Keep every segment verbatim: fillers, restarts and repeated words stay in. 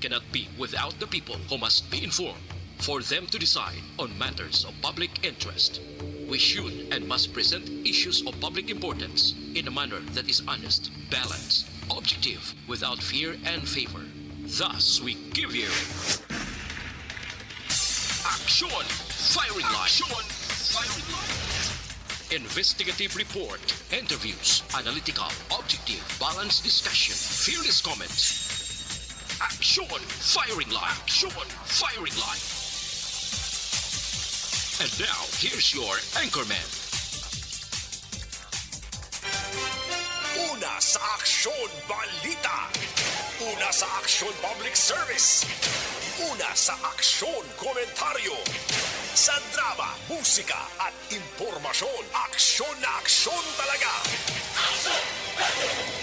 Cannot be without the people, who must be informed for them to decide on matters of public interest. We should and must present issues of public importance in a manner that is honest, balanced, objective, without fear and favor. Thus, we give you Action Firing Line. Action Firing Line. Investigative report, interviews, analytical, objective, balanced discussion, fearless comments. Action Firing Line. Action Firing Line. And now, here's your anchorman. Una sa Aksyon Balita. Una sa Aksyon Public Service. Una sa Aksyon Komentaryo. Sa drama, musika, at impormasyon, aksyon na aksyon talaga.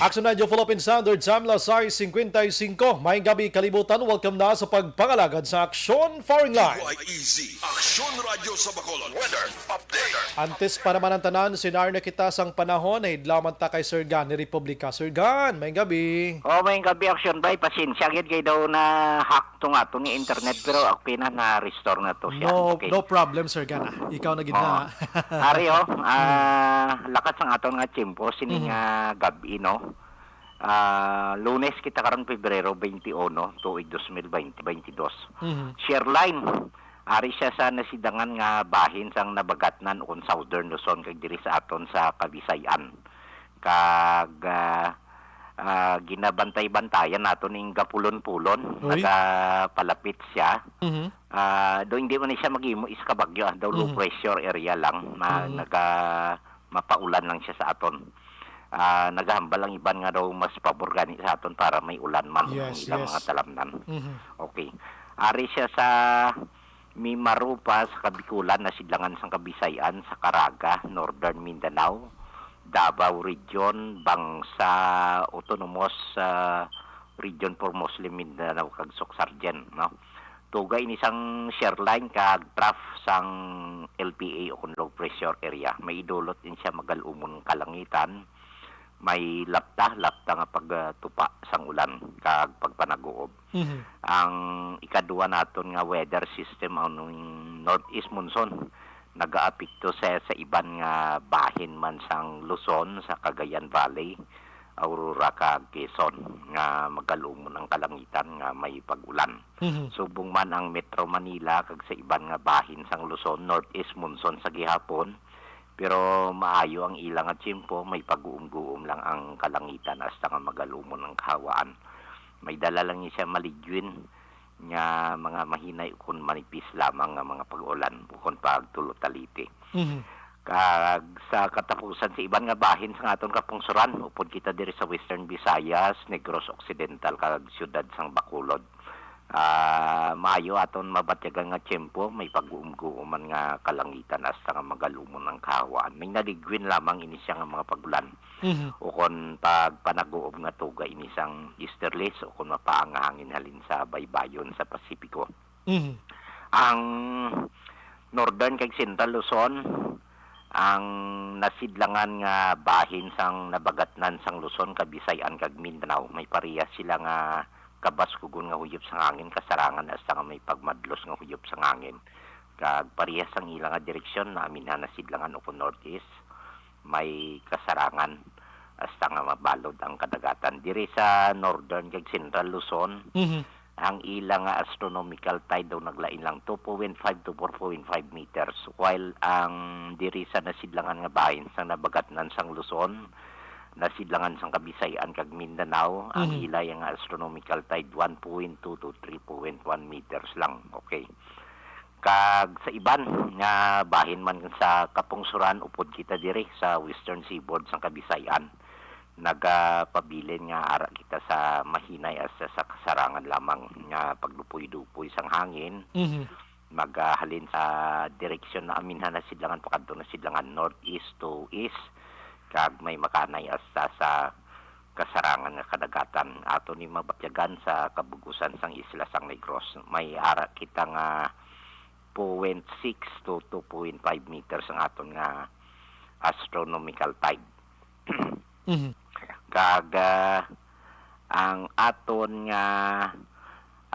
Action Radio Philippine Standard Time, alas sais cincuenta y cinco. May gabi, kalibutan. Welcome na sa pagpangalagad sa Aksyon Firing Line. D Y E Z, Aksyon Radio sa Bacolod. Weather update. Antes pa naman ang tanan, sinar na kita sang panahon. Hidlaw man ta kay Sir Gan ni Republika. Sir Gan, may gabi. Oh, may gabi, Action Bay. Pasensya gid kay daw na hack tong aton nga internet, pero okay na, na-restore na to siya. No, okay. No problem, Sir Gan, ah. Ikaw na gid na, ah. Ari, oh, ah, lakat sang aton nga tiyempo, sini Mhm. nga gab-i, no? Ah, Lunes kita karon, Pebrero twenty-one, tuig dos mil twenty, twenty-two. Mhm. Share line. Ari siya sa nasidangan nga bahin sang Nabagatnan ukon Southern Luzon kag diri sa aton sa Kabisayan. Kag, ah, ah, ginabantay-bantayan nato ning gapulon-pulon. Uy. Nagapalapit siya. Mhm. Ah, do hindi man ni siya maghimo is kabagyo, ah. Daw low Mhm. pressure area lang na Mhm. naga-, mapaulan lang siya sa aton. Ah, nagahambal ang iban nga daw mas pabor gani sa aton para may ulan man ang Yes, ilang yes. mga talamnan. Mhm. Okay. Ari siya sa Mimaropa sa Kabikulan, nasidlangan sang Kabisayan, sa Caraga, Northern Mindanao, Davao Region, Bangsa Autonomous, ah, Region for Muslim Mindanao, kag Soccsksargen, no? Tuga ini sang share line kag trough sang L P A ukon low pressure area. May idulot din siya magal-umon kalangitan. May lapta, lapta nga pagtupa sang ulan kag pagpanaguob. Mhm. Ang ikadua naton nga weather system, ang northeast monsoon, nagaapekto sa, sa iban nga bahin man sang Luzon, sa Cagayan Valley, Aurora, kag Quezon, nga magal-umon ang kalangitan nga may pag-ulan. Mhm. Subong man ang Metro Manila kag sa iban nga bahin sang Luzon, northeast monsoon sa gihapon, pero maayo ang ila nga tiyempo, may pag-uumguom lang ang kalangitan hasta nga magal-umon ang kahawaan. May dala lang ni siya maligwin nga mga mahinay ukon manipis lamang nga mga pag-ulan, ukon pagtulo taliti. Mhm. Kag sa katapusan, sa iban nga bahin sa aton kapungsuran, upod kita diri sa Western Visayas, Negros Occidental, kag siyudad sang Bacolod. Ah, maayo aton mabatyagan nga tiyempo, may pag-uumguoman nga kalangitan hasta nga magal-umon ang kahawaan. May naligwin lamang ini siya nga mga pag-ulan. Mhm. Ukon pagpanaguob nga tuga ini sang easterlies ukon mapaang nga hangin halin sa baybayon sa Pasipiko. Mhm. Ang Northern kag Central Luzon, ang nasidlangan nga bahin sang Nabagatnan sang Luzon, Kabisayan kag Mindanao, may parehas sila nga kabaskugon nga huyop sang hangin, kasarangan hasta nga may pagmadlos nga huyop sang hangin. Kag parehas ang ila nga direksyon, naaminhan nasidlangan ukon northeast, may kasarangan hasta nga mabalod ang kadagatan. Diri sa Northern kag Central Luzon, Mhm. ang ila nga astronomical tide daw naglain lang two point five to four point five meters, while ang diri sa nasidlangan nga bahin sang Nabagatnan sang Luzon, nasidlangan sang Kabisayan kag Mindanao, ang Mhm. ila nga astronomical tide one point two to three point one meters lang. Okay. Kag sa iban nga bahin man sa kapungsuran, upod kita diri sa Western Seaboard sang Kabisayan, nagapabilin nga ara kita sa mahinay hasta sa kasarangan lamang nga pagdupoy-dupoy sang hangin. Mhm. Magahalin sa direksyon naaminhan nasidlangan pakadto nasidlangan, northeast to east, kag may makanay hasta sa kasarangan nga kadagatan. Ato ni mabatyagan sa kabug-usan sang isla sang Negros. May ara kita nga point six to two point five meters ang aton nga astronomical tide. Mhm. Kag, ah, ang aton nga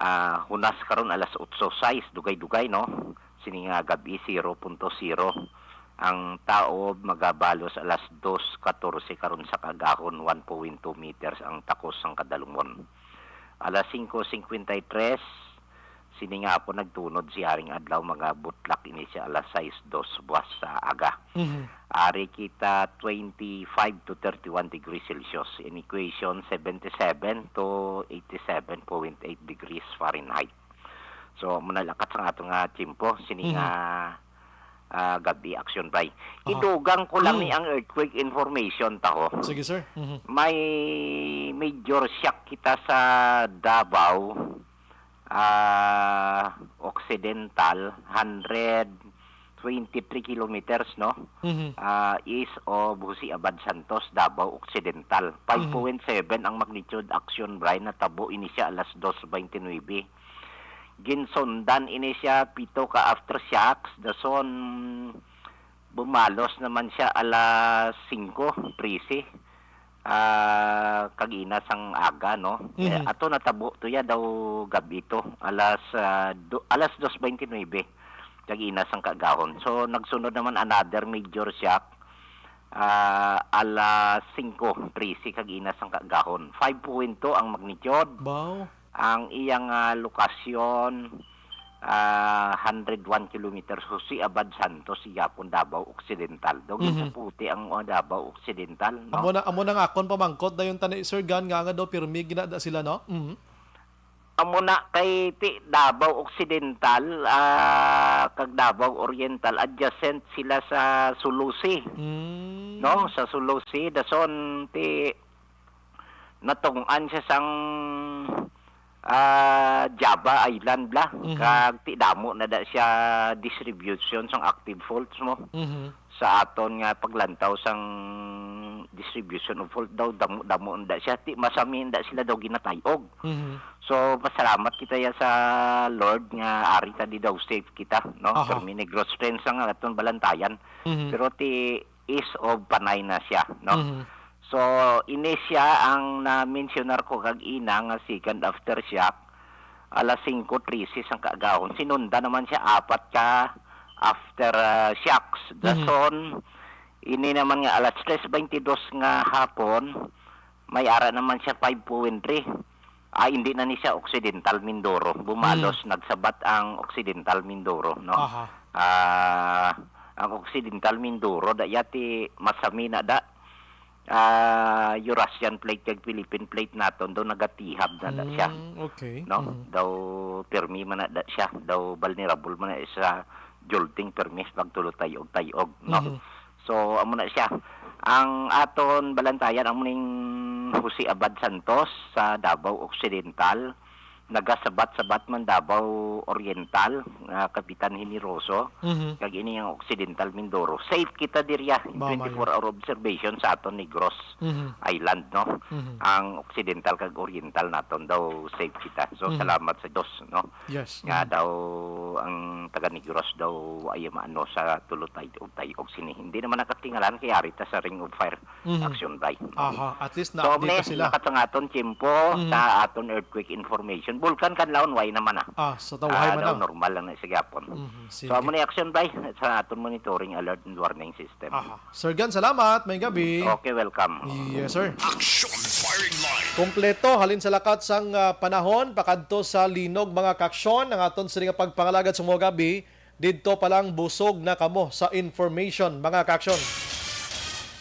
Ah, hunas karon alas otso sais, dugay-dugay, no? Sini nga gab-i, zero punto zero. Ang taob magabalos alas dos katorse karon sa kaagahon, one point two meters ang takos sang kadalumon. Alas singko singkwenta y tres, sini nga hapon nagtunod si Haring Adlaw, magabutlak ini siya alas sais dos buwas sa aga. Mhm. Ari kita twenty-five to thirty-one degrees Celsius, in equation seventy-seven to eighty-seven point eight degrees Fahrenheit. So, amo na lakat sa ato nga tiyempo, sini nga, Mhm. ah, gab-i, Action Bay. Aha. Idugang ko lang Mm. ni ang earthquake information ta, ho. Sige, sir. Mhm. May major shock kita sa Davao, ah, Occidental, hundred twenty-three kilometers, no? Mhm. Ah, east of Jose Abad Santos, Davao Occidental. Mhm. Five point seven ang magnitude, Action Bay, natabo ini siya alas dos twenty-nine. Ginsundan ini siya pito ka aftershocks, dason bumalos naman siya alas singko trese. Ah, kag-ina sang aga, no? Mhm. Eh, ato natabo to ya daw gab-i to, alas, ah, do-, alas dos twenty-nine, kag-ina sang kaagahon. So, nagsunod naman another major shock, ah, alas singko trese, kag-ina sang kaagahon. Five point two ang magnitude. Wow. Ang iyang, ah, lokasyon, ah, hundred one kilometers, Jose Abad Santos, gihapon Davao Occidental. Daw Mhm. ginsaputi ang, ah, Davao Occidental, no? Amo na, amo na nga akon pamangkot dayon tani, Sir Gan, nga, nga daw pirmi ginada sila, no? Mhm. Amo na kay ti Davao Occidental, ah, kag Davao Oriental, adjacent sila sa Sulusi. Mm. No, sa Sulusi, dason ti natong-an siya sang, ah, Java Island bala. Mhm. Kag ti damo na da siya distribution sang active faults mo. Mhm. Sa aton nga paglantaw sang distribution of fault daw, damo-damo na da siya. Ti masami na da sila daw ginatay-og. Mhm. So, pasalamat kita ya sa Lord nga ari ta di daw safe kita, no? Aha. Pero may Negros Friends ang aton balantayan. Mhm. Pero ti east of Panay na siya, no? Mhm. So, ini siya ang na-mensionar ko kag ina nga second aftershock, alas singko trese sang kaagahon. Sinunda naman siya apat ka after, ah, shocks. Mhm. Dason, ini naman nga alas tres baynte dos nga hapon, may ara naman siya five point three. Ah, hindi na ni siya Occidental Mindoro. Bumalos, Mm. nagsabat ang Occidental Mindoro, no? Aha. Ah, ang Occidental Mindoro, da yati masami na da. Ah, Eurasian plate kag Philippine plate naton, daw nagatihab na da siya. Mm, okay. No? Mhm. Daw pirmi man na da siya, daw vulnerable man na sa jolting, pirmi sa pagtulotay-og-tayog, no? Mhm. So, amo na siya. Ang aton balantayan, amo ning Jose Abad Santos sa Davao Occidental, nagasabat-sabat man Davao Oriental, nga Kapitan Generoso, Mhm. kag ini ang Occidental Mindoro. Safe kita diriya in Mao, twenty-four mayo. hour observation sa aton Negros Mhm. Island, no? Mhm. Ang Occidental kag Oriental naton daw safe kita. So, Mhm. salamat sa Dios, no? Yes. Nga Mhm. daw ang taga Negros daw ay maano sa tulotay-og-tayog sini. Hindi naman nakatingalan kay ari ta sa Ring of Fire Mhm. Action Bay. Aha, at least So, na-update muna na sila. Nakat ang aton tiyempo Mhm. sa aton earthquake information. Bulkan Kanlaon, way naman, ah. Ah, so tawhay Ah, man daw na. Normal lang na sa gihapon. Mhm, So, sige. Amo ni Action Bay sa aton monitoring alert and warning system. Aha. Sir Gan, salamat. May gabi. Okay, welcome. Yes, sir. Action Firing Line. Kompleto, halin sa lakat sang, ah, panahon, pakadto sa linog, mga kaaksyon, ang aton sini nga pagpangalagad sa mga gabi. Didto pa lang busog na kamo sa information, mga kaaksyon.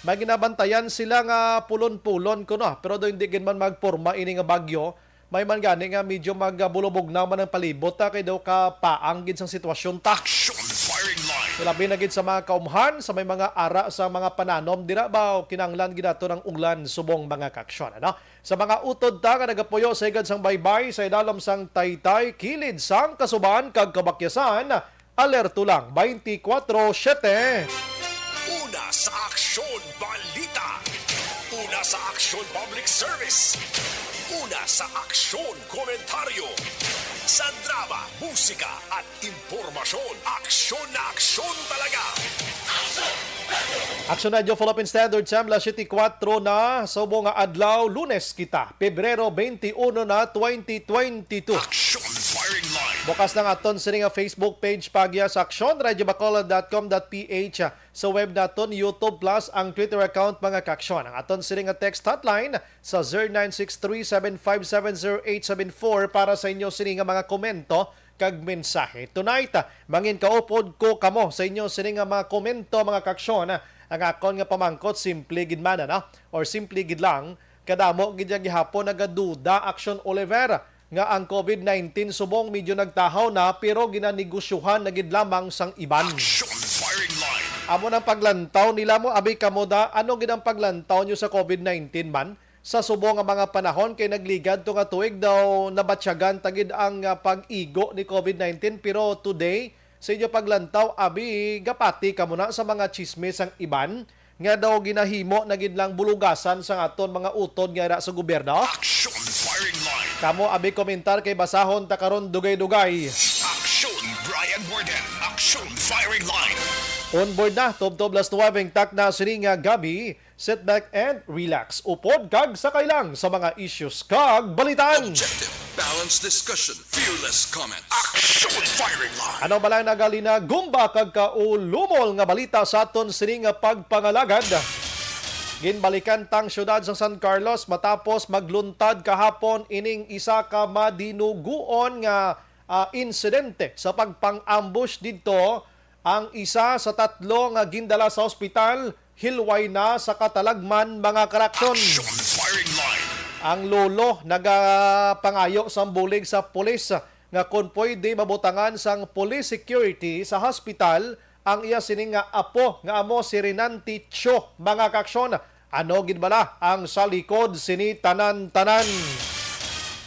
May ginabantayan sila nga pulon-pulon kuno, pero daw hindi gid man magporma ini nga bagyo. May man gani nga medyo magabulubog naman ang palibot, ta, kay daw kapaang gid sang sitwasyon ta. Action Firing Line. Labi na gid sa mga kaumhan, sa may mga ara sa mga pananom, dira ba kinahanglan gid nato ng ulan subong mga kaaksyon, ano? Sa mga utod ta nga nagapuyo sa higad sang baybay, sa ilalom sang taytay, kilid sang kasuban kag kabakyasan, alerto lang twenty-four seven. Una sa aksyon, balita. Una sa aksyon, public service. Una sa aksyon, komentaryo. Sa drama, musika, at impormasyon, aksyon na aksyon talaga. Action Radio Philippine Standard Time, alas siyete kuwatro na, subong nga adlaw, Lunes kita, Pebrero twenty-one na, twenty twenty-two. Action Firing Line. Bukas na ang aton sini nga Facebook page, pagya sa action radio bacolod dot com dot p h. Sa web naton, YouTube, plus ang Twitter account, mga kaaksyon. Ang aton sini nga text hotline sa zero nine six three seven five seven zero eight seven four para sa inyo sini nga mga komento kag mensahe. Tonight, ah, mangin kaupod ko kamo sa inyo sini nga mga komento, mga kaaksyon. Ang akon nga pamangkot, simple gid man, ano? Or simple gid lang, kadamo gid ya gihapon nagaduda, Action Oliver, nga ang covid nineteen subong medyo nagtahaw na, pero ginanegosyohan na gid lamang sang iban. Action Firing Line. Amo nang paglantaw nila mo, abi kamo da, ano gid ang paglantaw nyo sa covid nineteen man? Sa subong nga mga panahon kay nagligad to nga tuig daw nabatyagan ta gid ang, ah, pag-igo ni covid nineteen, pero today, sa inyo paglantaw, abi, gapati kamo na sa mga chismis sang iban nga daw ginahimo na gid lang bulugasan sang aton mga utod nga sa gobyerno? Action Firing Line. Kamo, abi, komentar kay basahon ta karon dugay-dugay. Action Brian Warden. Action Firing Line. On board na, tubtob alas nuwebe ang takna sini nga gabi. Sit back and relax. Upod kag sakay lang sa mga issues kag balitaan. Objective, balanced discussion, fearless comment. Action Firing Line. Ano ba lang nagalina gumba kag kaulumol nga balita sa aton sini nga pagpangalagad? Ginbalikan tang siyudad sa San Carlos matapos magluntad kahapon ining isa ka madinuguon nga, ah, insidente sa pagpang-ambush didto. Ang isa sa tatlo nga gindala sa ospital, hilway na sa katalagman, mga karaksyon. Action Firing Line. Ang lolo nagapangayo sang bulig sa pulis nga kon pwede mabutangan sang police security sa hospital ang iya sini nga apo nga amo si Renante Cho, mga kaaksyon. Ano gid bala ang sa likod sini tanan-tanan?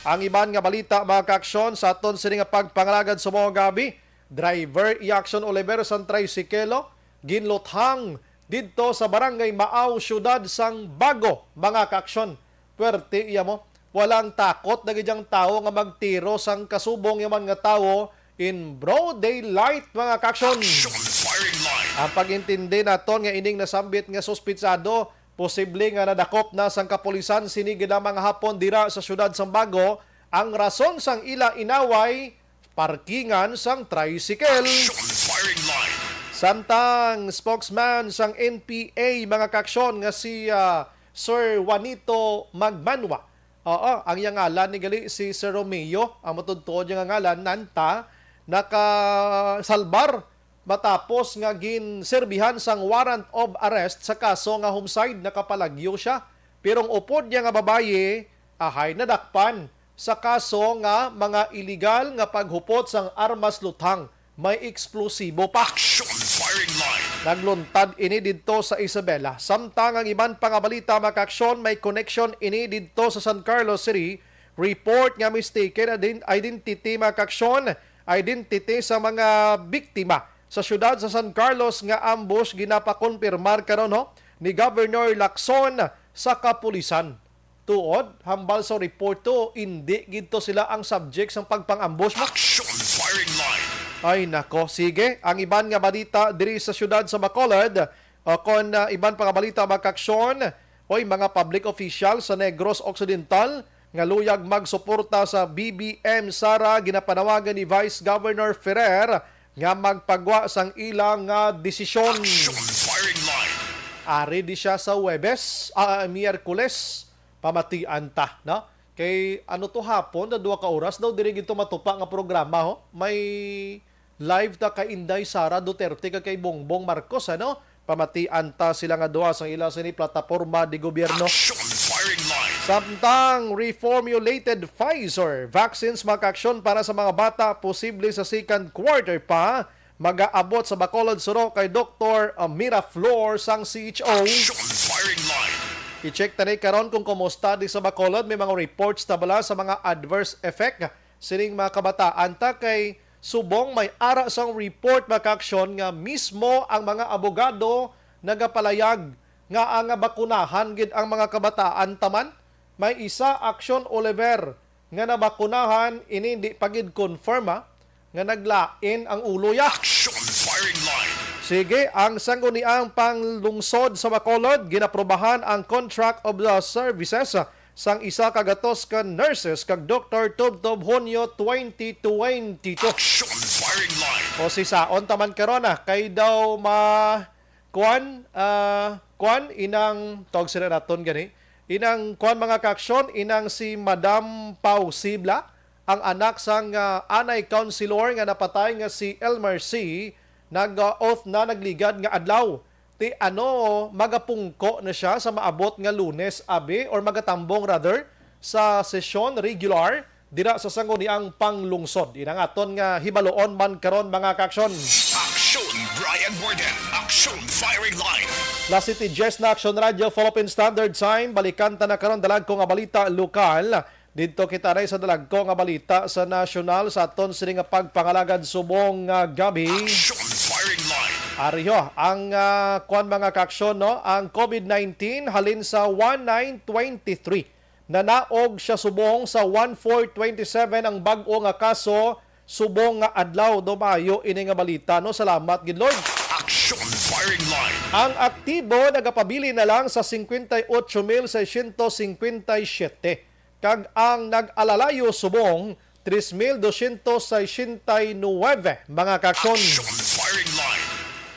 Ang iban nga balita, mga kaaksyon, sa aton sini nga pagpangalagad sa mga gabi, driver, iya, Action Oliver, sang tricycle, ginluthang didto sa Barangay Maaw, Siyudad sang Bago, mga kaaksyon. Puwerte iya mo. Walang takot na gid ang tawo nga magtiro sang kasubong niya man nga tawo in broad daylight, mga kaaksyon. Action Firing Line. Ang pag-intindi naton nga ining nasambit nga suspitsado posible nga nadakop na sang kapulisan sini gid lamang hapon dira sa siyudad sang Bago. Ang rason sang ila inaway, parkingan sang tricycle. Action Firing Line. Samtang spokesman sang N P A, mga kaaksyon, nga si, ah, Sir Juanito Magmanwa. Oo, ang iyang ngalan ni gali si Sir Romeo, ang matuod-tuod niya nga ngalan, nanta, nakasalbar matapos nga ginserbihan sang warrant of arrest sa kaso nga homicide. Nakapalagyo siya, pero ang upod niya nga babayi, ahay, nadakpan sa kaso nga mga iligal nga paghupot sang armas luthang, may eksplosibo pa. Action Firing Line. Nagluntad ini didto sa Isabela. Samtang ang iban pa nga balita, mga kaaksyon, may connection ini didto sa San Carlos City. Report nga mistaken ident-, identity, mga kaaksyon, identity sa mga biktima sa siyudad sa San Carlos nga ambush ginapakonfirmar karon, ho, ni Governor Lacson sa kapulisan. Tuod, hambal sa report to, indi gid to sila ang subject sang pagpang-ambush mo. Action Firing Line. Ay nako, sige. Ang iban nga balita diri sa siyudad sa Bacolod, o kon, ah, iban pa nga balita, mga kaaksyon, oy, mga public official sa Negros Occidental nga luyag magsuporta sa B B M Sara, ginapanawagan ni Vice Governor Ferrer nga magpagwa sang ila nga desisyon. Action Firing Line. Ari di siya sa Huwebes, ah, Miyerkules. Pamatian ta, no? Kay ano to hapon, na duha ka oras daw, diri gid to matupa nga programa, ho? May live ta kay Inday Sara Duterte kag kay Bongbong Marcos, ano? Pamatian ta sila nga duha sa ila sini plataporma di gobyerno. Action Firing Line. Samtang reformulated Pfizer vaccines, mga kaaksyon, para sa mga bata posible sa second quarter pa. Mag-aabot sa Bacolod suno kay Doktor Miraflor sang C H O. Action Firing Line. I-check ta ni karon kung kumusta di sa Bacolod. May mga reports ta bala sa mga adverse effect sining mga kabataan ta, kay subong may ara sang report, mga kaaksyon, nga mismo ang mga abogado nagapalayag nga ang bakunahan gid ang mga kabataan ta man. May isa, Action Oliver, nga nabakunahan, ini hindi pa gid confirm, ha, nga naglain ang ulo ya. Action firing line. Sige, ang sangguniang panglungsod sa Bacolod, ginaprobahan ang contract of the services sang isa ka gatos ka nurses kag doktor tubtob Hunyo twenty twenty-two. Action firing line. O si saon taman karon, ah, kay daw ma kuan, ah, kuan, inang, tawag sila naton gani, inang kuan, mga kaaksyon, inang si Madam Pau Sibla, ang anak sang, ah, anay councilor nga napatay nga si Elmer C, nag-oath na nagligad nga adlaw. Ti ano, magapungko na siya sa maabot nga Lunes, abi, or magatambong rather, sa sesyon regular dira sa sangguniang panglungsod. Inang aton nga hibaluon man karon, mga kaaksyon. Action, Brian Warden. Action, firing line. Las siete diez na, Action Radio, Philippine Standard Time. Balikan ta na karon, dalag ko nga balita lokal. Didto kita na sa dalag ko nga balita sa nasyonal sa aton sini nga pagpangalagad subong nga gabi. Action firing line. Ariho ang, ah, kwan, mga kaaksyon, no? Ang covid nineteen halin sa one nine twenty-three. Nanaog siya subong sa one four twenty-seven ang bag-o nga kaso subong nga adlaw. Daw maayo ini nga balita, no? Salamat gid, Lord. Action firing line. Ang aktibo nagapabilin na lang sa cincuenta y ocho mil seiscientos cincuenta y siete, kag ang nag-alalayo subong tres mil dosyentos sesenta y nuwebe, mga kaaksyon. Action firing line.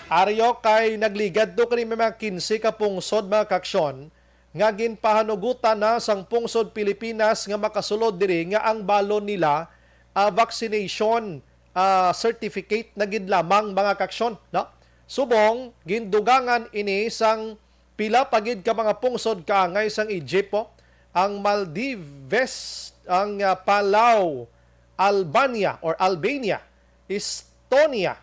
Aryo kay nagligad to kini mga kinse ka pungsod, mga kaaksyon, nga ginpahanugutan na sang pungsod Pilipinas nga makasulod diri nga ang balon nila, ah, vaccination, ah, certificate na gid lamang, mga kaaksyon, no? Subong gindugangan ini sang pila pa gid ka mga pungsod kaangay sang Egypt, oh, ang Maldives, ang, ah, Palau, Albania or Albania, Estonia,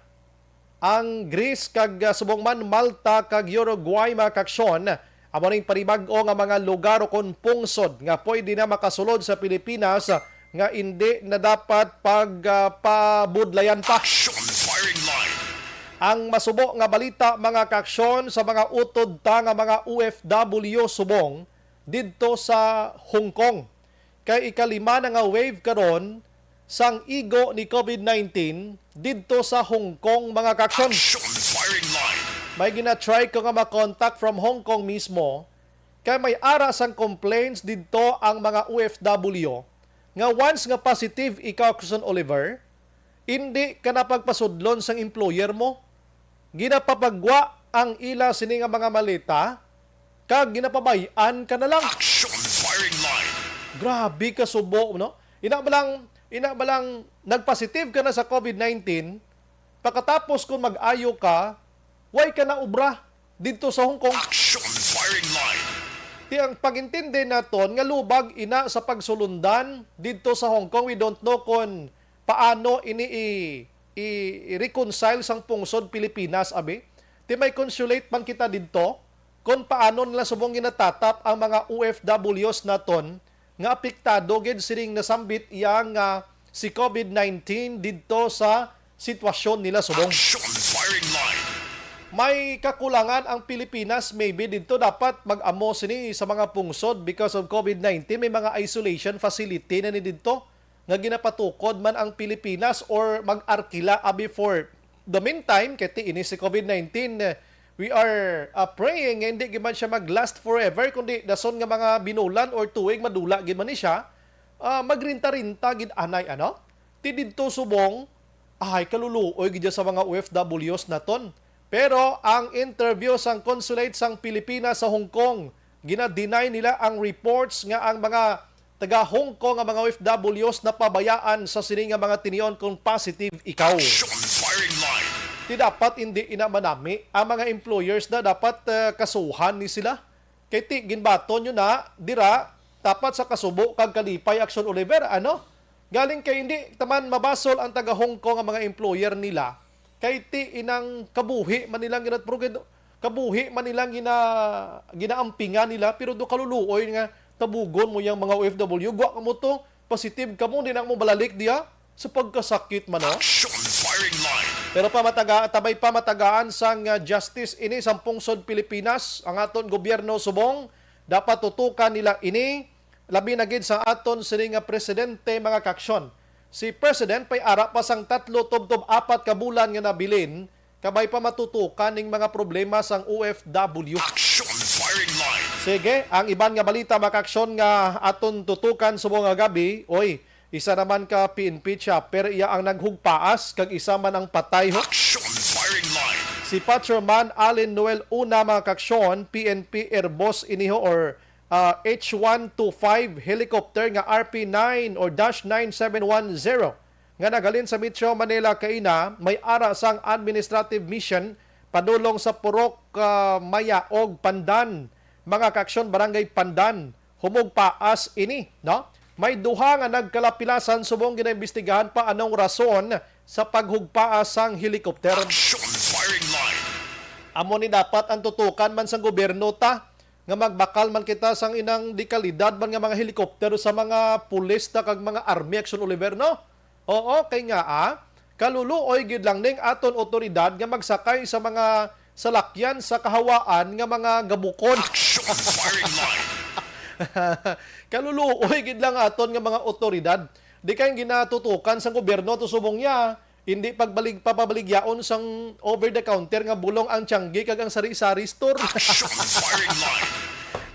ang Greece kag, ah, subong man Malta kag Uruguay, mga kaaksyon. Amo ning panibag-o nga mga lugar o kon pungsod nga pwede na makasulod sa Pilipinas, ah, nga indi na dapat pag, ah, pabudlayan pa. Action firing line. Ang masubo nga balita, mga kaaksyon, sa mga utod ta nga mga O F W subong didto sa Hong Kong. Kay ikalima na nga wave karon sang igo ni covid nineteen didto sa Hong Kong, mga kaaksyon. Action firing line. May gina-try ko nga ma-contact from Hong Kong mismo, kay may ara sang complaints didto ang mga O F W nga once nga positive ikaw, Kaaksyon Oliver, indi ka na pagpasudlon sang employer mo. Ginapapagwa ang ila sini nga mga maleta, kag ginapabay-an ka na lang. Action firing line. Grabe ka subo, no? Ina ba lang, ina ba lang nagpositive ka na sa covid nineteen, pagkatapos kung mag-ayo ka, way ka na obra didto sa Hong Kong. Action firing line. Ti ang pag-intindi naton nga lubag ina sa pagsulundan didto sa Hong Kong, we don't know kon paano ini i-, i-, i-reconcile sang pungsod Pilipinas, abi. Ti may consulate man kita didto kon paano nila subong ginatatap ang mga O F Ws naton nga apektado gid sining nasambit iya nga si covid nineteen didto sa sitwasyon nila subong. Action firing line. May kakulangan ang Pilipinas, maybe didto dapat mag-amo sini sa mga pungsod because of covid nineteen. May mga isolation facility na ni didto nga ginapatukod man ang Pilipinas or mag-arkila, abi, for the meantime, kay ti ini si covid nineteen, eh, we are, ah, praying nga hindi gid man siya mag-last forever, kundi dason nga mga binulan or tuig madula gid man ni siya, ah, magrenta-renta gid anay, ano? Ti didto subong, ay, kaluluoy gid sa mga O F Ws naton. Pero ang interview sang consulate sang Pilipinas sa Hong Kong, gina-deny nila ang reports nga ang mga taga Hong Kong nga mga O F Ws napabayaan sa sini nga mga tinion kung positive ikaw. Action firing line. Ti dapat hindi ina manami ang mga employers na dapat, eh, kasuhan ni sila. Kay ti ginbaton nyo na dira dapat sa kasubo kag kalipay, Action Oliver, ano? Galing kay hindi taman mabasol ang taga Hong Kong nga mga employer nila. Kay ti inang kabuhi man nilang gina-, kabuhi man nilang gina-, ginaampingan nila, pero do kaluluoy nga tabugon mo yang mga O F W. Gwa ka mo to, positive ka mo, di na mo balalik diya sa pagkasakit man, no? Action firing line. Pero pa mataga-, tabay pa matagaan sang, ah, justice ini sa pungsod Pilipinas, ang aton gobyerno subong, dapat tutukan nila ini Labi na gid sa aton sini nga presidente, mga kaaksyon. Si President pay ara pa sang tatlo tubtob apat ka bulan nga nabilin, kabay pa matutukan ning mga problema sang O F W. Action Firing Line. Sige, ang iban nga balita, mga kaaksyon, nga aton tutukan subong nga gab-i, oy, isa naman ka P N P chopper, iya ang naghugpaas, kag isa man ang patay, ho. Action Firing Line. Si Patrolman Allen Noel Una, mga kaaksyon, P N P Airboss iniho, or ah, H one two five helicopter nga R P nine or dash nine seven one zero nga naghalin sa Metro Manila kaina, may ara sang administrative mission padulong sa Purok, ah, Mayaog, Pandan, mga kaaksyon, Barangay Pandan. Humugpaas ini, no? May duha nga nagkalapilasan subong ginaimbestigahan pa anong rason sa paghugpaas sang helicopter. Action Firing Line. Amo ni dapat ang tutukan man sang gobyerno ta, nga magbakal man kita sang inang dekalidad man nga mga helicopter sa mga pulis ta kag mga army, Action Oliver, no? Oo, kay nga, ah, kaluluoy gid lang ning aton otoridad nga magsakay sa mga salakyan sa kahawaan nga mga gabukon. Action Firing Line. Kaluluoy gid lang aton nga mga otoridad. Di kay ginatutukan sang gobyerno to subong niya, hindi pagbalig papabaligyaon sang over the counter nga bulong ang Tiangge kag ang Sari-Sari Store. Action Firing Line.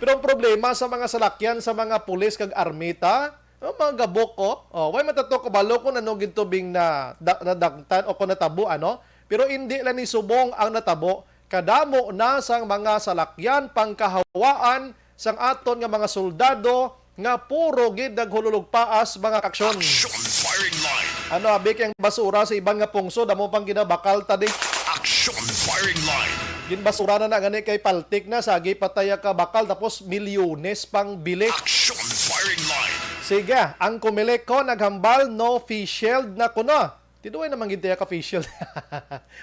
Pero ang problema sa mga salakyan sa mga pulis kag army ta, oh, mga gabok, oh. Oh, way matato kabalo kung ano gid tubing na da, nadagtan o kung natabo, ano? Pero hindi lang ni subong ang natabo, kadamo na sang mga salakyan pangkahawaan sang aton nga mga soldado nga puro gid naghululog paas, mga kaaksyon. Action Firing Line. Ano abi kay ang basura sa iban nga pungsod amo pang ginabakal ta di? Action Firing Line. Ginbasura na na gani kay paltik na, sagi pataya ka bakal tapos milyones pang bili. Action Firing Line. Sige, ang Comelec ko naghambal, no face shield na kuno. Tinuoy naman gid tayo ka face shield.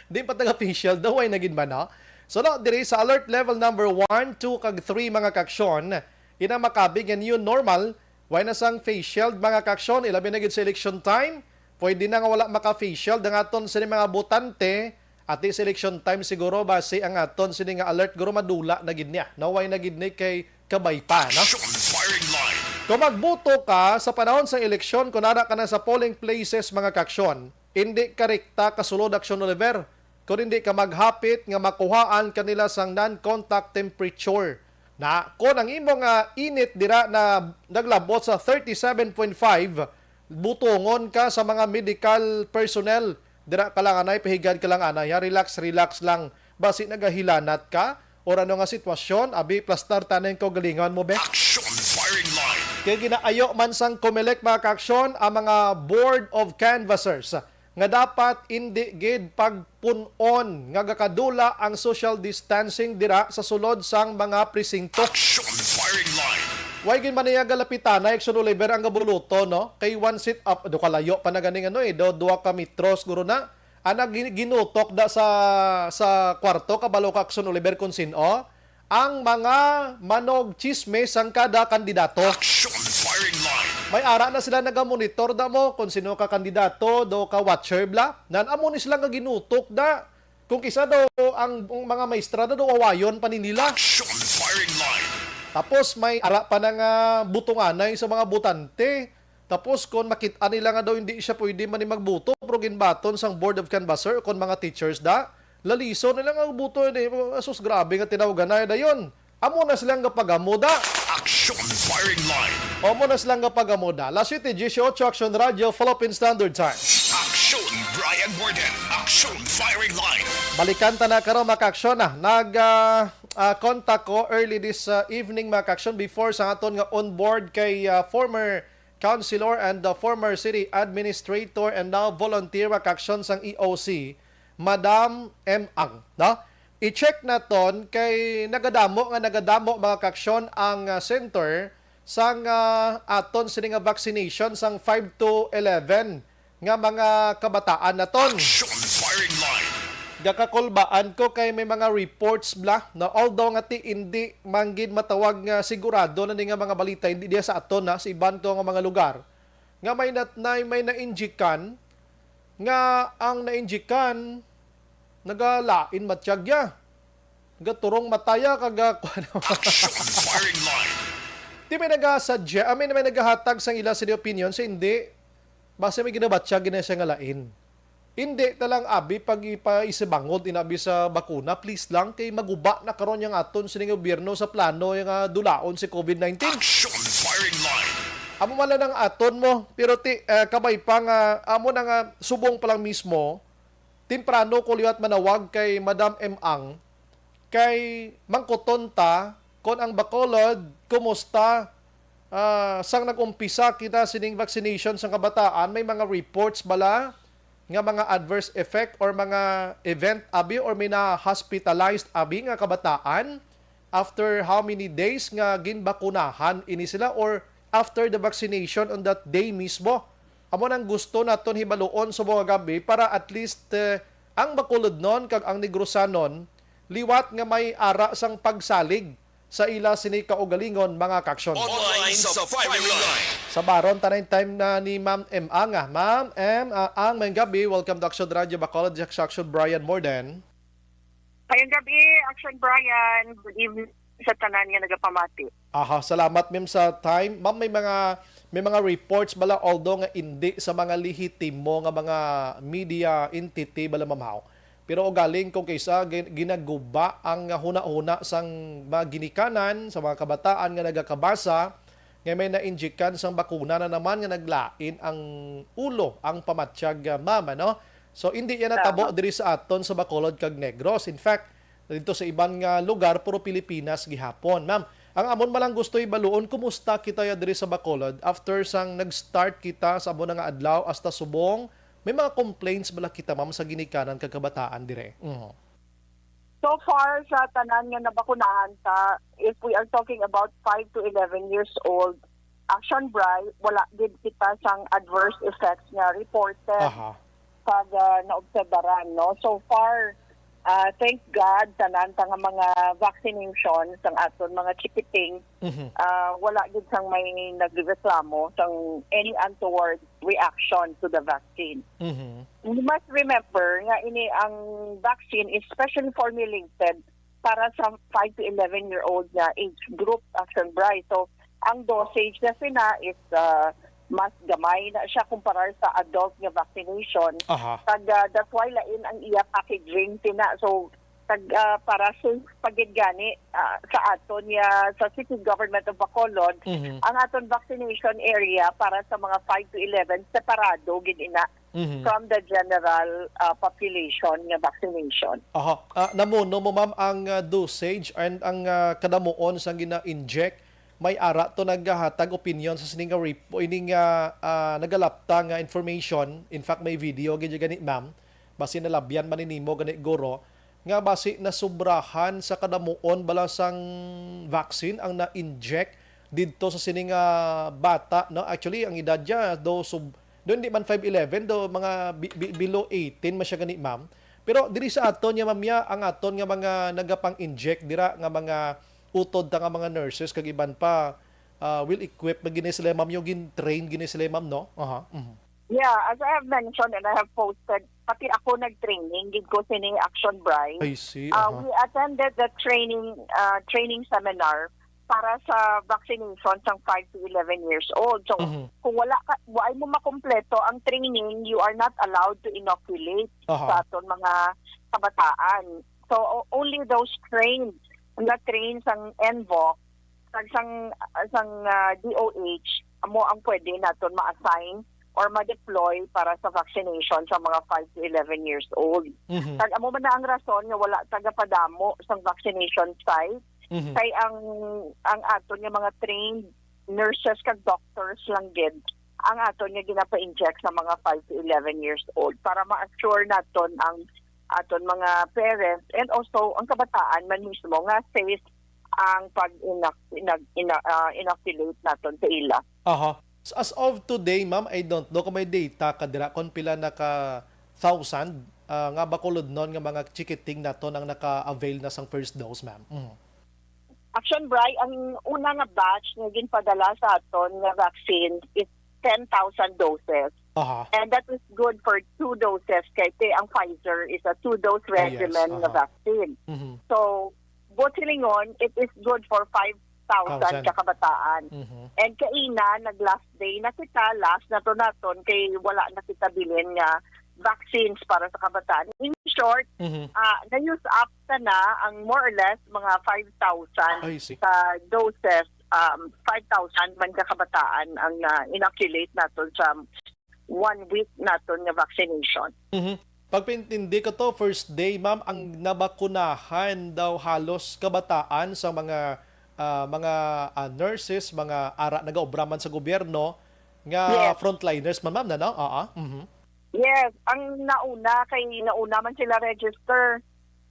Di pa taga face shield, daw way na gid man, no? So, no, diri sa alert level number one, two, kag three, mga kaaksyon, ina makabig and new normal, way na sang face shield, mga kaaksyon, ilabi na gid sa election time, pwede na nga wala maka face shield ang aton sini mga botante, ati sa election time siguro, basi ang aton sini nga alert guro madula na gid niya, no? Way na gid ni kay kabay pa, no? Action Firing Line. Kung magboto ka sa panahon sa eleksyon, kung ara ka na sa polling places, mga kaaksyon, hindi ka rekta kasulod, Action Oliver, kung hindi ka maghapit nga makuhaan kanila sang non-contact temperature. Na, kung ang imo nga init dira na naglabot sa thirty-seven point five, butongon ka sa mga medical personnel. Dira ka lang anay, pahigad ka lang anay, ha? Relax, relax lang. Basi nagahilanat ka or ano nga sitwasyon, abi, plastar tanan ko galingon mo, be. Action Firing Line. Kay ginaayo man sang Comelec, mga kaaksyon, ang mga Board of Canvassers nga dapat indi gid pagpun-on nga gakadula ang social distancing dira sa sulod sang mga presinto. Action Firing Line. Way gid man niya galapitanay, Action Oliver, ang gabuluto, no? Kay one seat up, do kalayo pa na ganing ano eh, do dua ka metros guro na. Ana gin-, ginutok da sa, sa kwarto, kabalo ka, Action Oliver, kung sin-o ang mga manog chisme sang kada kandidato. Action Firing Line. May ara na sila nagamonitor da mo kung sino ka kandidato, do ka watcher bla. Nan amo ni sila nga ginutok da. Kung kisa daw ang, ang mga maestra na daw awayon pa ni nila. Action Firing Line. Tapos may ara pa na nga butunganay sa mga butante. Tapos kung makit-an nila nga daw hindi siya pwede man ni magbuto, pero ginbaton sang Board of Canvasser o kon mga teachers da, laliso nila nga buto ni, asus, grabe nga tinawganay dayon. Amo na silang gapagamo da. Action Firing Line. Amo na silang gapagamo da. Las siete dieciocho, Action Radio, Philippine Standard Time. Action Brian Warden. Action Firing Line. Balikan ta na karon, mga kaaksyon, na. Nag, ah, ah, contact ko early this, ah, evening, mga kaaksyon, before sa aton nga on board kay, ah, former councilor and the former city administrator and now volunteer, mga kaaksyon, sang E O C, Madam M Ang, no? I-check naton kay nagadamo nga nagadamo, mga kaaksyon, ang, ah, center sang, ah, aton sini nga vaccination sang five to eleven nga mga kabataan naton. Action Firing Line. Gakakulbaan ko kay may mga reports bla na, although nga ti indi man gid matawag nga sigurado na ni nga mga balita, hindi diya sa aton, ha, sa iban to nga mga lugar, nga may nat-, nay-, may nainjikan, nga ang nainjikan nagalain matyagya, gaturong mataya kag, ah, kuwan. Action Firing Line. May nagasadya, I mean, may nagahatag sang ila sini opinion, sa hindi, basta may ginabatyag gina siya nga lain. Hindi ta lang abi pag ipaisibangod inabi sa bakuna, please lang, kay maguba na karon yang aton sini nga gobyerno sa plano nga dulaon si covid nineteen. Action firing line. Amo man lang ang aton mo, pero ti, eh, kabay pa nga amo na nga subong pa lang mismo, temprano ko liwat manawag kay Madam M Ang, kay mangkuton ta kon ang Bacolod kumusta, ah, sang nag-umpisa kita sining vaccination sa kabataan, may mga reports bala nga mga adverse effect or mga event abi or may na-hospitalized abi nga kabataan after how many days nga ginbakunahan ini sila or after the vaccination on that day mismo? Amo nang gusto naton hibaluon sa mga gabi para at least, eh, ang Bacolodnon kag ang Negrosanon liwat nga may ara sang pagsalig sa ila sini kaugalingon, mga kaksyon. Online sa firing line. Sa baron, tanay time na ni Ma'am M Ang, ah. Ma'am M, ah, Ang, mayong gabi. Welcome to Action Radio Bacolod. This is Action Brian Morden. Mayong gabi, Action Brian. Good evening sa tanan nga nagapamati. Aha, salamat, ma'am, sa time. Ma'am, may mga, may mga reports bala, although nga indi sa mga lehitimo nga mga media entity bala, ma'am, haw. Pero ugaling kung kaysa gin-, ginaguba ang hunahuna sang mga ginikanan sa mga kabataan nga nagakabasa, nga may nainjikan sang bakuna na naman nga naglain ang ulo, ang pamatyag, ah, ma'am, ano? So, hindi yan natabo Tama. diri sa aton sa Bacolod kag Negros. In fact, dito sa iban nga lugar, puro Pilipinas gihapon. Ma'am, ang amon man lang gusto ibaluon, kumusta kita ya diri sa Bacolod after sang nag-start kita sa amo na nga adlaw hasta subong? May mga complaints bala kita, ma'am, sa ginikanan kag kabataan dire? Mhm. So far, sa tanan nga nabakunahan ta, if we are talking about five to eleven years old, Action Bri, wala gid kita sang adverse effects nga reported Aha. pag, ah, naobserbaran, no? So far, ah, thank God, tanan ta nga mga vaccination sang aton mga chikiting, Mhm. ah, wala gid sang may nagreklamo sang any untoward reaction to the vaccine. Mhm. You must remember nga ini ang vaccine is specially formulated para sa five to eleven year old nga age group, Action Bri. So, ang dosage na sina is, ah, mas gamay na siya kumparar sa adult nga vaccination. Aha. Kag, ah, that's why lain ang iya packaging sina. So, kag, ah, para safe pa gid gani, ah, sa aton nga sa City Government of Bacolod, Mhm. ang aton vaccination area para sa mga five to eleven separado gid ina Mhm. from the general, ah, population nga vaccination. Aha. Ah, namuno mo, ma'am, ang, ah, dosage and ang, ah, kadamuon sang gina-inject? May ara to naghatag opinion sa sini nga rep-, ini nga, ah, nagalapta nga information. In fact, may video gid gani, ma'am. Basi nalabyan man ni nimo gani, guro, nga basi nasubrahan sa kadamuon bala sang vaccine ang na-inject didto sa sini nga bata, no? Actually, ang edad niya do sub-, do hindi man five eleven, do mga bi-, bi-, below eighteen man siya gani, ma'am. Pero diri sa aton nga, ma'am, ya, ang aton nga mga nagapang-inject dira nga mga utod ta nga mga nurses kag iban pa, ah, well equipped na gini sila, ma'am, yung gin-train gini sila, ma'am, no? Aha. Mhm. Yeah, as I have mentioned and I have posted, pati ako nag-training gid ko sini, Action Bri. I see. Uh, Aha. We attended the training, uh, training seminar para sa vaccination sang five to eleven years old. So, Mhm. kung wala ka, wa mo makompleto ang training, you are not allowed to inoculate Aha. sa aton mga kabataan. So, o-, only those trained, na trained sang N V O C, sang, sang, sang, ah, D O H, amo ang pwede naton ma-assign or ma-deploy para sa vaccination sa mga five to eleven years old. Mhm. Kag amo man na ang rason nga wala ta gapadamo sang vaccination site, Mhm. kay ang, ang aton nga mga trained nurses kag doctors lang gid ang aton nga ginapa-inject sa mga five to eleven years old para ma-assure naton ang aton mga parents and also ang kabataan man mismo nga safe ang pag-inoc-, inoc-, ino-, ah, inoculate naton sa ila. Aha. So, as of today, ma'am, I don't know kung may data ka dira kung pila na ka thousand, ah, nga Bacolodnon nga mga chikiting naton ang naka-avail na sang first dose, ma'am. Mhm. Action Bri, ang una nga batch nga ginpadala sa aton nga vaccine is ten thousand doses. Aha. And that is good for two doses kay ti ang Pfizer is a two-dose Ah, yes. regimen nga Aha. vaccine. Mhm. So, buot silingon, it is good for five thousand Thousand. ka kabataan. Mhm. And kaina, nag-last day na kita, last na to naton, kay wala na kita bilin nga vaccines para sa kabataan. In short, Mhm. ah, na-use up na na ang more or less mga five thousand I see. ka doses, um, five thousand man ka kabataan ang na-inoculate naton sa one week naton nga vaccination. Mhm. Pagpaintindi ko to, first day, ma'am, ang nabakunahan daw halos kabataan sa mga, ah, mga, ah, nurses, mga ara nagaobra man sa gobyerno nga Yes. frontliners man, ma'am, na, no? Oo. Mhm. Yes, ang nauna kay nauna man sila register.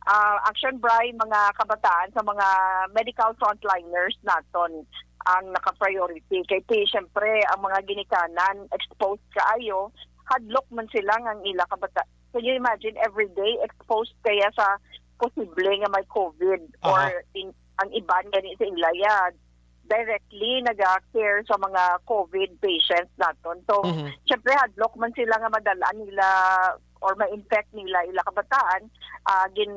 Ah, Action Bri, mga kabataan sa mga medical frontliners naton ang naka-priority. Kay ti, syempre, ang mga ginikanan, exposed kaayo, hadlok man sila nga ang ila kabata-, can you imagine, every day exposed kaya sa posible nga may COVID Aha. or in, ang iban gani sa ila ya directly naga-care sa mga COVID patients naton. So, Mhm. syempre, hadlok man sila nga madala nila or ma-infect nila ila kabataan, ah, gin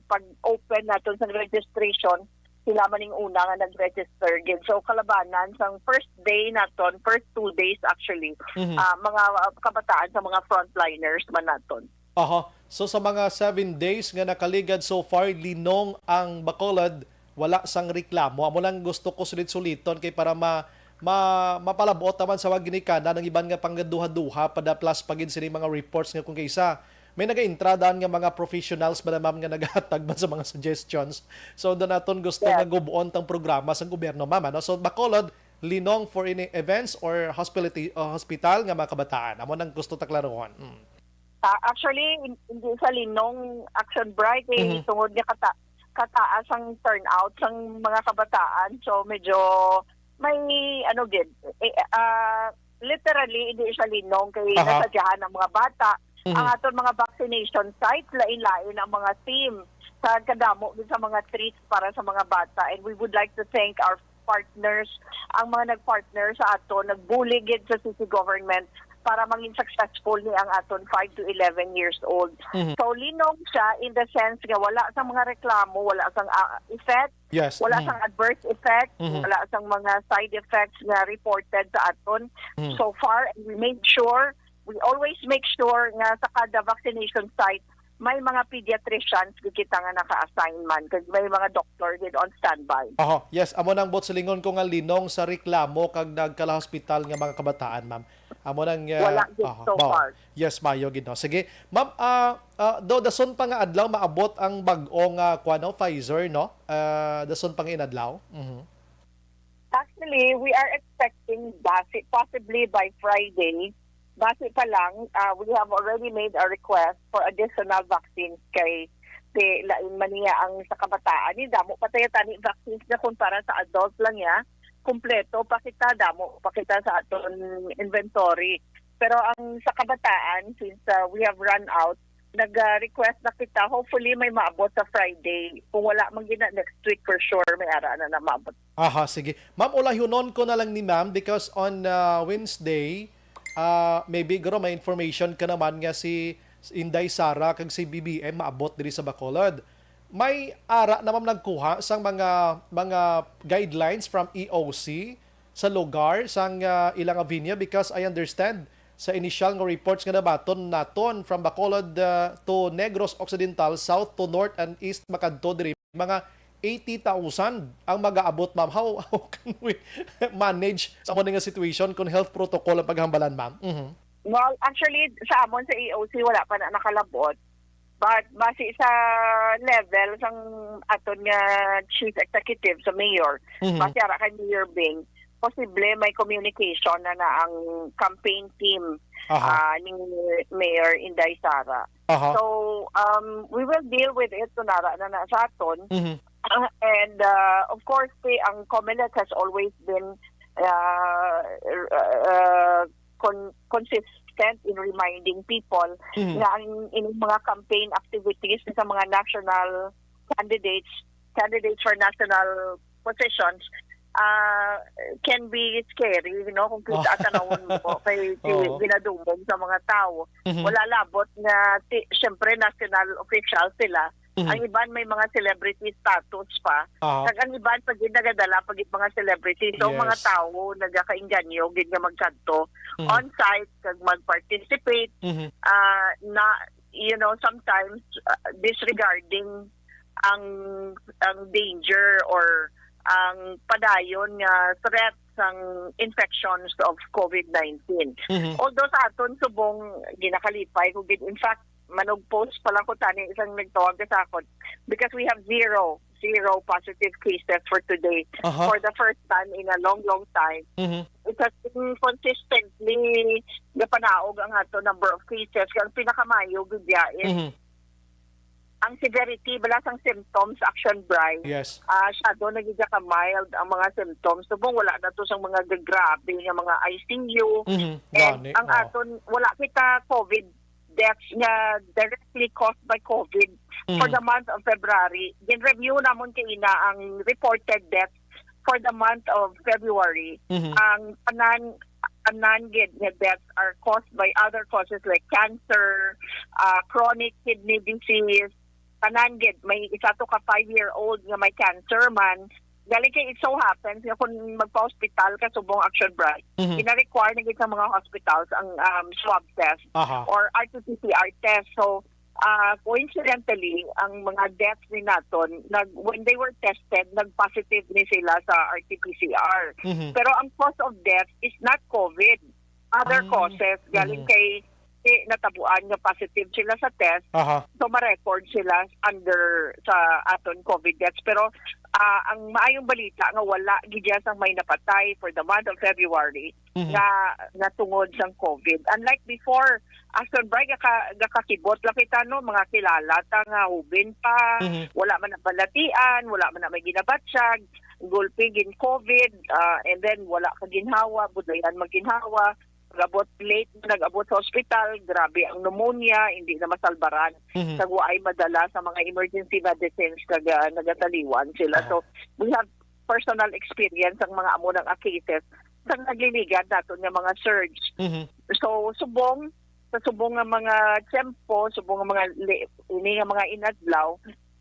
pag-open naton sa registration, sila man ning una nga nag-register gid. So, kalabanan sang first day naton, first two days actually, Mhm. ah, mga kabataan sa mga frontliners man naton. Aha. So, sa mga seven days nga nakaligad so far, linong ang Bacolod, wala sang reklamo. Amo lang gusto ko sulit-suliton kay para ma-, ma-, mapalabot naman sa mga ginikanan ang iban nga panggaduha-duha, pada plus pa gid sini mga reports nga kung kaisa may nagaintra daan nga mga professionals ba na, ma'am, nga nagahatag man sa mga suggestions. So, doon naton gusto Yes. nga gubon tang programa sa gobyerno, ma'am, ano? So, Bacolod, linong for any events or hospitality, uh, hospital nga mga kabataan. Amo nang gusto ta klarohon. Mm. Ah, actually, hin-, hindi sa linong, Action Bri, kay Mhm. tungod nga kata-, kataas ang turnout sang mga kabataan. So, medyo may, ano gid, eh, ah, literally, hindi siya linong kay Aha. nasadyahan ang mga bata. Mhm. Ang aton mga vaccination sites, lain-lain ang mga theme. Sa kadamo gid sa mga treats para sa mga bata. And we would like to thank our partners, ang mga nag-partner sa ato, nagbulig gid sa city government para mangin successful ni ang aton five to eleven years old. Mhm. So, linong siya in the sense nga wala sang mga reklamo, wala sang, ah, effect, Yes. wala Mhm. sang adverse effect, Mhm. wala sang mga side effects nga reported sa aton Mhm. so far. And we made sure, we always make sure nga sa kada vaccination site, may mga pediatricians gid kita nga naka-assign man, kag may mga doktor gid on standby. Oho, yes, amo nang buot silingon ko nga linong sa reklamo kag nagkala-hospital nga mga kabataan, ma'am. Amo nang, ah, Wala gid oho, so mao. far. Yes, maayo gid, no. Sige, ma'am, ah, ah, do dason pa nga adlaw maabot ang bag-o nga, kuwan, no, Pfizer, no? Ah, dason pa nga inadlaw. Mhm. Actually, we are expecting basi, possibly by Friday. Basi pa lang, ah, we have already made a request for additional vaccines kay, kay lain man niya ang sa kabataan. Ni damo pa tayo tani vaccines na kung para sa adult lang ya. Kompleto pa kita, damo pa kita sa aton inventory. Pero ang sa kabataan, since, ah, we have run out, nag-request na kita. Hopefully, may maabot sa Friday. Kung wala man gina, next week for sure, may ara na na maabot. Aha, sige. Ma'am, ulayonon ko na lang ni ma'am because on, uh, Wednesday, uh, maybe guro may information ka naman nga si Inday Sara kag si B B M maabot diri sa Bacolod. May ara na, ma'am, nagkuha sang mga, mga guidelines from E O C sa lugar sang, uh, ilang venue because I understand sa initial nga reports nga nabaton naton from Bacolod, uh, to Negros Occidental, south to north and east makadto diri, mga eighty thousand ang magaabot, ma'am. How, how can we manage sa amo nga situation kung health protocol ang paghambalan, ma'am? Mhm. Well, actually, sa amon sa E O C, wala pa na nakalabot. But base sa level sang aton nga chief executive, sa mayor, Mhm. base ara kay Mayor Bing, posible may communication na na ang campaign team, Aha. ah, ni Mayor Inday Sara. Aha. So, um, we will deal with it kung ara na na sa aton. Mhm. Ah, and, uh, of course, ti, ang Comelec has always been, uh, uh, con-, consistent in reminding people Mhm. nga ang ining mga campaign activities sa mga national candidates, candidates for national positions, ah, can be scary, you know, kung kita Oh. tanawon mo kay ti-, Oo. ginadumog sa mga tao. Mhm. Wala labot nga, ti-, syempre, national official sila. Mhm. Ang iban may mga celebrity status pa. Aha. Kag ang iban pa gid nagadala pa gid mga celebrity. So, mga Yes. tawo nagakainganyo gid nga magkadto Mm. on site kag mag-participate. Mhm. Ah, na, you know, sometimes, ah, disregarding ang, ang danger or ang padayon nga threat sang infections of COVID nineteen. Mhm. Although sa aton subong ginakalipay ko gid. In fact, manugpost pa lang ko tani isang nagtawag ka sa akon because we have zero, zero positive cases for today Aha. for the first time in a long, long time. Mhm. It has been consistently napanaog ang ato number of cases. Ang pinakamayo gid ya is Mhm. ang severity bala sang symptoms, Action Bri. Yes. Ah, shadow na gid ka mild ang mga symptoms. Subong wala na to sang mga grabe nga mga I C U. Mhm. And Gani, ang oo. aton, wala kita COVID deaths nga directly caused by COVID for Mhm. the month of February. Gin-review namon kaina ang reported deaths for the month of February. Mhm. Ang tanan, tanan gid nga deaths are caused by other causes like cancer, ah, chronic kidney disease, tanan gid. May isa to ka five-year-old nga may cancer man. Galing kay it so happens nga kung magpa-hospital ka subong, Action Bri, Mhm. gina-require na gid sa mga hospitals ang, um, swab test Aha. or R T P C R test. So, ah, coincidentally, ang mga deaths ni naton, nag, when they were tested, nag-positive ni sila sa R T P C R. Mhm. Pero ang cause of death is not COVID. Other Ah. causes, galing Mhm. kay, kay natabuan nga positive sila sa test. Aha. So, ma-record sila under sa aton COVID deaths. Pero, ah, ang maayong balita nga wala gid ya sang may napatay for the month of February Mhm. nga, nga tungod sang COVID. Unlike before, Action Bri, gaka-, gakakibot lang kita, no, mga kilala ta nga hubin pa, Mhm. wala man na balatian, wala man na may ginabatyag, gulpi gin COVID, ah, and then wala ka ginhawa, budayan magginhawa, pag-abot late, nag-abot sa ospital, grabe ang pneumonia, hindi na masalbaran. Mhm. Kag waay madala sa mga emergency medicines, kag, ah, nagataliwan sila. Aha. So, we have personal experience ang mga amo nang cases sa nagliligad naton nga mga surge. Mhm. So, subong, sa subong nga mga tiyempo, subong nga mga li-, ini nga mga inadlaw,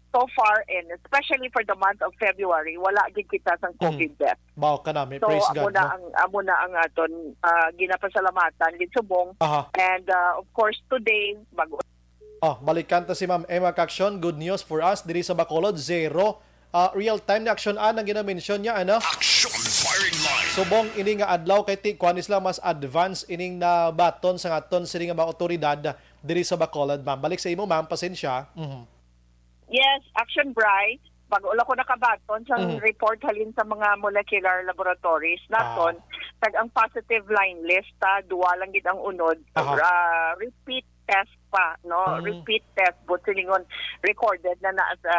so far, and especially for the month of February, wala gid kita sang Mm. COVID death. Mao kanami, So, praise amo God, na no? ang, amo na ang aton, ah, ginapasalamatan gid subong. Aha. And, ah, of course, today, bag-o Oh, balikan ta si Ma'am Emma Caccion. Good news for us. Diri sa Bacolod, zero. Ah, real time na action an ang ginamention niya, ano? Action firing line. Subong ini nga adlaw kay ti-, kuan sila mas advance ining nabaton sa aton sini nga mga otoridad diri sa Bacolod, ma'am. Balik sa imo, ma'am. Pasensya. Mhm. Yes, Action Bri. Bag-o lang ko nakabaton sa Mhm. report halin sa mga molecular laboratories naton. Ah. Kag ang positive line list, ta, duwa lang gid ang unod. Aha. Ah, repeat test pa, no? Mm. Repeat test, but silingon, recorded na na as a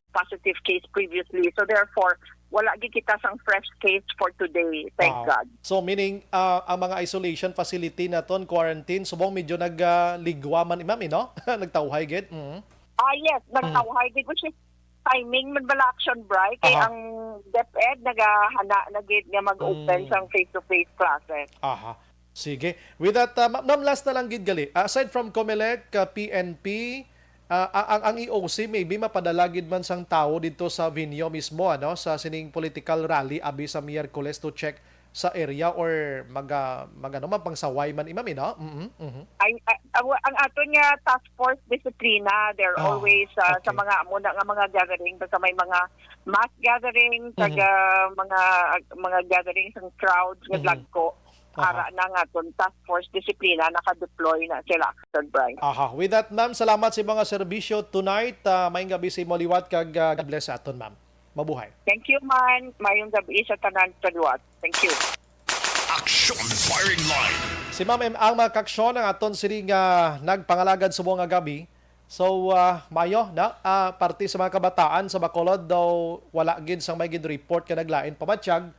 positive case previously. So therefore, wala gid kita sang fresh case for today. Thank Wow. God. So meaning, ah, ang mga isolation facility naton, quarantine, subong medyo nag, ah, ligwa man, ma'am, eh, no? Nagtawhay gid. Mhm. Ah, yes, Mm. nagtawhay gid, which is timing man bala, Action Bri, kay Aha. ang DepEd nagahana na gid nga mag-open Mm. sang face-to-face classes. Aha. Sige. With that, uh, ma-, ma'am, last na lang gid gali. Ah, aside from Comelec, uh, P N P, ah, a-, ang, ang E O C maybe mapadala gid man sang tawo didto sa venue mismo, ano, sa sining political rally abi sa Miyerkules to check sa area or mag-, ah, mag-, ano man, pangsaway man, imam, eh, no? Mhm, mhm. Ay, ah, ang, ang aton nga task force disiplina, they're Ah, always, ah, sa okay. mga amo na nga mga gathering, basta may mga mass gathering, Mhm. taga mga, mga gathering sa crowd nga Mhm. dagko, Aha. ara na nga aton task force disiplina, naka-deploy na sila, Action Bri. Aha. With that, ma'am, salamat sa mga serbisyo tonight. Ah, maayong gabi sa imo liwat kag, ah, God bless sa aton, ma'am. Mabuhay. Thank you, man. Maayong gabi sa tanan sa liwat. Thank you. Action firing line. Si Ma'am M. Ang mga kaaksyon ang aton sini nga nagpangalagad subong nga gabi. So, ah, mayo na, ah, parte sa mga kabataan sa Bacolod daw wala gid sang may gid report nga naglain pamatyag.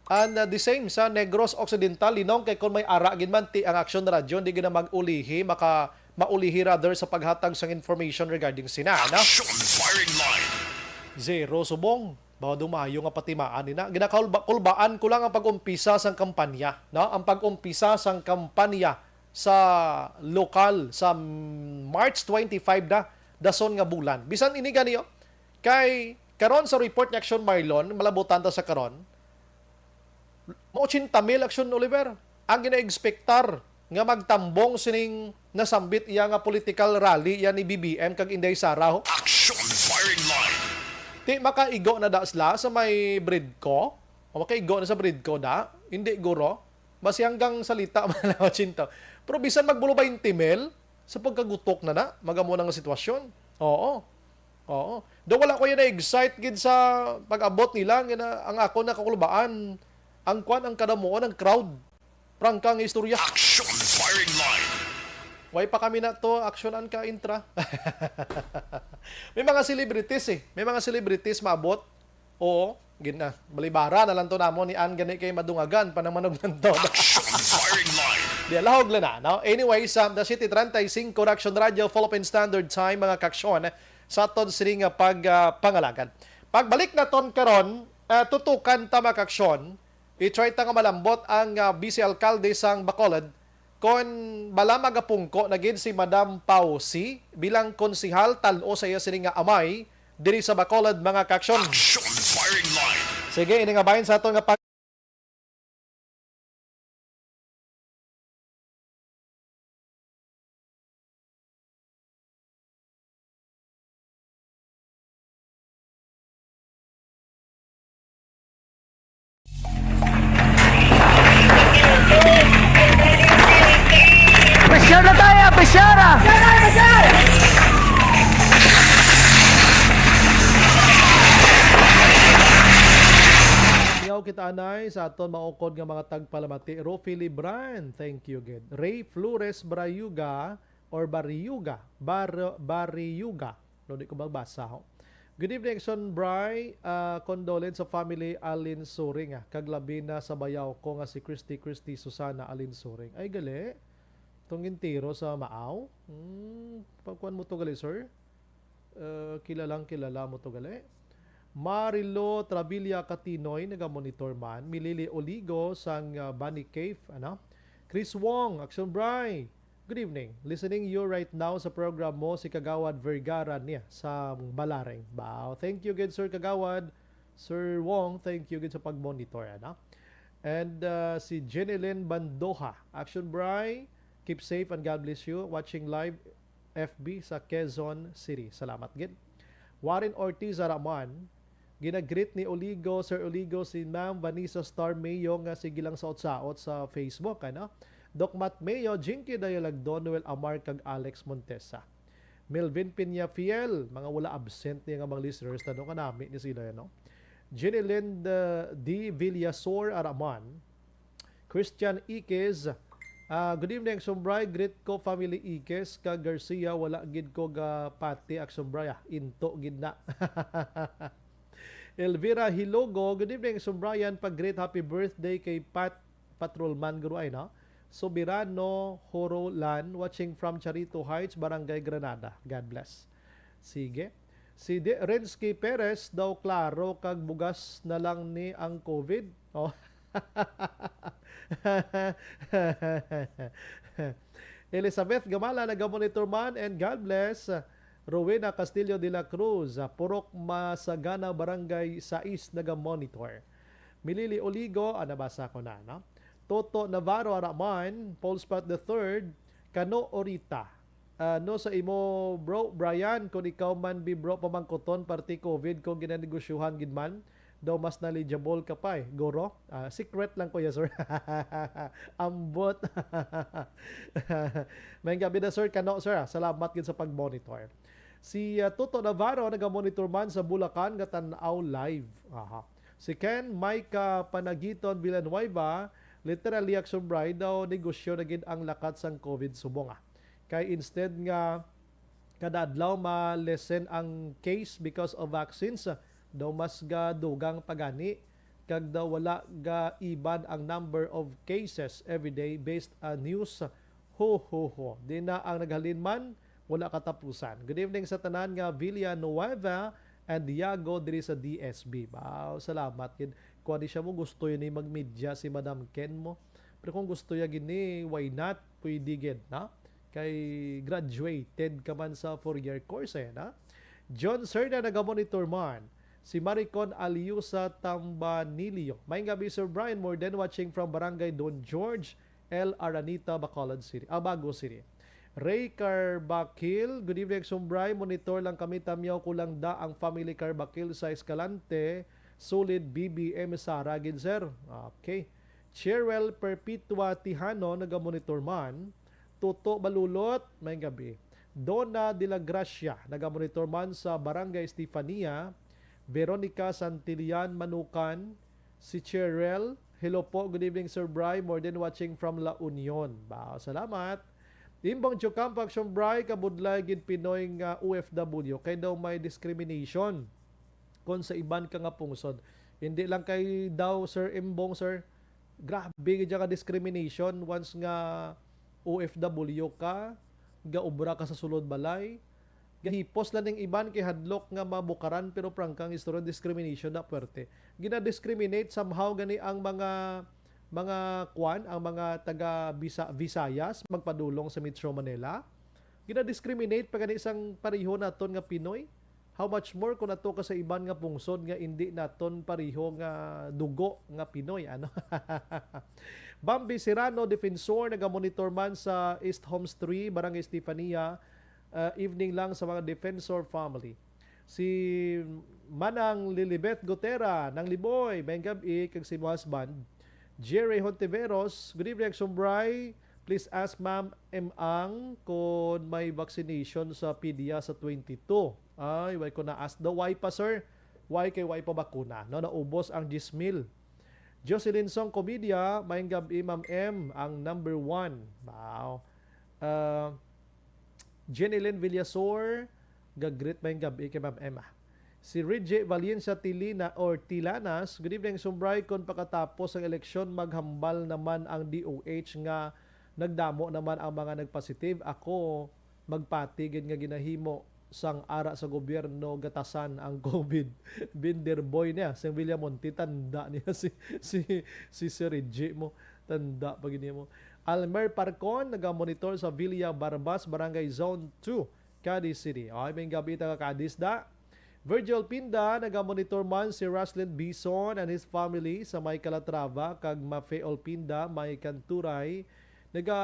And, ah, the same sa Negros Occidental, Linong, kay kung may ara gid man ti ang Action Radyo, hindi gid na mag-ulihi, maka-, maulihi rather sa paghatag sang information regarding sina, no? Action firing line. Zero subong. Bawa daw maayo nga patimaan nina. Ginakaulba-, kulbaan ko lang ang pag-umpisa sang kampanya, no? Ang pag-umpisa sang kampanya sa lokal sa March twenty-five na. dason nga bulan. Bisan ini gani, oh, kay karon sa report ni Action Marlon, malabutan ta sa karon, ma-ochenta mil, Action Oliver, ang ginaekspektar nga magtambong sining nasambit iya nga political rally iya ni B B M kag Inday Sara, ho. Action Firing Line. Ti makaigo na da sila sa may Bridco? O makaigo na sa Bridco da? Hindi, guro. Basi hanggang salita man lang, ochenta. Pero bisan magbulo twenty mil, sa pagkagutok na na, magamo na nga sitwasyon. Oo. Oo. Do wala ko yan na-excite gid sa pag-abot nila, nga na, ang ako nakakulbaan, ang kwan, ang kadamuon, ang crowd. Prangka nga istorya. Action Firing Line. Way pa kami na to, action an ka intra. May mga celebrities eh. May mga celebrities maabot. Oo, gid na. Balibara na lang to namo ni Ann gani kay madungagan pa naman og nandod. Action Firing Line. Di, lahog lang na, no? Anyways, um, the City treinta y cinco Action Radio, Philippine Standard Time, mga kaksyon, sa aton sini nga pag, ah, pangalagad. Pagbalik naton karon, ah, tutukan ta, mga kaksyon, i-try ta nga malambot ang, ah, Vice Alkalde sang Bacolod, kon bala magapungko na gid si Madam Pausi bilang konsehal, tan-o sa iya sini nga amay diri sa Bacolod, mga kaksyon. Action Firing Line. Sige, ini nga bahin sa aton nga pag- Pressure na tayo, pressure ah! Yaw kita anay sa aton maukod nga mga tagpalamati. Rufi Libran, thank you gid. Ray Flores Brayuga or Barriuga, Bar-, Barriuga. No, di ko magbasa ho. Good evening, Action Bri. Ah, condolence sa family Alin Suring, ah, kag labi na sa bayaw ko nga si Christy, Christy Susana Alin Suring. Ay, gali. Tong entero sa Maaw? Hmm, pagkuan mo to gali, sir? Uh, kilalang kilala mo to gali. Marilo Travilla Katinoy, naga-monitor man. Milili Oligo sang, uh, Bunny Cave, ano? Chris Wong, Action Bri. Good evening. Listening you right now sa program mo, si Kagawad Vergara niya sa Balareng. Wow. Thank you gid, Sir Kagawad. Sir Wong, thank you gid sa pag-monitor, ano? And, uh, si Jenilyn Bandoha, Action Bri, keep safe and God bless you. Watching live F B sa Quezon City. Salamat gid. Warren Ortiz Araman, ginagreet ni Oligo, Sir Oligo, si Ma'am Vanessa Star Mayo nga sige lang saot-saot sa Facebook, ano? Doc Matt Mayo, Jinky Dayalagdon, Noel Amar, kag Alex Montesa. Melvin Peñafiel, mga wala absent niya nga mga listeners, tano kanami ni sila, no? Jenny Lind, uh, D. Villasor Araman, Christian Iquez, ah, good evening, Action Bri. Greet ko family Iquez kag Garcia. Wala gid ko ga pati, Action Bri, ah. Into gid na. Elvira Hilogo, good evening, Action Brian. Pag-greet, happy birthday kay Pat Patrolman, guro, ay, no? Soberano Horolan, watching from Charito Heights, Barangay Granada. God bless. Sige. Si De-, Rensky Perez daw, klaro kag bugas na lang ni ang COVID. Oh. Elizabeth Gamala, naga-monitor man, and God bless. Rowena Castillo de la Cruz, Purok Masagana, Barangay Sais, naga-monitor. Milili Oligo, ah, nabasa ko na, no? Toto Navarro Araman, Paul Spot the third, kano orita. Ah, no, sa imo, bro, Brian, kung ikaw man, bi, bro, pamangkuton, parte COVID, kung ginanegosyohan gid man, daw mas knowledgeable ka pa, eh. Guro? Ah, secret lang, kuya, sir. Ambot. May gabi na, sir. Kano, sir, ah. Salamat gid sa pag-monitor. Si, ah, Toto Navarro naga-monitor man sa Bulacan nga tan-aw live. Aha. Si Ken Micah Panagiton Villanueva, literally, Action Bri, daw negosyo na gid ang lakat sang COVID subong, ah. Kay instead nga kada adlaw ma-lessen ang case because of vaccines, daw mas gadugang pa gani, kag daw wala ga-iban ang number of cases every day based on news. Ho, ho, ho. Di na ang naghalin man, wala katapusan. Good evening sa tanan nga Villanueva and Diago diri sa D S B. Wow, salamat gid. Kuan di siya mo, gusto yun ni magmedia si Madam Ken mo. Pero kung gusto ya gini, why not? Pwede gid, no? kay graduated ka man sa four-year course, eh, na? John Serna, naga-monitor man. Si Maricon Aliusa Tambanilio. Maayong gabi, Sir Brian. More than watching from Barangay Don George, El Aranita, Bacolod City. Ah, Bago City. Ray Carbakil, good evening, Sir Brian. Monitor lang kami, tamyaw ko lang da ang family Carbakil sa Escalante. Solid B B M Sara gid, sir. Okay. Cheryl Perpetua Tijano, naga-monitor man. Toto Balulot, maayong gabi. Donna de la Gracia, naga-monitor man sa Barangay Estefania. Veronica Santillan Manukan, si Cheryl. Hello po, good evening, Sir Bry. More than watching from La Union. Wow, salamat. Imbong Chocampo, Action Bry, kabudlay gid Pinoy nga O F W kay daw may discrimination kon sa iban ka nga pungsod. Hindi lang kay daw, Sir Imbong, sir. Grabe gid ka discrimination once nga O F W ka, gaobra ka sa sulod balay. Gahipos lang ning iban kay hadlok nga mabukaran, pero prangkang istorya, discrimination na puwerte. Gina-discriminate somehow gani ang mga, mga kwan, ang mga taga Bisa-, Visayas magpadulong sa Metro Manila. Gina-discriminate pa gani sang pareho naton nga Pinoy. How much more kung ato ka sa iban nga pungsod nga indi naton pareho nga dugo nga Pinoy, ano? Bambi Serrano, defensor, nagamonitor man sa East Homes three, Barangay Estefania. Uh, evening lang sa mga defensor family. Si Manang Lilibeth Gutera, Nang Liboy, maayong gab-i, kag si mo husband. Jerry Hontiveros, good evening, Action Bry. Please ask Ma'am M Ang kung may vaccination sa PDEA sa twenty-two. Ay, why ko na-ask daw? Why pa, sir? Why kay why pa bakuna? No, naubos ang diyes mil. Jocelyn Song Comedia, maayong gab-i, Ma'am M, ang number one. Wow. Uh, Jenny Lynn Villasor, gag-greet, maayong gab-i kay Ma'am Emma. Si Reggie Valencia Tilina or Tilanas, good evening, Sumbray, kung pagkatapos ang eleksyon, maghambal naman ang D O H nga nagdamo naman ang mga nagpositive. Ako, magpati gid nga ginahimo sang ara sa gobyerno gatasan ang COVID. Binder boy niya, si Villamonte, tanda niya si, si, si Sir Reggie mo. Tanda pa gid mo. Almer Parcon, nagamonitor sa Villa Barbas, Barangay Zone two, Cadiz City. Ay, maayong gab-i, taga Cadiz da. Virgil Pinda, nagamonitor man si Raslin Bison and his family sa may Calatrava, kag Mafeol Pinda, may Kanturay, naga,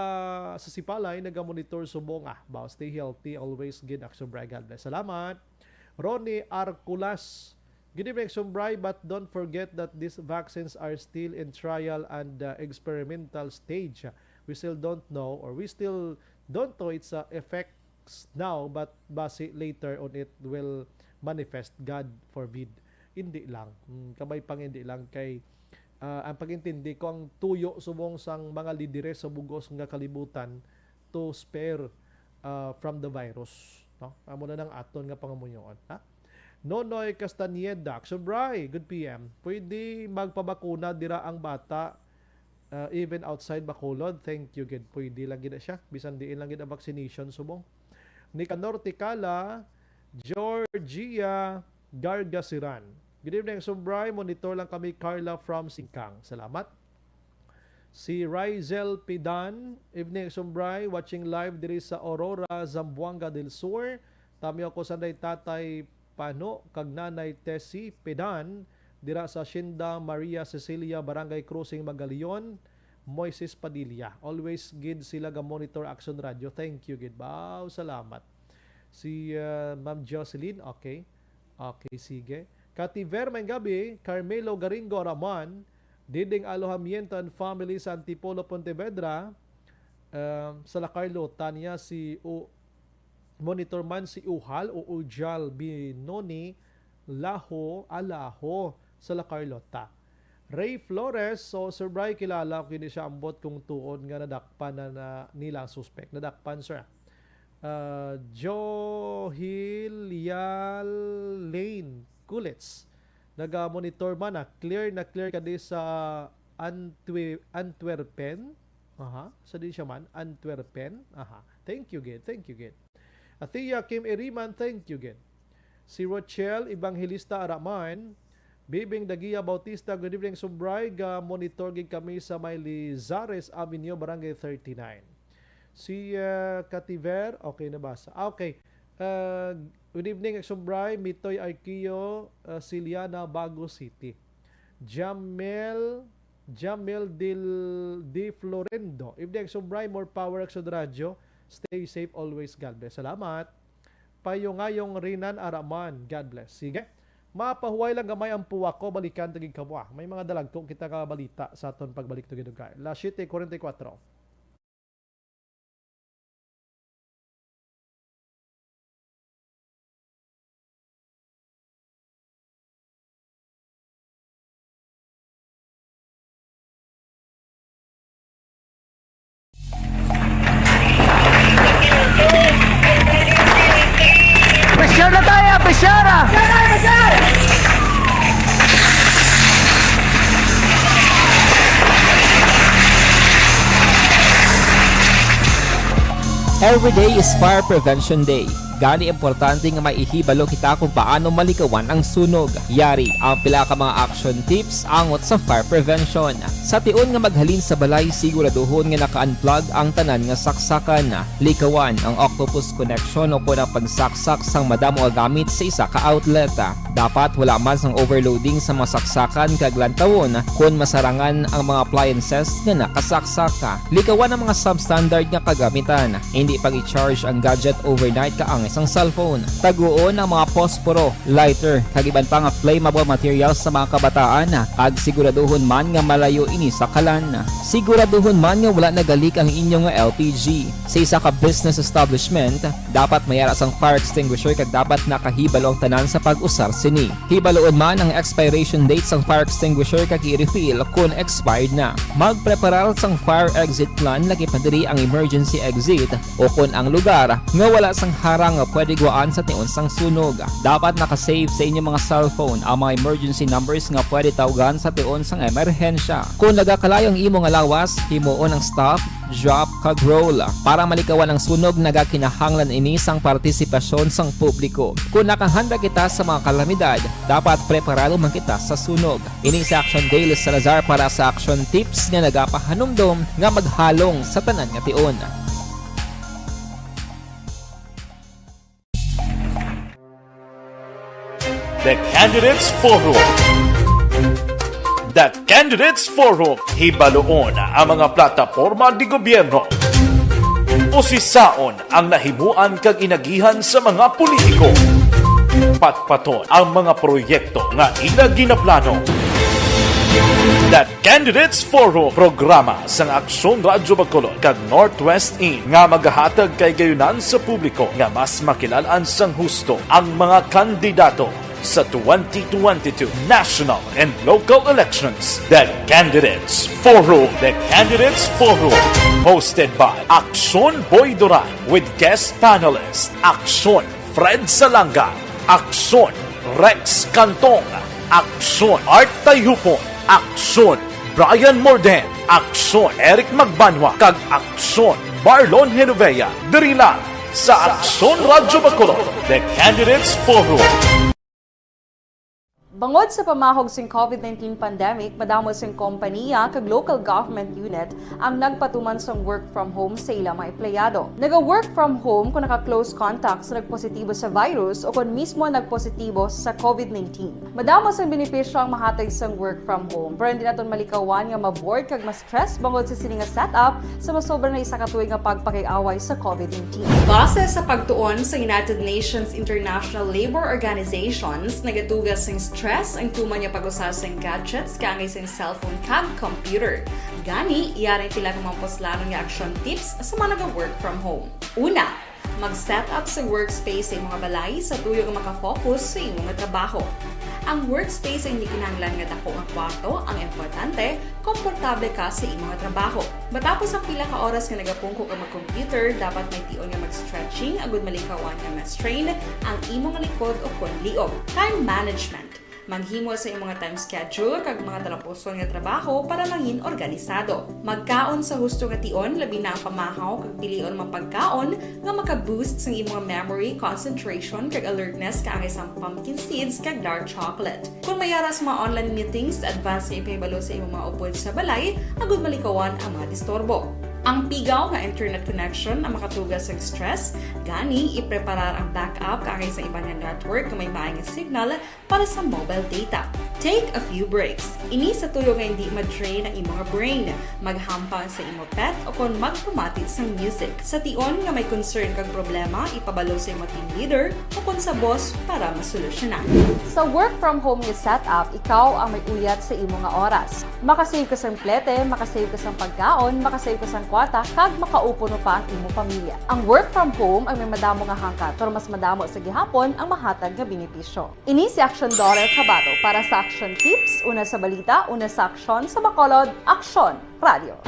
sa Sipalay, nagamonitor subong. Ah, ba, stay healthy always, gid, Action Bry. God bless. Salamat. Ronnie Arculas, good evening, Sumbray, but don't forget that these vaccines are still in trial and, uh, experimental stage. We still don't know, or we still don't know its, uh, effects now, but basi later on it will manifest, God forbid. Hindi lang. Mm, kabay pang hindi lang kay, ah, ang pag-intindi ko, ang tuyo subong sang mga lideres sa bugos nga kalibutan to spare, ah, from the virus, no? Amo na nang aton nga pangamuyoon, ha? Nonoy Castañeda, Action Bry, good P M. Pwede magpabakuna dira ang bata, ah, even outside Bacolod? Thank you gid. Pwede lang gid na siya. Bisan diin lang gid ang vaccination subong. Nicanor Ticala, Georgia Gargasiran. Good evening, Sumbray. Monitor lang kami, Carla from Singkang. Salamat. Si Rizel Pidan, evening, Sumbray. Watching live diri sa Aurora, Zamboanga del Sur. Tamyaw ko sanday Tatay Pano kag Nanay Tessie Pidan dira sa Hacienda Maria Cecilia, Barangay Crossing, Magalion. Moises Padilla. Always gid sila ga monitor Action Radio. Thank you gid. Wow, salamat. Si, uh, Ma'am Jocelyn, okay. Okay, sige. Kativer, maayong gabi. Carmelo Garingo Raman, Diding Alojamiento and family sa Antipolo, Pontevedra. Um, sa La Carlota niya si U-, monitor man si Uhal o Ujal Binoni Laho, Alaho sa La Carlota. Ray Flores, so, Sir Bry, kilala ko gid siya, ambot kung tuod nga nadakpan na, na nila ang suspek. Nadakpan, sir. Ah, Johilial Lane Kulits. Naga-monitor man, ah. Clear na clear ka di sa Antwe-, Antwerpen. Aha, sa di siya man, Antwerpen. Aha. Thank you, gid. Thank you, gid. Athea Kim Eriman, thank you, gid. Si Rochelle Evangelista Araman, Bibing Dagia Bautista, good evening, Sumbray. Ga-monitor gid kami sa may Lizares Avenue, Barangay thirty-nine. Si, ah, Kativer, okay, nabasa. Ah, okay. Ah, good evening, Action Bri, Mitoy Arquio, ah, Siliana, Bago City. Jamel, Jamel Dil, Di Florendo. Evening, Action Bri, more power, Action Radio. Stay safe always. God bless. Salamat. Payungayong Rinan Araman. God bless. Sige. Mapahuway lang gamay ang puwa ko, balikan ta gid kamo, ah. May mga dalagko kita nga balita sa aton pagbalik to gid, okay. Las siete cuarenta y cuatro. Pressure na tayo, pressure ah! Every day is Fire Prevention Day. Gani, importante nga may ihibalo kita kung paano malikawan ang sunog. Yari ang pila ka mga action tips angot sa fire prevention. Sa tion nga maghalin sa balay, siguraduhon nga naka-unplug ang tanan nga saksakan. Likawan ang octopus connection o kon ang pagsaksak sang madamo nga gamit sa isa ka outlet. Dapat wala man sang overloading sa mga saksakan kag lantawon kon masarangan ang mga appliances nga nakasaksak. Likawan ang mga substandard nga kagamitan. Indi pag-i-charge ang gadget overnight kaangay sang cellphone. Taguon ang mga posporo, lighter, kag iban pa nga flammable materials sa mga kabataan, kag siguraduhon man nga malayo ini sa kalan. Siguraduhon man nga wala nagalik ang inyo nga L P G. Sa isa ka business establishment, dapat may ara sang fire extinguisher kag dapat nakahibalo ang tanan sa pag-usar sini. Hibaloon man ang expiration date sang fire extinguisher kag i-refill kon expired na. Magpreparar sang fire exit plan, lakip na diri ang emergency exit o kon ang lugar nga wala sang harang nga pwede gwaan sa tion sang sunog. Dapat naka-save sa inyo mga cellphone ang mga emergency numbers nga pwede tawgan sa tion sang emerhensya. Kon nagakalayo ang imo nga lawas, himuon ang stop, drop, kag roll. Para malikawan ang sunog, nagakinahanglan ini sang partisipasyon sang publiko. Kon nakahanda kita sa mga kalamidad, dapat preparado man kita sa sunog. Ini si Action Dale Salazar para sa Action Tips nga nagapahanumdom nga maghalong sa tanan nga tion. The Candidates Forum. The Candidates Forum, hibaloon ang mga plataporma di gobyerno. Usisaon ang nahimuan kag inagihan sa mga politiko. Patpaton ang mga proyekto nga ila ginaplano. The Candidates Forum, programa sang Aksyon Radyo Bacolod kag Northwest In nga magahatag kahigayonan sa publiko nga mas makilal-an sang husto ang mga kandidato sa twenty twenty-two national and local elections. The Candidates Forum. The Candidates Forum, hosted by Aksyon Boy Duran with guest panelist Aksyon Fred Salanga, Aksyon Rex Cantong, Aksyon Art Tayupon, Aksyon Brian Morden, Aksyon Eric Magbanwa, kag Aksyon Marlon Genovea, diri lang sa Aksyon Radyo Bacolod, The Candidates Forum. Bangod sa pamahog sing COVID nineteen pandemic, madamo sing kompaniya kag local government unit ang nagpatuman sang work from home sa ila mga empleyado. Naga-work from home kung naka-close contact sa nagpositibo sa virus o kung mismo nagpositibo sa COVID nineteen. Madamo sang benepisyo ang mahatag sang work from home, pero hindi naton malikawan nga ma-bored kag ma-stress bangod sa sini nga setup sa masobra na isa ka tuig nga pagpakig-away sa COVID nineteen. Base sa pagtuon sa United Nations International Labour Organizations, nagatuga sing stress ang tuman nga pag-usa sing gadgets kaangay sing cellphone kag computer. Gani, yari ang pila ka mga puslanon nga action tips sa mga naga-work from home. Una, mag-set up sa workspace sa imong balay sa tuyo nga maka-focus sa imong trabaho. Ang workspace ay hindi kinahanglan nga dako nga kwarto, ang importante, komportable ka sa imong trabaho. Matapos ang pila ka oras nga nagapungko ka mag-computer, dapat may tion nga mag-stretching agud malikawan nga ma-strain ang imong likod o kon liog. Time management. Maghimo sa imong time schedule kag mga talapuson nga trabaho para mangin organisado. Magkaon sa husto nga tion, labi na ang pamahaw kag pilion mga pagkaon nga maka-boost sang imong memory, concentration, kag alertness kaangay sang pumpkin seeds kag dark chocolate. Kung may ara sa mga online meetings, advance nga ipahibalo sa imong mga upod sa balay agud malikawan ang mga disturbo. Ang pigaw nga internet connection ang makatuga sa stress, gani ipreparar ang backup kaangay sa iban nga network nga may maay nga signal para sa mobile data. Take a few breaks. Ini sa tuyo nga hindi ma-drain ang imo nga brain, maghampang sa imo pet, o kon magpamati sang music. Sa tion nga may concern kag problema, ipabalo sa imo team leader o kon sa boss para masolusyonan. Sa work from home nga setup, ikaw ang may uyat sa imo nga oras. Makasave ka sang plete, makasave ka sang pagkaon, makasave ka sang kwata, kag makaupod pa ang imo pamilya. Ang work from home ang may madamo nga hangkat, pero mas madamo sa gihapon ang mahatag nga benepisyo. Ini si Action Doral Cabato para sa Action Tips, una sa balita, una sa aksyon, sa Bacolod, Aksyon Radio.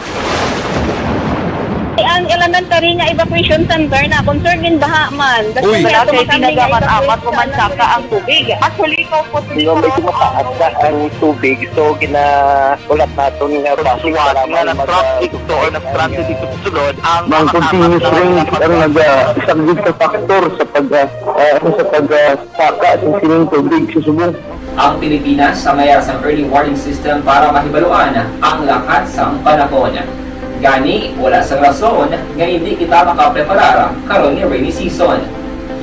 Ang elementary nga evacuation center na concerned din baha man. Uy. Wala kay tinaga man amat o mansaka ang tubig. Actually, ikaw po. Di ba, medyo mataas na ang tubig, so ginaulat naton nga bus nga nag-traffic to or nag-transit dito sa sulod ang mga continuous rain ang nag-, ah, isang big factor sa pag, ah, ah, sa pag, ah, saka sa sining tubig sa subong. Ang Pilipinas ang may sang early warning system para mahibaluan ang lakat sang panahon. Gani, wala sang rason nga hindi kita makapreparar karon nga rainy season.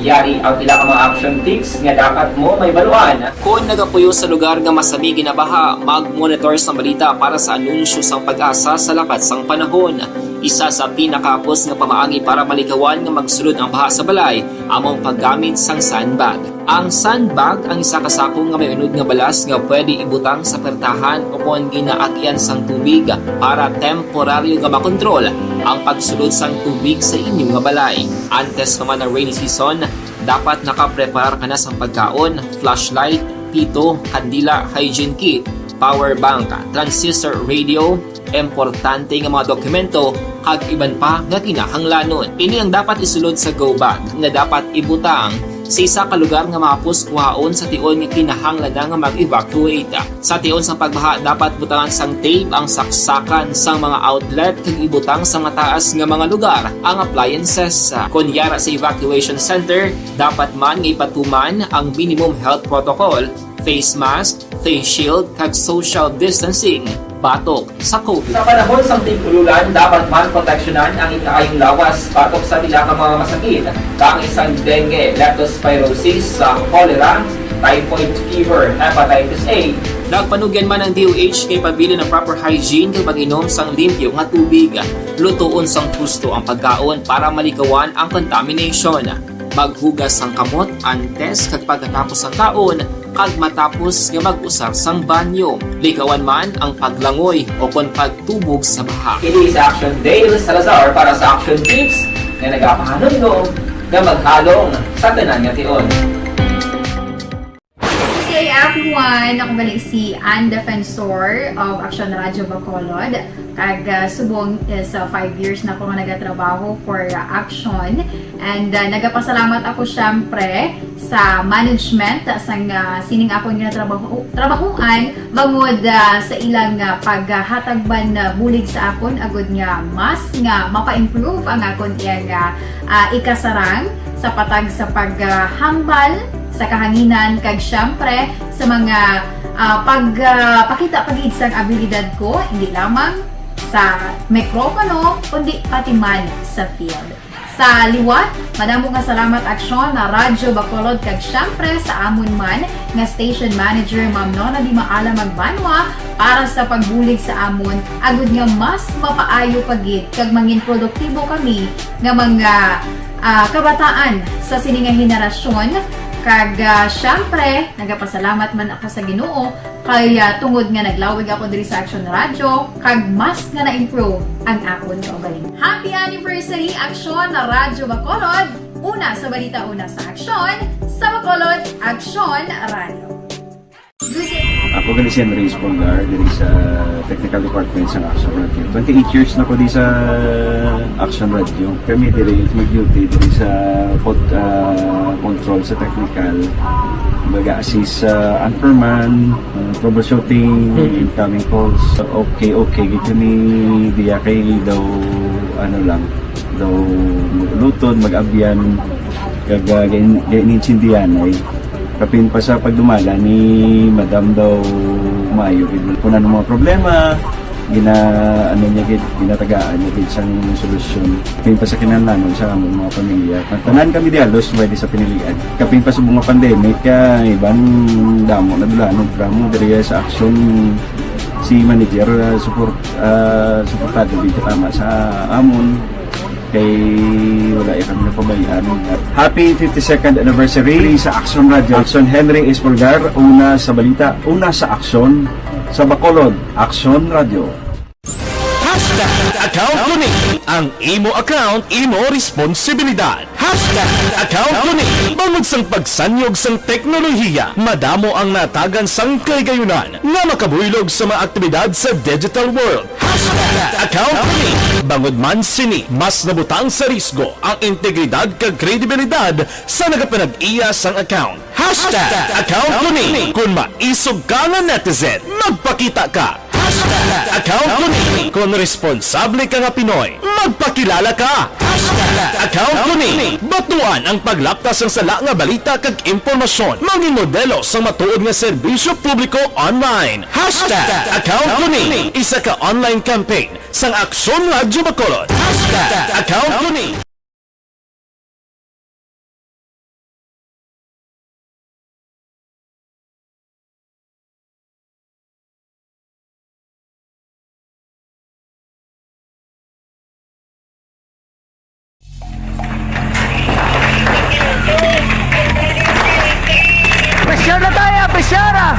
Yari ang pila ka mga action tips nga dapat mo mahibaluan. Kon nagapuyo sa lugar nga masami ginabaha, mag-monitor sang balita para sa anunsyo sang PAGASA sa lakat sang panahon. Isa sa pinakahapos nga pamaagi para malikawan nga magsulod ang baha sa balay amo ang paggamit sang sandbag. Ang sandbag ang isa ka sako nga may unod nga balas nga pwede ibutang sa pertahan o kon ginaagian sang tubig para temporaryo nga makontrol ang pagsulod sang tubig sa inyo nga balay. Antes pa man ang rainy season, dapat nakapreparar ka na sang pagkaon, flashlight, pito, kandila, hygiene kit, power bank, transistor radio, importante nga mga dokumento, kag iban pa nga kinahanglanon. Ini ang dapat isulod sa go bag nga dapat ibutang sa isa ka lugar nga mahapos kuhaon sa tion nga kinahanglan na nga mag-evacuate. Sa tion sang pagbaha, dapat butangan sang tape ang saksakan sang mga outlet kag ibutang sa mataas nga mga lugar ang appliances. Kon yara sa evacuation center, dapat man nga ipatuman ang minimum health protocol, face mask, face shield, kag social distancing batok sa COVID. Sa panahon sang tig-ulan, dapat man proteksyonan ang ikaayong lawas batok sa pila ka mga masakit, kaangay sang dengue, leptospirosis, sa cholera, typhoid fever, hepatitis A. Nagpanugyan man ang D O H kay pabilin ang proper hygiene kag pag-inom sang limpyo nga tubig. Lutoon sang husto ang pagkaon para malikawan ang contamination. Maghugas sang kamot antes kag pagkatapos sang kaon, kag matapos nga mag-usar sang banyo. Likawan man ang paglangoy o kon pagtubog sa baha. Ini sa Action Dale Salazar para sa Action Tips nga nagapahanumdom nga maghalong sa tanan nga tion. Good day, everyone! Ako gali si Ann Defensor of Action Radio Bacolod. Kag, ah, subong is, ah, five years na ko nga nagatrabaho for, ah, Action. And, ah, nagapasalamat ako, syempre, sa management, ah, sang, ah, sining akon nga trabaho, trabahoan, bangod, ah, sa ilang, ah, paghatag man, ah, bulig sa akon, agud nga mas nga mapa-improve ang akon iyang, ah, ah, ikasarang sa patag sa paghambal sa kahanginan, kag, syempre, sa mga, ah, pag, ah, pakita pa gid sang abilidad ko, hindi lamang sa mikropono, kundi pati man sa field. Sa liwat, madamo nga salamat, Aksyon na Radyo Bacolod, kag syempre sa amon man nga station manager, Ma'am Nona Di Maala Magbanwa, para sa pagbulig sa amon, agud nga mas mapaayo pa gid kag mangin produktibo kami nga mga, ah, kabataan sa sini nga henerasyon. Kag, ah, syempre, nagapasalamat man ako sa Ginoo kay, ah, tungod nga naglawig ako diri sa Action Radio, kag mas nga na-improve ang akon kaugalingon. Happy anniversary, Aksyon na Radyo Bacolod! Una sa balita, una sa aksyon, sa Bacolod, Aksyon Radio. Ako gali si Andres Polgar, diri sa technical department sa Action Radio. Twenty-eight years na ko di sa Action Radio. Kami diri mag-duty diri sa pod-, ah, control sa technical. Mag-assist sa anchorman, ah, troubleshooting, incoming calls. Okay, okay. Gito ni diya kay daw, ano lang, daw luton, mag-abyan. Kag, ah, gain-, gain-, intindihan ay kapin pa sa pagdumala ni Madam daw maayo gid. Kung ano mga problema, Gina-, ano niya gid, ginatagaan niya gid sang solusyon. Kapin pa sa kinahanglanon sa among mga pamilya. Tanan kami dihalos pwede sa pinilian. Kapin pa sa mga pandemic, ah, iban damo na dulanog. Ramo diri sa Aksyon, si manager, ah, support, ah, suportado gid katama sa amon. Kay wala ya kami napabayaan. Happy fifty-second anniversary sa Aksyon Radio. Aksyon Henry Espolgar, una sa balita, una sa aksyon, sa Bacolod, Aksyon Radio. Hashtag account ko ni. Ang imo account, imo responsibilidad. Hashtag account ko ni. Bangod sang pagsanyog sang teknolohiya, madamo ang natagan sang kahigayunan nga makabuylog sa mga aktibidad sa digital world. Hashtag account ko ni. Bangod man sini, mas nabutang sa risgo ang integridad kag kredibilidad sa nagapanag-iya sang account. Hashtag account ko ni. Kung maisog ka nga netizen, magpakita ka. Hashtag account ko ni. Kung responsable ka nga Pinoy, magpakilala ka. Hashtag account ko ni. Batuan ang paglapta sang sala nga balita kag impormasyon. Mangin modelo sang matuod nga serbisyo publiko online. Hashtag account ko ni. Isa ka online campaign sang Aksyon Radyo Bacolod. Hashtag account ko ni. Pressure na tayo, pressure ah!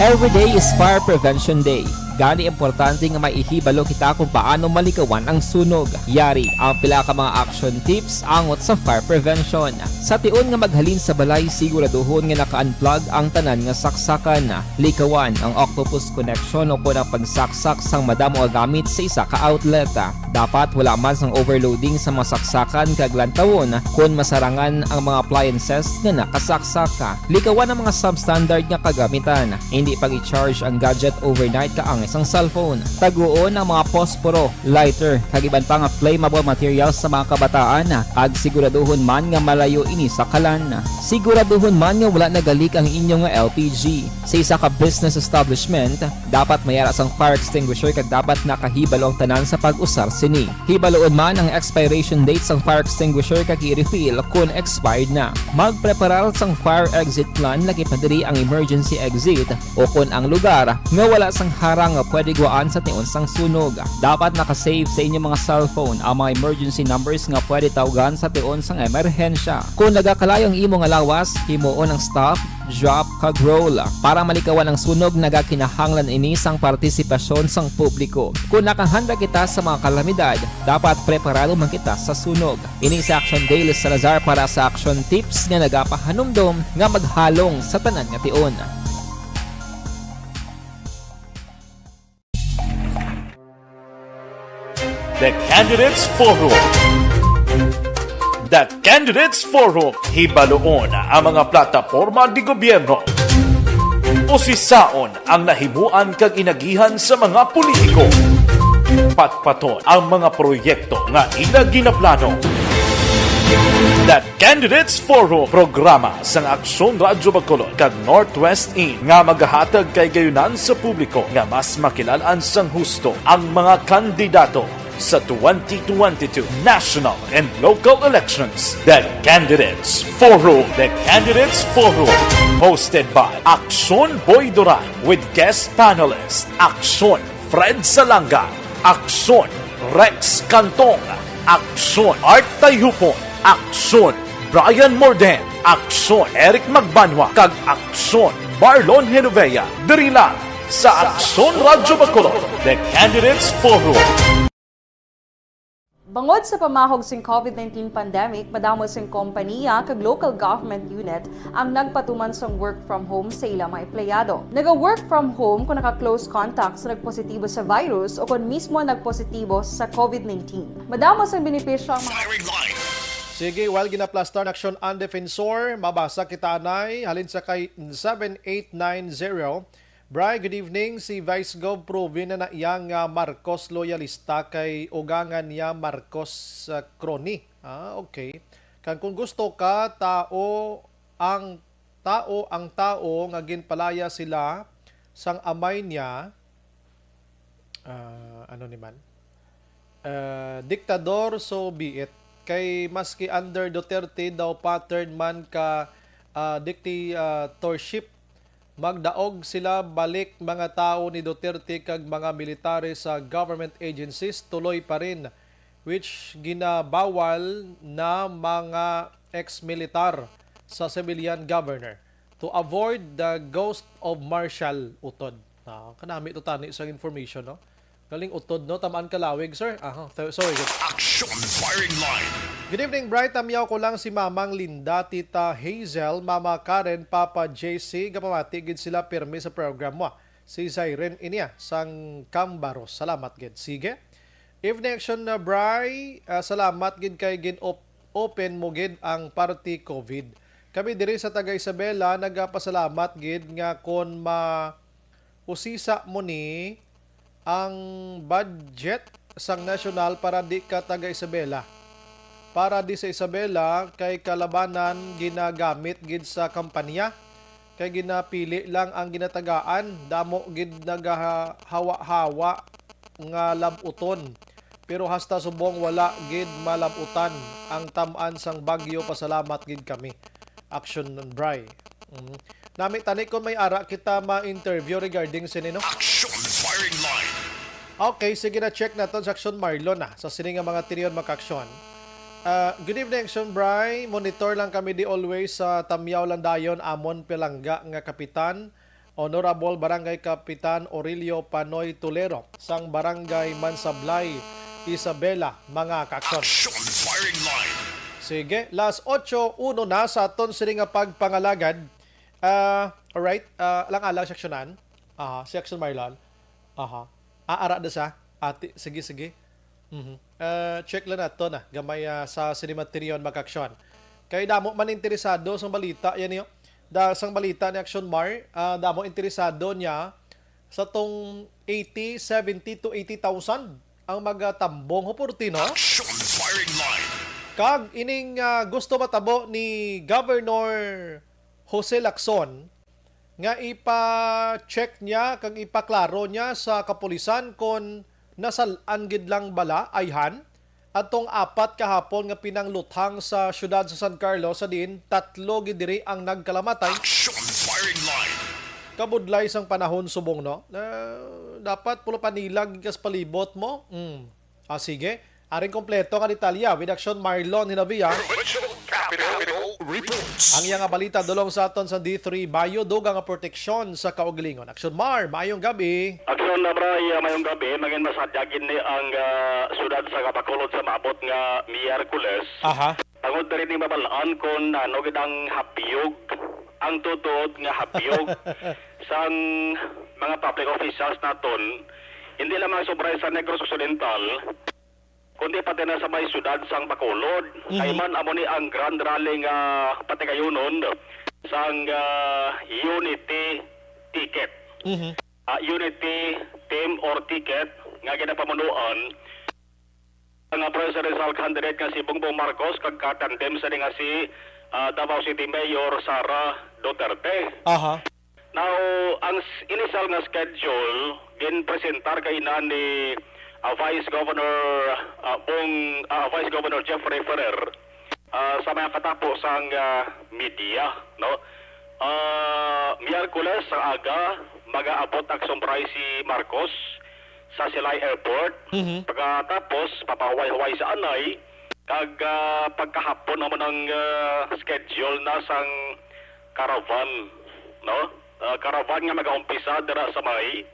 Every day is Fire Prevention Day. Gani, importante nga may ihibalo kita kung paano malikawan ang sunog. Yari ang pila ka mga action tips angot sa fire prevention. Sa tion nga maghalin sa balay, siguraduhon nga naka-unplug ang tanan nga saksakan. Likawan ang octopus connection o kon ang pagsaksak sang madamo nga gamit sa isa ka outlet. Dapat wala man sang overloading sa mga saksakan kag lantawon kon masarangan ang mga appliances nga nakasaksak. Likawan ang mga substandard nga kagamitan. Hindi pag-i-charge ang gadget overnight kaangay sang cellphone. Taguon ang mga posporo, lighter, kag iban pa nga flammable materials sa mga kabataan, kag siguraduhon man nga malayo ini sa kalan. Siguraduhon man nga wala nagalik ang inyo nga L P G. Sa isa ka business establishment, dapat may ara sang fire extinguisher kag dapat nakahibalo ang tanan sa pag-usar sini. Hibaloon man ang expiration date sang fire extinguisher kag i-refill kon expired na. Magpreparar sang fire exit plan, lakip na diri ang emergency exit, o kon ang lugar nga wala sang harang nga pwede gwaan sa tion sang sunog. Dapat naka-save sa inyo mga cellphone ang mga emergency numbers nga pwede tawgan sa tion sang emerhensya. Kon nagakalayo ang imo nga lawas, himuon ang stop, drop, kag roll. Para malikawan ang sunog, nagakinahanglan ini sang partisipasyon sang publiko. Kon nakahanda kita sa mga kalamidad, dapat preparado man kita sa sunog. Ini si Action Dale Salazar para sa Action Tips nga nagapahanumdom nga maghalong sa tanan nga tion. The Candidates Forum. The Candidates Forum. Hibaloon ang mga plataporma de gobyerno. Usisaon ang nahimuan kag inagihan sa mga politiko. Patpaton ang mga proyekto nga ila ginaplano. The Candidates Forum, programa sang Aksyon Radyo Bacolod kag Northwest In nga magahatag kahigayunan sa publiko nga mas makilal-an sang husto ang mga kandidato sa twenty twenty-two national and local elections. The Candidates Forum. The Candidates Forum, hosted by Aksyon Boy Duran with guest panelist Aksyon Fred Salanga, Aksyon Rex Cantong, Aksyon Art Tayhupon, Aksyon Brian Morden, Aksyon Eric Magbanwa, kag Aksyon Marlon Genovea, diri lang sa Aksyon Radyo Bacolod, The Candidates Forum. Bangod sa pamahog sing COVID nineteen pandemic, madamo sing kompanya kag local government unit ang nagpatuman sang work from home sa ila mga empleyado. Naga-work from home kung naka-close contact sa nagpositibo sa virus o kon mismo nagpositibo sa COVID nineteen. Madamo sang benepisyo ang mga Sige, while ginaplastar na aksyon ang defensor, mabasa kita anay halin sa kay seven eight nine zero. Bri, good evening. Si Vice Gov Provin na na iya nga Marcos loyalista kay ugangan niya Marcos, ah, crony. Ah, okay. Kang kung gusto ka, tao ang tao ang tao nga ginpalaya sila sang amay niya, ah, ano ni man? Ah, diktador, so be it. Kay maski under Duterte daw pattern man ka, ah, dictatorship, magdaog sila balik mga tawo ni Duterte kag mga military sa government agencies, tuloy pa rin, which ginabawal na mga ex-militar sa civilian governor to avoid the ghost of martial utod. Ah, kanami to tani sa information, no? Galing utod, no? Tamaan ka lawig, sir. Aha, so- sorry. Action Firing Line. Good evening, Bright. Tamyaw ko lang si Mamang Linda, Tita Hazel, Mama Karen, Papa J C. Gapamati gid sila pirmi sa program mo. Si Zyren Inia sang Cambaros. Salamat gid. Sige. Evening Action na, Bri. Ah, salamat gid kay gin-op-, open mo gid ang party covid. Kami diri sa taga Isabela nagapasalamat gid nga kon ma usisa mo ni ang budget sang nasyonal para di ka taga Isabela. Para di sa Isabela, kay kalabanan ginagamit gid sa kampanya, kay ginapili lang ang ginatagaan, damo gid nagahawa-hawa nga lab-uton. Pero hasta subong wala gid malab-utan ang tam-an sang bagyo, pasalamat gid kami. Action, Bri. Mm. Nami tani kung may ara kita ma-interview regarding sini, no? Action Firing Line. Okay, sige na, check naton sa Action Marlon, ah, sa sini nga mga tinion, mga ka-action. Ah, good evening, Action Bri. Monitor lang kami di always sa Tamyaw lang dayon, amon palangga nga kapitan, Honorable Barangay Kapitan Aurelio Panoy Tulero sang Barangay Mansablay, Isabela, mga ka-action. Action Firing Line. Sige, las otso uno na sa aton sini nga pagpangalagad. Ah, alright. Ah, alang-alang seksyonan. Aha, section Marlon. Aha. Ah, ara da sa. Ati, sige, sige. Mhm. Ah, check lang nato na. Gamay, ah, sa sinimaterion, mga ka-action. Kay damo man interesado sang balita yan, yo. Da, sang balita ni Action Mar, ah, damo interesado niya sa tong eighty, seventy to eighty thousand ang magatambong ho, Portino. Action Firing Line. Kag ining, ah, gusto matabo ni Governor Jose Lacson nga ipa-check niya kag ipaklaro niya sa kapulisan kon nasal-an gid lang bala, ayhan, adtong apat kahapon nga pinangluthang sa siyudad sa San Carlos, sa diin tatlo gid diri ang nagkalamatay. Action Firing Line. Kabudlay sang panahon subong, no? Ah, dapat pulo panilag kas palibot mo. Mm. Ah, sige. Aring kompleto nga detalya with Action Marlon Hinabia. Provincial Capitol Reports. Ang iya nga balita dulong sa aton sa D three Bayo, dugang nga proteksyon sa kaugalingon. Action Mar, maayong gabi. Action na, Bray, ah, maayong gabi. Mangin masadya gid ni ang, ah, siyudad sa Bacolod sa maabot nga Miyerkules. Aha. Tungod diri ni mabal-an kon ano gid ang hapyog, ang tutuod nga hapyog sang mga public officials naton, hindi lamang sobra sa Negros Occidental, kundi pati na sa may siyudad sang Bacolod. Mhm. Kay man amo ni ang grand rally nga patigayunon sang, ah, Unity Ticket. Mhm. Ah, Unity Team or Ticket nga ginapamunuan nga presidential candidate nga si Bongbong Marcos kag katandem sa nga si, ah, Davao City Mayor Sara Duterte. Aha. Now, ang s-, initial nga schedule ginpresentar kaina ni, ah, Vice Governor, ah, Bong, ah, Vice Governor Jeffrey Ferrer, ah, sa mga katapo sang, ah, media, no? Ah, Miyerkules sa aga, mag-aabot ang sumbray si Marcos sa Silay Airport. Mhm. Pagkatapos, papahuway-huway sa anay, kag, ah, pagkahapon naman ang, ah, schedule na sang caravan, no? Ah, caravan nga mag-aumpisa dira sa may,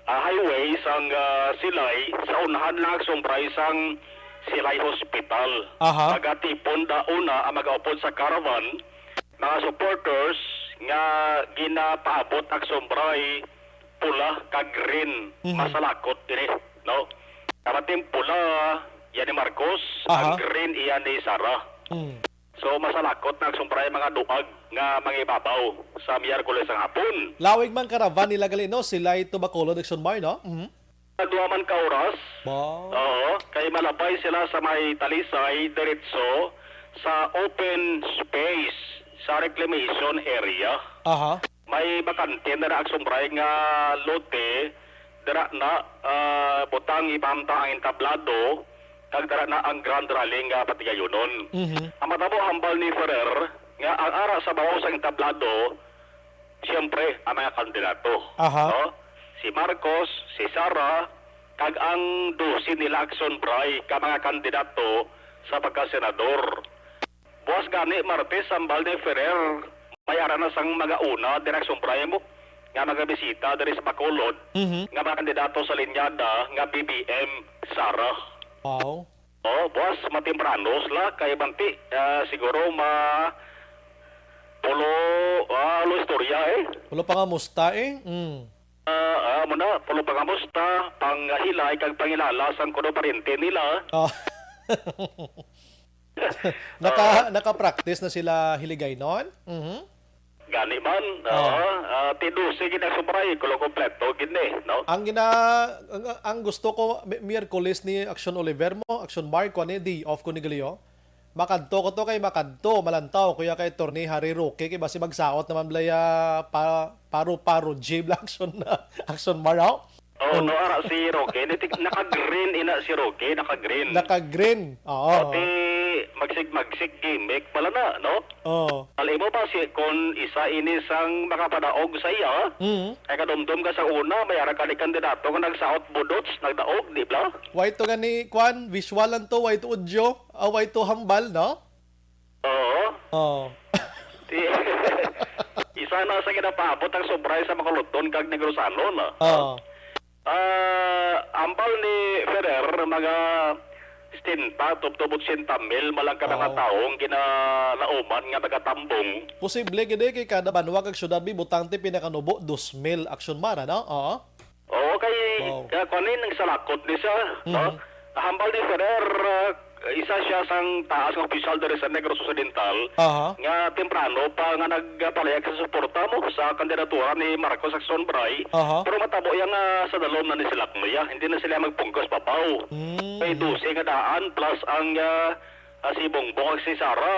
ah, highway sang, ah, Silay, sa unahan lang sumbray sang Silay Hospital. Aha. Magatipon daw na ang mag-aupod sa caravan, mga supporters nga ginapaabot ang sumbray pula kag green, Mhm. masalakot diri, no? Kamating pula, yan ni Marcos, Aha. ang green, iyan ni Sara. Mm. So, masalakot na, Aksyon Bray, mga duag nga mangibabaw sa Miyerkules nga hapon. Lawig man caravan nila gali, no? Silay to Bacolod, Aksyon Mar, no? Mhm. Sa duha man ka oras, Wow. oo, kay malabay sila sa may Talisay, diretso sa open space sa reclamation area. Aha. May bakante na, Aksyon Bray, nga lote, dira na, ah, butang ipahamtang ang entablado, kag dira na ang grand rally nga patigayonon. Mhm. Ang matabo, hambal ni Ferrer, nga ang ara sa babaw sa entablado, siyempre, ang mga kandidato, Aha. no? Si Marcos, si Sara, kag ang dose nila, Aksyon Bray, ka mga kandidato sa pagkasenador. Buwas gani, Martes, hambal ni Ferrer, may ara na sang mga una, dira, Aksyon Bray, mo, nga magabisita diri sa Bacolod, Mhm. nga mga kandidato sa linyada nga B B M Sara. Wow. Oh, buwas matemprano sila kay Banti, ah, siguro ma pulo, ah, lo istorya, eh. Pulo pangamusta, eh. Mm. Ah, ah, amo na, pulo pangamusta, panghilay kag pangilala sang kuno pariente nila. Oh. Naka, Ah. naka-practice na sila hiligaynon? Mhm. Gani man, Oh. oo. Ah, ti dose gid, Aksyon Bray, kulo kompleto gid ni, no? Ang gina-, ang, ang gusto ko, Mi-, Miyerkules ni Aksyon Oliver mo, Aksyon Mar, kuwan ni, day off ko ni Galio. Makadto ko to kay makadto, malantaw, kuya kay Attorney Harry Roque, kay basi magsaot naman blaya pa, paro-paro, J Black Aksyon na, Aksyon Mar, aw? Oh, Mm. no, ara si Roque. Niti-, naka-green ina si Roque, naka-green. Naka-green, oo. O, ti, magsig-magsig gimmick pala na, no? Oo. Alam mo ba si, kung isa ini sang makapadaog sa iya, Mm. ay kadumdum ka sa una, may ara ka ni kandidato nga nagsaot budots, nagdaog, di ba? Way to gani, kwan, visual lang to, way to audio, ah, way to hambal, no? Oo. Oo. Ti-, isa na sa ginapaabot ang sobray sa Makuluton kag Negros Alon, ah. Oo. Ah, ambal ni Ferrer, mga setenta tubtob otsenta mil man lang ka mga Oo. tawo ang ginalauman nga nagatambong. Posible gid, eh, kay kada banwa kag syudad, bi, butante pinakanubo, dos mil, Aksyon Mar, ano? Oo. Oo, kay, Wow. ah, kuwan ni, nagsalakot ni siya, no? Mhm. Hambal ni Ferrer, ah, isa siya sang taas nga opisyal diri sa Negros Occidental Aha. nga temprano pa nga nagpalayag sa suporta mo sa kandidatura ni Marcos Aksyon Bray. Aha. Pero matabo iya nga sa dalom na ni sila kuya, hindi na sila magpunggos babaw. Mm. May dose nga daan plus ang, ah, ah, si Bongbong kag si Sara,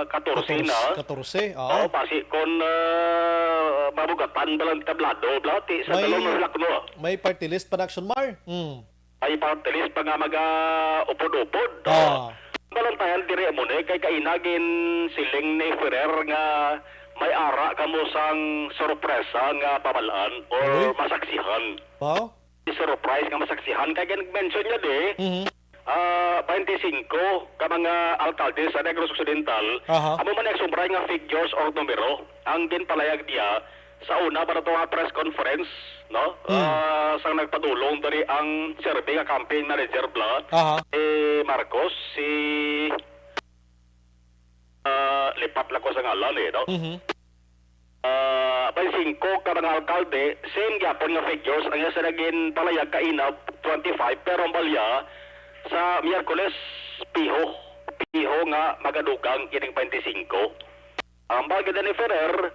katorse na. Katorse, katorse, oo. Oo, basi kon, ah, mabugatan ba lang tablado, blati, sa May, dalom na sila kuno. may party list pa na, Aksyon Mar. Mm. Ay, party list pa nga maga-upod-upod. Ah. Balantayan diri mo ni, kay kaina ginsiling ni Ferrer nga may ara kamo sang sorpresa nga pabal-an or Uy. masaksihan. Wow. Surprise nga masaksihan. Kay gin-mention niya di, Mhm. ah, twenty-five ka mga alkalde sa Negros Occidental, Aha. amo man ang sobray nga figures or numero ang ginpalayag niya sa una para to nga press conference, no? Hmm. Ah, sang nagpadulong diri ang serbi nga campaign manager bla, Aha. si Marcos, si, ah, lipat lang ko sa ngalan eh, no? Mhm. Ah, may singko ka mga alkalde, same gyapon nga figures ang iya sa naging palayag kaina, twenty-five, pero ang balya sa Miyerkules, piho, piho nga magadugang kining twenty-five. Ang bagay ni Ferrer,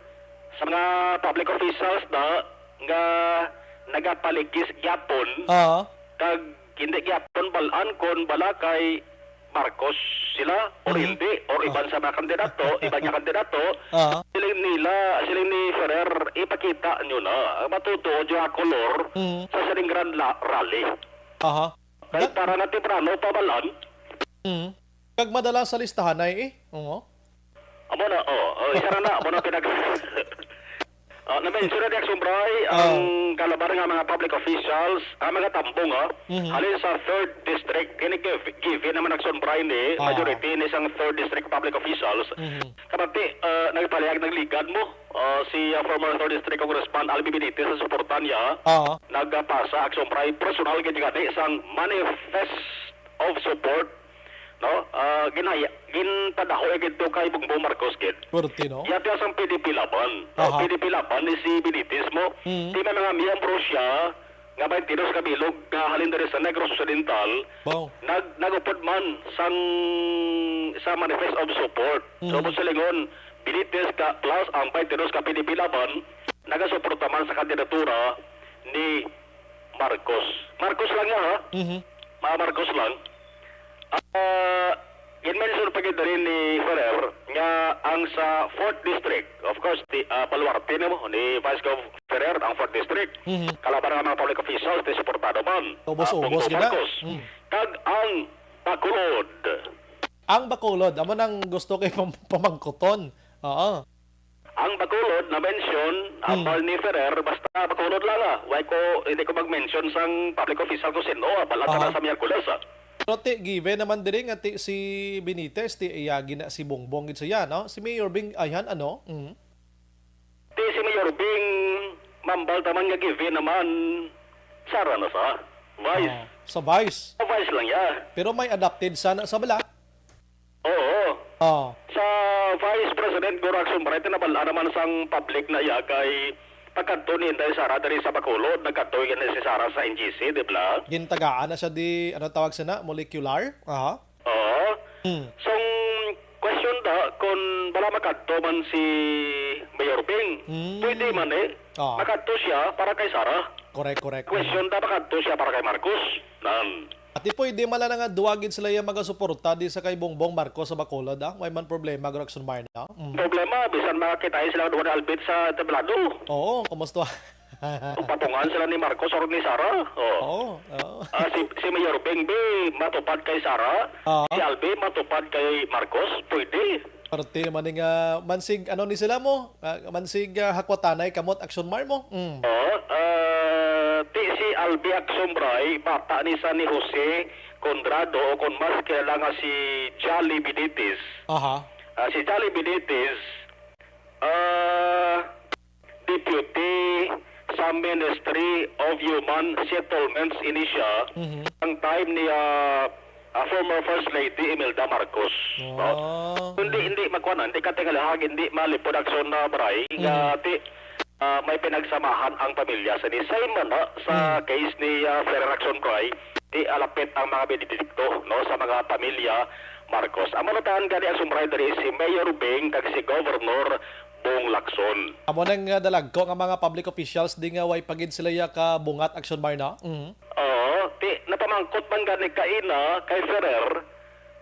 sa mga public officials na nga nagapaligis gyapon, Oo. kag hindi gyapon bal-an kon bala kay Marcos sila or Mhm. hindi, or iban Ah. sa mga kandidato, iban nga kandidato, Ah. siling nila, siling ni Ferrer, ipakita nyo na ang matutuod yung kolor Mhm. sa sining grand la-, rally. Aha. Kay Da- para na temprano pa bal-an. Mhm. Kag madala sa listahan ay eh. Oo. Amo na, oh, oh, isa na na, amo na pinag-, Ah, na-mention na ni Aksyon Bray ang Ah. kalabar nga mga public officials, ang mga tambong, ah, Mhm. halin sa third district. Kini give, given naman Aksyon Bray ni, Ah. majority ni sang third district public officials. Mhm. Kapati, ah, nagpalihag, nagligad mo, ah, si, ah, former third district congressman Albi Benitez sa suporta niya. Ah. Nagpasa Aksyon Bray personal gid gani sang manifest of support, no? Ah, ginaya-, ginpadaho gid to kay Bongbong Marcos gid. Pwerte, no? Yati sang P D P Laban. No? Aha. P D P Laban ni si Benitez mo. Mm. Ti may mga miyembro siya nga twenty-two ka bilog nga halin diri sa Negros Occidental, Wow. nag-, nagupod man sang, sa manifest of support. So, Mhm. mo silingon, Benitez ka, plus ang twenty-two ka P D P Laban, nagasuporta man sa kandidatura ni Marcos. Marcos lang niya, ha? Mhm. Mga Marcos lang. Ah, gin-mention pa gid diri ni Ferrer nga ang sa fourth District, of course, ti-, ah, baluarte nimo ni Vice Gov Ferrer ang fourth District. Mhm. Kalaban ang mga public officials, ti suportado man. Ubos-ubos Ah, Bongbong gid na. Marcos. Mm. Kag ang Bacolod. Ang Bacolod, amo nang gusto kay pam-, pamangkuton. Oo. Ang Bacolod na mention, Mm. ambal ni Ferrer, basta Bacolod lang, ah. Why ko, hindi ko mag-mention sang public official ko sino, ah. Bala Aha. na sa Miyerkules, ah. Pero ti, given naman diri nga ti si Benitez, ti iya gina si Bongbong gid siya, no? Si Mayor Bing, ayan, ano? Mm. Ti si Mayor Bing, mambal taman nga given naman, Sara na sa Vice. Oh, sa Vice. Sa Vice lang ya. Pero may adopted sana sa bala. Oo. Oh. Sa Vice President Goro Action Bright, nabal-an naman sang public na iya kay pagkadto ni Inday Sara diri sa Bacolod, nagkadto gani si Sara sa N G C, di ba? Gintagaan na siya di, ano tawag sana, molecular? Aha. Oo. Hmm. So, question da, kung bala makadto man si Mayor Bing, Hmm. pwede man eh. Ah. Makadto siya para kay Sara. Correct, correct. Question da, makadto siya para kay Marcos. Nan. Ati pwede man lang nga duwa gid sila yung magasuporta di sa kay Bongbong Marcos sa Bacolod, ah. Way man problema, Goro Action Bright, no? Mm. Problema, bisan makakita sila duha ni Albert sa entablado. Oo, kumusta? Kung patungan sila ni Marcos or ni Sara. Oh. Oo, oo. Ah, si, si Mayor Bing, bi, matupad kay Sara. Oo. Si Albi, matupad kay Marcos. Pwede. Parte naman ni nga mansig, ano ni sila mo? Ah, mansig, ah, hakwatanay kamot action mar mo? Mm. Oh, ah, ti si Albi Action Bray, bata ni sa ni Jose Conrado o kung mas kilala nga si Jolly Benitez. Aha. Ah, si Jolly Benitez, ah, deputy sa Ministry of Human Settlements ini siya, Mhm. ang time ni, ah, ah, former First Lady Imelda Marcos. No? Ah. Hindi, hindi magkuan, hindi ka tingalahag, hindi malipod aksyon na, Bray, nga Mhm. ti-, ah, may pinagsamahan ang pamilya sa ni. Same man na sa Mhm. case ni, ah, Ferrer Action Bray, ti alapit ang mga Benedicto, no, sa mga pamilya Marcos. Ang manutahan gani ang sumray diri si Mayor Bing kag si Governor Bong Lacson. Amo nang, ah, dalagko nga mga public officials di nga way pa gid sila ya ka bungat action bar na? Mhm. Oo, ti, napamangkot man gani kaina kay Ferrer,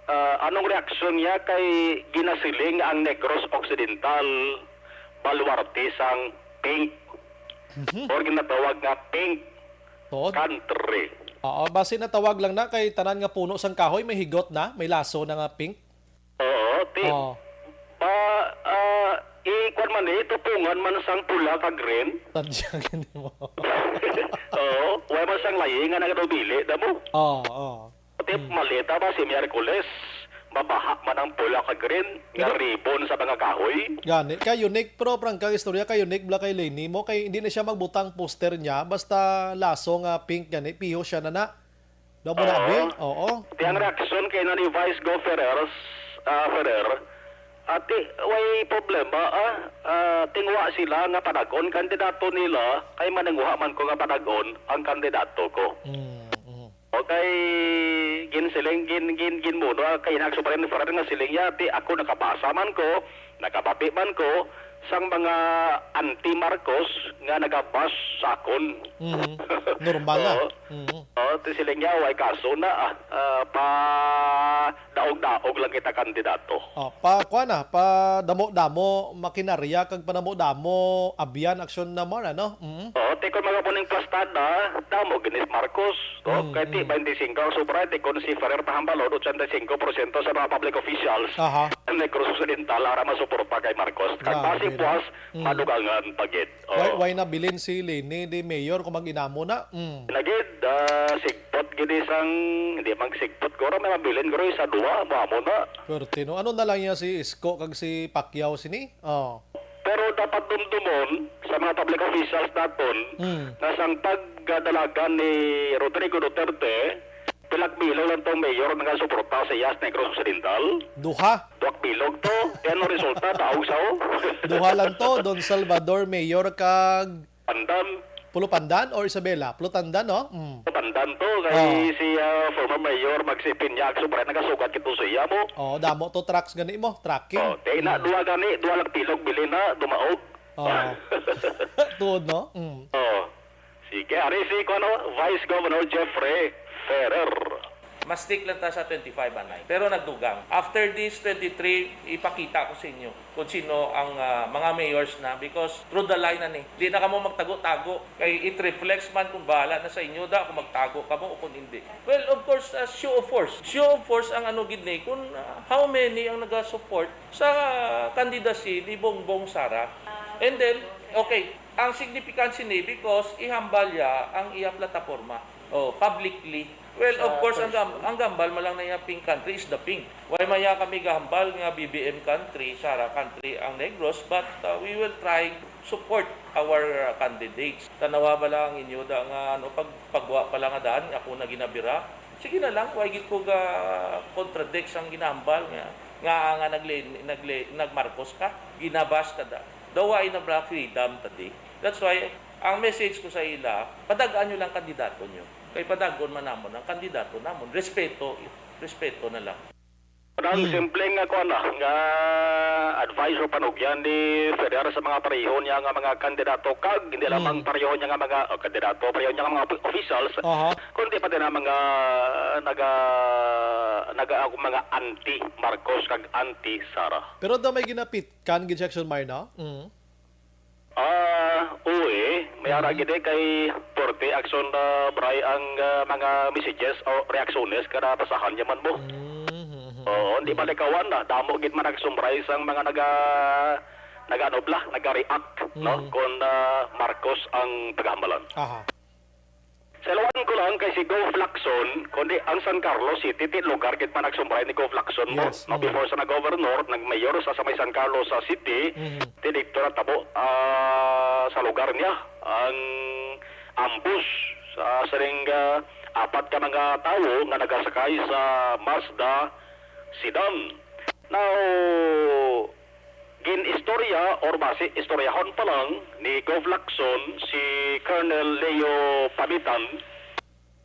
ah, anong reaksyon niya kay ginasiling ang Negros Occidental baluarte sang pink Mhm. or ginatawag nga pink Tuod? country. Oo, basi natawag lang na kay tanan nga puno sang kahoy may higot na, may laso na nga pink. Oo, ti-, Oo. pa, ah, i-, kwan man eh, tupungan man sang pula kag green. Tadya gani mo. Oo, way man sang layi nga nagadubili, damo. Oo, oo. Ti, Hmm. malita ba si Miyerkules, mabaha man ang pula kag green, nga Pero ribbon sa mga kahoy? Gani, kay unique, pero prangka istorya, kay unique bala kay Leni mo, kay hindi na siya magbutang poster niya, basta laso nga pink gani, piho siya na na. Daw mo na, Oo. abi? Oo. Ti ang reaksyon kay na ni Vice Go Ferrer, ah, Ferrer, ati, way problema, ah. Ah, tingwa sila nga padag-on kandidato nila, kay maningwa man ko nga padag-on ang kandidato ko. Mm, mm. Okay, ginsiling, gin, gin, ginmuno, ah, kay inakso pa rin ni Ferrer nga siling niya, ti, ako nakabasa man ko, nakabati man ko, sang mga anti-Marcos nga nagabash sa akon. Mhm. Normal na. Oo. Mhm. Oo, ti sila niya, way kaso na, ah, ah, pa daog-daog lang kita kandidato. Oh, pa, kuwan na, pa damo-damo, makinarya, kag pa damo-damo, abyan, aksyon na mo, ano? Mhm. Oo, ti kon magapuning plastada, damo ginis Marcos. Oh, Mm, kay ti mm. twenty-five ang sobra, ti kon si Ferrer pahambalon, ochenta y cinco porsyento sa mga public officials Aha. ang Negros Occidental ara masuporta kay Marcos. Kag Grabe, basi no? puas, Mm. madugangan pa gid. Why, Oh. why nabilin si Leni di mayor kung mag-inamo na? Mm. Nagid, ah, sigpot gid isang, hindi man sigpot, guro may mabilin, guro isa, duha, mo amo na. Swerte, no? Ano na lang niya si Isko kag si Pacquiao sini? Oh. Pero dapat dumdumon sa mga public officials naton Mm. nga sang pagdalagan ni Rodrigo Duterte, pila ka bilog lang tong mayor nga suporta sa iya sa Negros Occidental. Duha. Duha ka bilog to. Kaya ano resulta? Daog sa o? Duha lang to, Don Salvador, mayor kag Pandan. Pulo Pandan or Isabela? Pulo Pandan, no? Mm. Pandan to, kay Oh. si, ah, former Mayor Maxi Piña, Agso Pare, nagasugat kito sa iya mo. Oh, damo to trucks gani mo, trucking. Oh, di na, Mm. duha gani, duha lang pilog, bili na, dumaog. Oh. Tuod, no? Mm. Oh. Sige, ari si, kuno, Vice Governor Jeffrey Ferrer. Mastik lang ta sa twenty-five anay. Pero nagdugang. After this twenty-three, ipakita ko sa inyo kung sino ang, ah, mga mayors na, because through the line na ni. Di na kamo magtago-tago. Kay it reflects man kung bahala na sa inyo da kung magtago kamo o kung hindi. Well, of course, ah, show of force. Show of force ang ano gid ni kung, ah, how many ang nagasupport sa candidacy ni Bongbong Sara. And then, okay, ang significance ni because ihambal niya ang iya plataporma. Oh, publicly. Well, of Sa course, ang gam-, ang gambal man lang na iya pink country is the pink. Why maya kami gahambal nga B B M country, Sara country ang Negros, but, uh, we will try support our, uh, candidates. Tanawa ba lang ang inyo da nga, ano, pag, pagwa pa lang nga daan, ako na ginabira. Sige na lang, why gid ko ga contradict sang ginahambal nga, nga, nga nagle-, nagle-, nag-Marcos ka, ginabas ka da. Daw why na bra freedom tadi. That's why, ang message ko sa ila, padagaan nyo lang kandidato nyo. Kay padagon man namon ang kandidato namon. Respeto, respeto na lang. Ang Hmm. simple nga kuan na, nga advice o panugyan ni Ferrer sa mga pareho niya nga mga kandidato kag hindi lamang Hmm. pareho niya nga mga, oh, kandidato, pareho niya nga mga opi-, officials, Aha. kundi pati na mga naga-, naga-, mga anti-Marcos kag anti-Sara. Pero daw may ginapitkan gid si Action Marna? Mm. Ah, uy, may ara Mhm. gid eh, kay forty Action, ah, Bray ang, ah, mga messages o reaksyones nga nabasahan niya man mo. Mhm. Oo, hindi Mhm. malikawan na. Damo gid man nagsumbray sang mga naga-, nag-ano bla, naga-react, no? Mhm. Kung, ah, Marcos ang paghambalan. Aha. Sa ilawan ko lang kay si Gov Lacson, kundi ang San Carlos City, ti lugar gid man nagsumbray ni Gov Lacson mo. Yes, No, mm. before sa nag-governor, nag-mayor sa, sa may San Carlos sa city, Mhm. ti dito natabo, ah, sa lugar niya ang ambush sa sining, ah, apat ka mga tawo nga nagasakay sa Mazda sedan. Now, gin-istorya or basi istoryahon pa lang ni Gov Lacson si Colonel Leo Pamitan,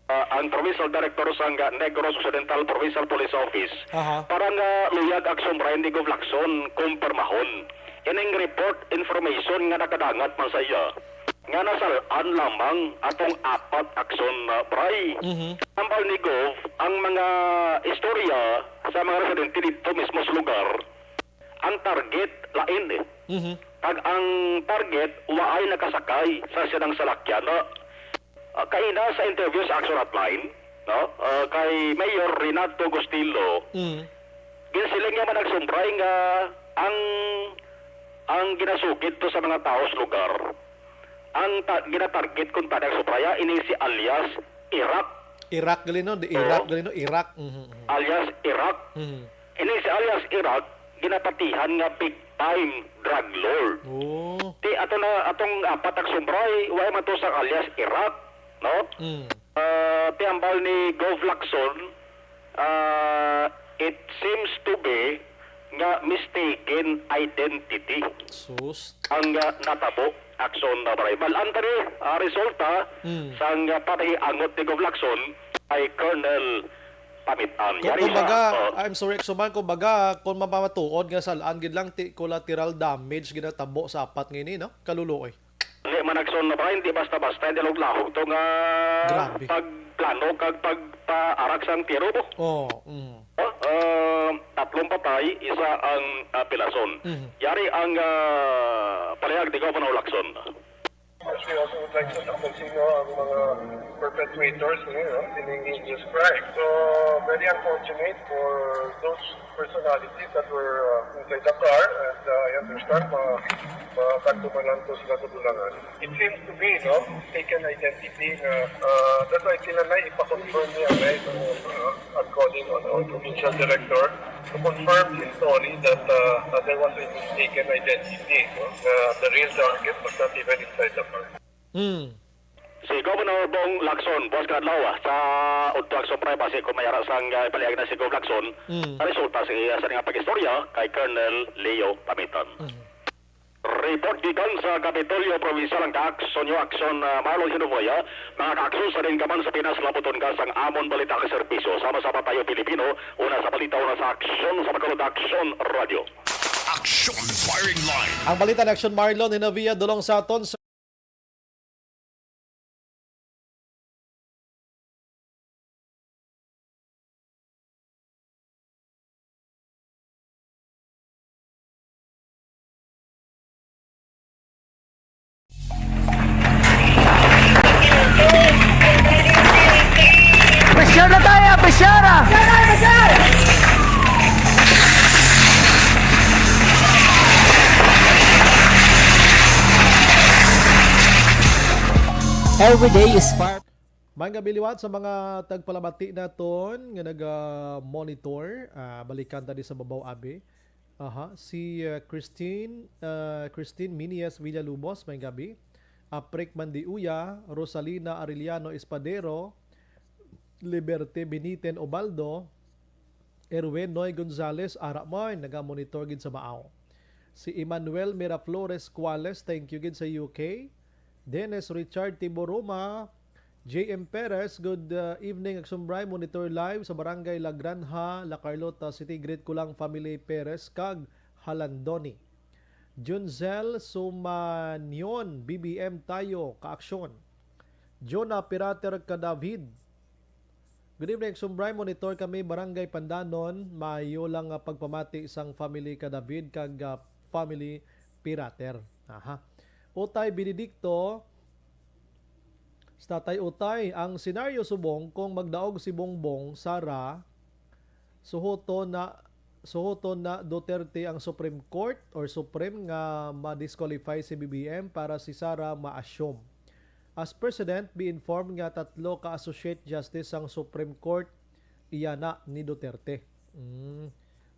ah, ang Provincial Director sang Negros Occidental Provincial Police Office, Aha. para nga luyag Action Bray ni Gov Lacson kumpirmahon ining report information nga nakadangat man sa iya nga nasal-an lamang atong apat Action, ah, Bray. Mhm. Tambal ni Gov, ang mga istorya sa mga residente dito mismo sa lugar, ang target lain eh. Mhm. Kag ang target waay nakasakay sa silang salakyan. No? Ah, kaina sa interview sa Action Hotline, no? Ah, kay Mayor Renato Gustilo, Mm. ginsiling niya man nagsumbray nga ang, ang ginasugid to sa mga tawo sa lugar, ang ta-, ginatarget kung tanang subraya, ini si alias Iraq. Iraq gali, no? Di Iraq Oo. gali, no? Iraq. Mhm, mhm. Alias Iraq. Mhm. Ini si alias Iraq, ginapatihan nga big time drug lord. Oh. Ti ato na, atong apat ang sumbray, wala man to sa alias Iraq, no? Mm. Ah, ti hambal ni Gov Lacson, ah, it seems to be nga mistaken identity Sus. ang, ah, natabo. Action na bray. Bal-an ta ni, ah, resulta Mm. sang, ah, panahiangot ni Gov Lacson kay Colonel Pamitan. Kung, Yari kumbaga, siya. Oh. I'm sorry, Exoman, kumbaga, kung mapamatuod nga salaan gid lang ti collateral damage ginatabo sa apat nga ini, no? Kaluluoy. Hindi man, Exon, na ba, hindi basta-basta, hindi lahog-lahog to nga Grabe. pagplano kag pagpaarak sang tiro mo. Oh, mm. Oh, ah, tatlong patay, isa ang, ah, pilason. Mhm. Yari ang, ah, palihag ni Governor Lacson. As we also would like to thank sino ang mga perpetrators ngayon, no, sining heinous crime. So, very unfortunate for those personalities that were, uh, inside the car, and, uh, I understand ma-, makanto man lang to sila sa bulangan. It seems to be, no, mistaken identity na, uh, that's why sila na ipa-confirm niya, right? So, uh, I'm calling on our provincial director to confirm his story that, uh, that there was a mistaken identity, no? Uh, the real target was not even inside the car. Hmm. Si Governor Bong Lacson, buwas ka adlaw, ah, sa Udto Action Privacy, kung may ara sang, ah, ipaliag na si Gov Lacson, Hmm. sa resulta sa iya sa nga pag-istorya kay Colonel Leo Pamitan. Hmm. Report gikan sa Kapitolyo Provincial ang ka-aksyon nyo, aksyon, ah, Marlon Hinovoya. Mga ka-aksyon, sa din ka man sa Pinas, labuton ka sang amon balita kag serbisyo. Sama-sama tayo, Pilipino, una sa balita, una sa aksyon, sa Bacolod Aksyon Radio. Action Firing Line. Ang balita ni Aksyon Marlon Hinovia, dulong sa aton sa Pressure na tayo, pressure! Every day is far. Maayong gabi liwat sa mga tagpalabati naton nga naga-monitor. Ah, balikan ta di sa babaw, abi. Aha, si, ah, Christine, ah, Christine Minies Villalubos, maayong gabi. Aprik Mandiuya, Rosalina Arellano Espadero, Liberte Beniten Obaldo, Erwin Noy Gonzalez, ara man, naga-monitor gid sa Maaw. Si Emmanuel Miraflores Cuales, thank you gid sa U K. Dennis Richard Tiboroma, J M Perez, good, uh, evening, Aksyon Bri, monitor live sa Barangay La Granja, La Carlota City. Greet ko lang family Perez kag Halandoni. Junzel Sumanion, B B M tayo, ka-aksyon. Jonah Pirater Cadavid, good evening, Aksyon Bri. Monitor kami, Barangay Pandanon. Maayo lang nga pagpamati sang family Cadavid kag, ah, family Pirater. Aha. Utay Benedicto, sa Tatay Utay, ang senaryo subong kung magdaog si Bongbong Sara, suhoton na, suhoton na Duterte ang Supreme Court or Supreme nga ma-disqualify si B B M para si Sara ma-assume. As President, be informed nga tatlo ka Associate Justice sang Supreme Court iya na ni Duterte. Mm.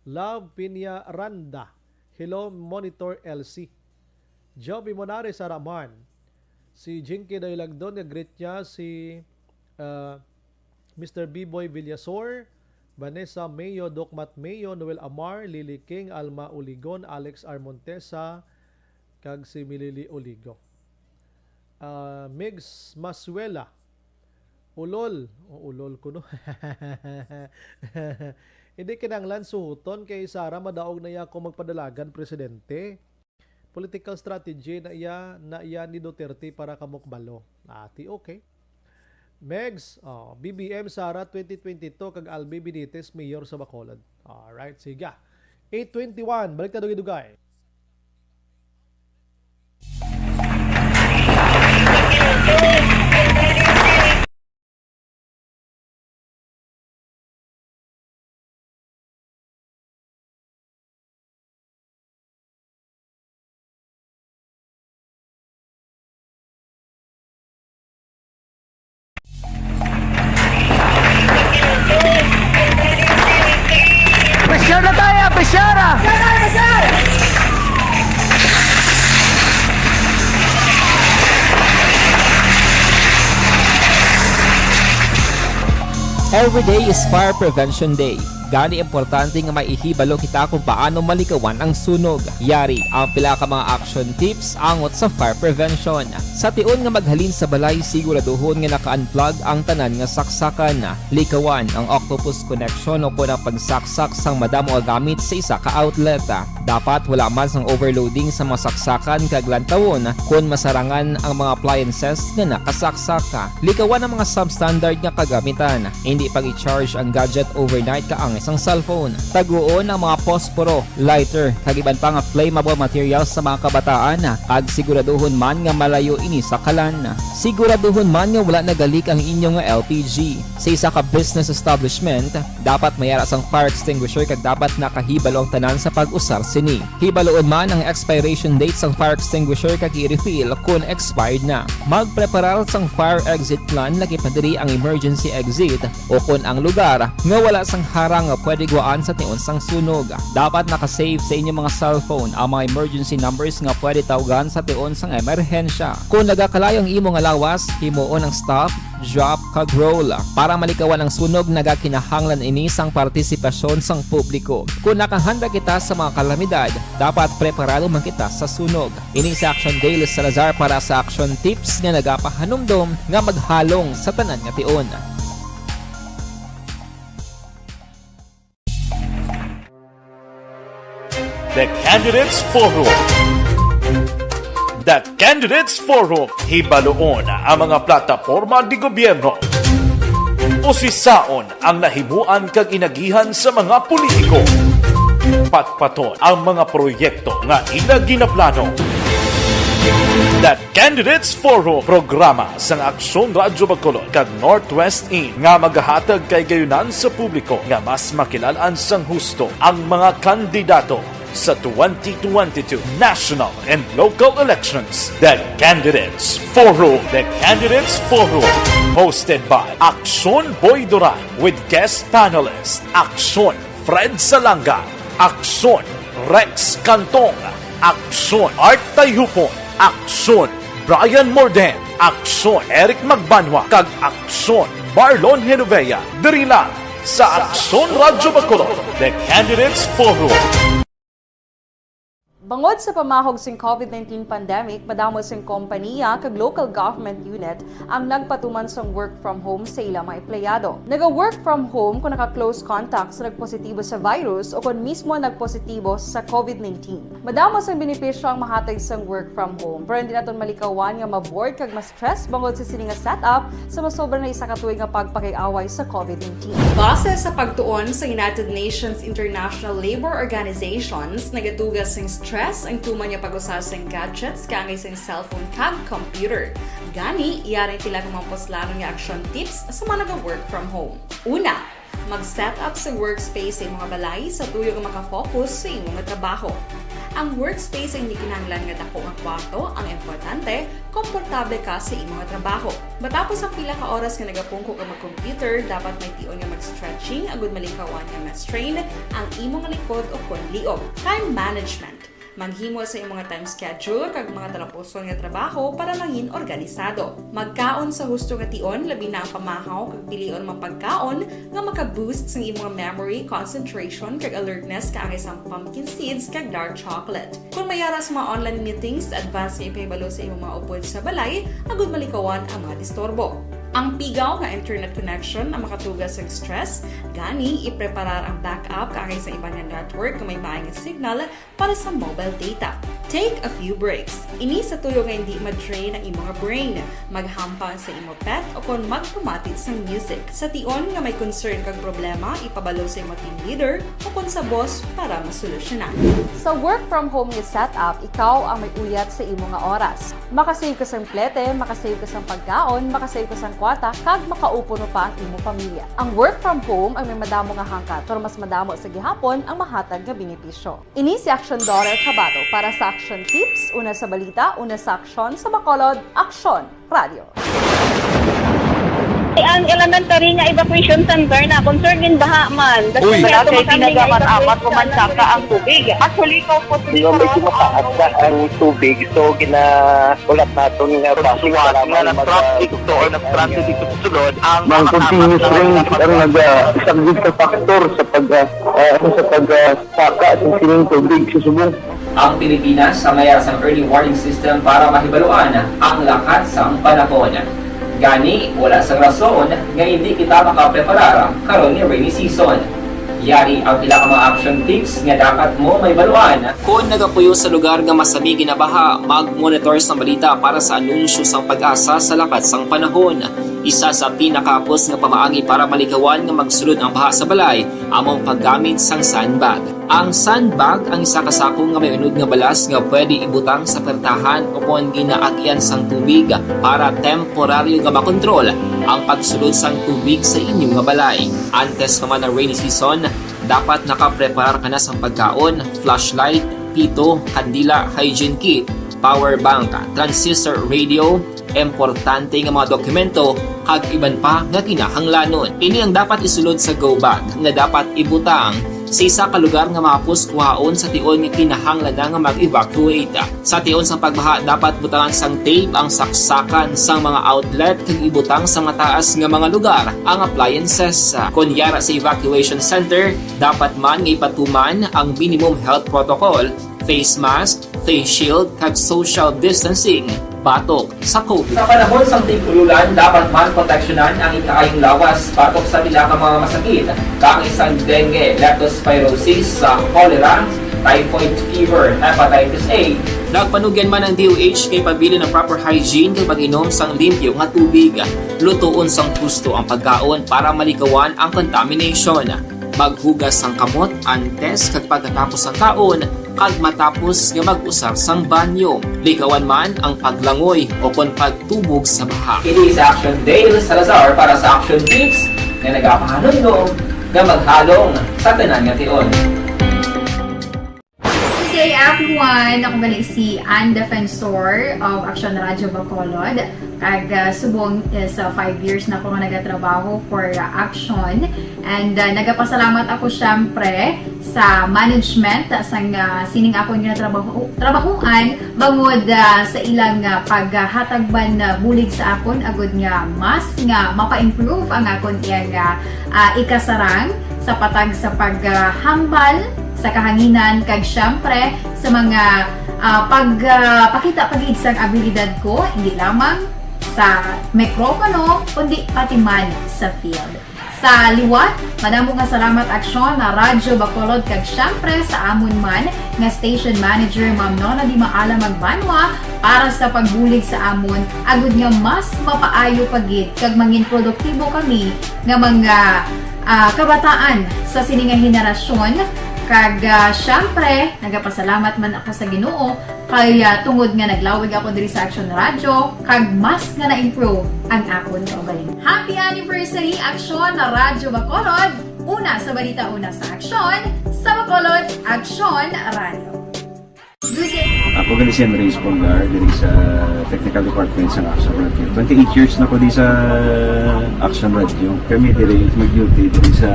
Love Piña Randa. Hello, Monitor L C. Joby Monares Araman. Si Jinky Daylagdon nga greet niya si, ah, Mister B-Boy Villasor, Vanessa Mayo, Doc Matt Mayo, Noel Amar, Lily King, Alma Uligon, Alex Armontesa, kag si Milili Oligo. Ah, Migs Masuela, Ulol, o Ulol kuno. Hindi kinahanglan suhuton kay Sara madaog na iya kung magpadalagan presidente. Political strategy na iya, na iya ni Duterte para kamo kabalo. Ati, okay. Megs, oh, B B M Sara twenty twenty-two kag Albi Benitez mayor sa Bacolod. Alright, sige. Eight twenty-one, balik ta dugay-dugay. Pressure na tayo, pressure! Every day is Fire Prevention Day. Gani, importante nga may ihibalo kita kung paano malikawan ang sunog. Yari ang pila ka mga action tips angot sa fire prevention. Sa tion nga maghalin sa balay, siguraduhon nga naka-unplug ang tanan nga saksakan. Likawan ang octopus connection o kon ang pagsaksak sang madamo nga gamit sa isa ka outlet. Dapat wala man sang overloading sa mga saksakan kag lantawon kon masarangan ang mga appliances nga nakasaksak. Likawan ang mga substandard nga kagamitan. Indi pag-i-charge ang gadget overnight kaangay sang cellphone. Taguon ang mga posporo, lighter, kag iban pa nga flammable materials sa mga kabataan, kag siguraduhon man nga malayo ini sa kalan. Siguraduhon man nga wala nagalik ang inyo nga L P G. Sa isa ka business establishment, dapat may ara sang fire extinguisher kag dapat nakahibalo ang tanan sa pag-usar sini. Hibaloon man ang expiration date sang fire extinguisher kag i-refill kon expired na. Magpreparar sang fire exit plan, lakip na diri ang emergency exit o kon ang lugar nga wala sang harang nga pwede guwaan sa tion sang sunog. Dapat naka-save sa inyo mga cellphone ang mga emergency numbers nga pwede tawgan sa tion sang emerhensya. Kon nagakalayo ang imo nga lawas, himuon ang stop drop, kag roll. Para malikawan ang sunog, nagakinahanglan ini sang partisipasyon sang publiko. Kon nakahanda kita sa mga kalamidad, dapat preparado man kita sa sunog. Ini si Action Dale Salazar para sa Action Tips nga nagapahanumdom nga maghalong sa tanan nga tion. The Candidates Forum. The Candidates Forum. Hibaluon ang mga plataporma di gobyerno. Usisaon ang nahimuan kag inagihan sa mga politiko. Patpaton ang mga proyekto nga ila ginaplano. The Candidates Forum, programa sang Aksyon Radyo Bacolod kag Northwest In nga magahatag kahigayonan sa publiko nga mas makilal-an sang husto ang mga kandidato sa twenty twenty-two national and local elections. The Candidates Forum. The Candidates Forum, hosted by Aksyon Boy Duran with guest panelist Aksyon Fred Salanga, Aksyon Rex Cantong, Aksyon Art Tayhupon, Aksyon Brian Morden, Aksyon Eric Magbanwa, kag Aksyon Marlon Genovea. Diri lang sa Aksyon Radyo Bacolod, The Candidates Forum. Bangod sa pamahog sing COVID nineteen pandemic, madamo sing kompaniya kag local government unit ang nagpatuman sang work from home sa ila mga empleyado. Naga-work from home kon naka-close contact sa nagpositibo sa virus o kon mismo nagpositibo sa COVID nineteen. Madamo sang benepisyo ang mahatag sang work from home, pero hindi naton malikawan nga ma-bored kag ma-stress bangod sa sini nga setup sa masobra na isa ka tuig nga pagpakig-away sa COVID nineteen. Base sa pagtuon sa United Nations International Labor Organizations, nagatuga sing stress ang tuman nga pag-usa sing gadgets kaangay sing cellphone kag computer. Gani, yari ang pila ka mga puslanon nga action tips sa mga naga-work from home. Una, mag-set up sa workspace sa imo nga balay sa tuyo nga makafocus sa imo nga trabaho. Ang workspace ay hindi kinahanglan nga dako nga kwarto, ang importante, komportable ka sa imo nga trabaho. Matapos ang pila ka oras nga nagapungko ka mag-computer, dapat may tion nga mag-stretching agud malikawan nga ma-strain ang imo nga likod o kon liog. Time management. Maghimo sa imo nga time schedule kag mga talapuson nga trabaho para mangin organisado. Magkaon sa husto nga tion, labi na ang pamahaw kag pilion mga pagkaon nga maka-boost sang imo nga memory, concentration, kag alertness kaangay sang pumpkin seeds kag dark chocolate. Kon may ara sa mga online meetings, advance nga ipahibalo sa imo mga upod sa balay agud malikawan ang mga disturbo. Ang pigaw nga internet connection ang makatuga sang stress, gani ipreparar ang backup kaangay sa iban nga network nga may maay nga signal para sa mobile data. Take a few breaks. Ini sa tuyo nga hindi ma-drain ang imo nga brain. Maghampang sa imo pet o kon magpamati sang music. Sa tion nga may concern kag problema, ipabalo sa imo team leader o kon sa boss para masolusyonan. Sa work from home nga setup, ikaw ang may uyat sa imo nga oras. Makasave ka sang plete, makasave ka sang pagkaon, makasave ka sang kwarta, kag makaupo pa ang imo pamilya. Ang work from home ang may madamo nga hangkat, pero mas madamo sa gihapon ang mahatag nga benepisyo. Ini si Action Daughter Cabato para sa Action Tips, una sa balita, una sa aksyon, sa Bacolod, Aksyon Radio. Ang elementary nga evacuation center na concern gid baha man. Uy. Wala kay ginagamat-amat ko man saka ang tubig. Actually, ko po. Medyo mataas na ang tubig, so gina-, ulat naton nga traffic, nga mag-, nag-traffic to or nag-transit dito sa sulod ang mga continuous rain ang nag-, ah, isang big factor sa pag, ah, ah, sa pag, ah, saka sa sining tubig sa subong. Ang Pilipinas ang may ara sang early warning system para mahibaluan ang lakat sang panahon. Gani, wala sang rason nga hindi kita makapreparar karon ni rainy season. Yari ang pila ka mga action tips nga dapat mo mahibaluan. Kon nagapuyo sa lugar nga masami ginabaha, mag-monitor sang balita para sa anunsyo sang PAGASA sa lakat sang panahon. Isa sa pinakahapos nga pamaagi para malikawan nga magsulod ang baha sa balay amo ang paggamit sang sandbag. Ang sandbag ang isa ka sako nga may unod nga balas nga pwede ibutang sa pertahan o kon ginaagian sang tubig para temporaryo nga makontrol ang pagsulod sang tubig sa inyo nga balay. Antes pa man ang rainy season, dapat nakapreparar ka na sang pagkaon, flashlight, pito, kandila, hygiene kit, power bank, transistor radio, importante nga mga dokumento, kag iban pa nga kinahanglanon. Ini ang dapat isulod sa go bag nga dapat ibutang Sa isa ka lugar nga mahapos kuhaon sa tion nga kinahanglan na nga mag-evacuate. Sa tion sang pagbaha, dapat butangan sang tape ang saksakan sang mga outlet kag ibutang sa mataas nga mga lugar ang appliances. Kon yara sa evacuation center, dapat man nga ipatuman ang minimum health protocol, face mask, face shield, kag social distancing batok sa COVID. Sa panahon sang tig-ululan, dapat man proteksyonan ang ikaayong lawas batok sa pila ka mga masakit, kaangay sang dengue, leptospirosis, sa cholera, typhoid fever, hepatitis A. Nagpanugyan man ang D O H kay pabilin ang proper hygiene kag pag-inom sang limpyo nga tubig. Lutoon sang husto ang pagkaon para malikawan ang contamination. Maghugas sang kamot antes kag pagkatapos sang kaon, kag matapos nga mag-usar sang banyo. Likawan man ang paglangoy o kon pagtubog sa baha. Ini si Action Dale Salazar para sa Action Tips nga nagapahanumdom nga maghalong sa tanan nga tion. Good day, everyone. Ako gali si Ann Defensor of Action Radio Bacolod. Kag, ah, subong is, ah, five years na ako nga nagatrabaho for, ah, Action. And, ah, nagapasalamat ako, syempre, sa management, ah, sang, ah, sining akon nga trabaho, trabahoan, bangod, ah, sa ilang, ah, paghatag man, ah, bulig sa akon, agud nga mas nga mapa-improve ang akon iyang, ah, ah, ikasarang sa patag sa paghambal sa kahanginan, kag, syempre, sa mga, ah, pag, ah, pakita pa gid sang abilidad ko, hindi lamang sa mikropono, kundi pati man sa field. Sa liwat, madamo nga salamat, Aksyon, na Radyo Bacolod, kag, syempre, sa amon man nga station manager, Ma'am Nona Di Maala Magbanwa, para sa pagbulig sa amon, agud nga mas mapaayo pa gid kag mangin produktibo kami nga mga, ah, kabataan sa sini nga henerasyon. Kag, ah, syempre, nagapasalamat man ako sa Ginoo kay, ah, tungod nga naglawig ako diri sa Action Radio, kag mas nga na-improve ang akon kaugalingon. Happy anniversary, Aksyon na Radyo Bacolod! Una sa balita, una sa aksyon, sa Bacolod, Aksyon Radio. Good day. Ako gali si Andres Polgar, diri sa Technical Department sa Action Radio. Twenty-eight years na ko di sa Action Radio. Kami diri mag-duty diri sa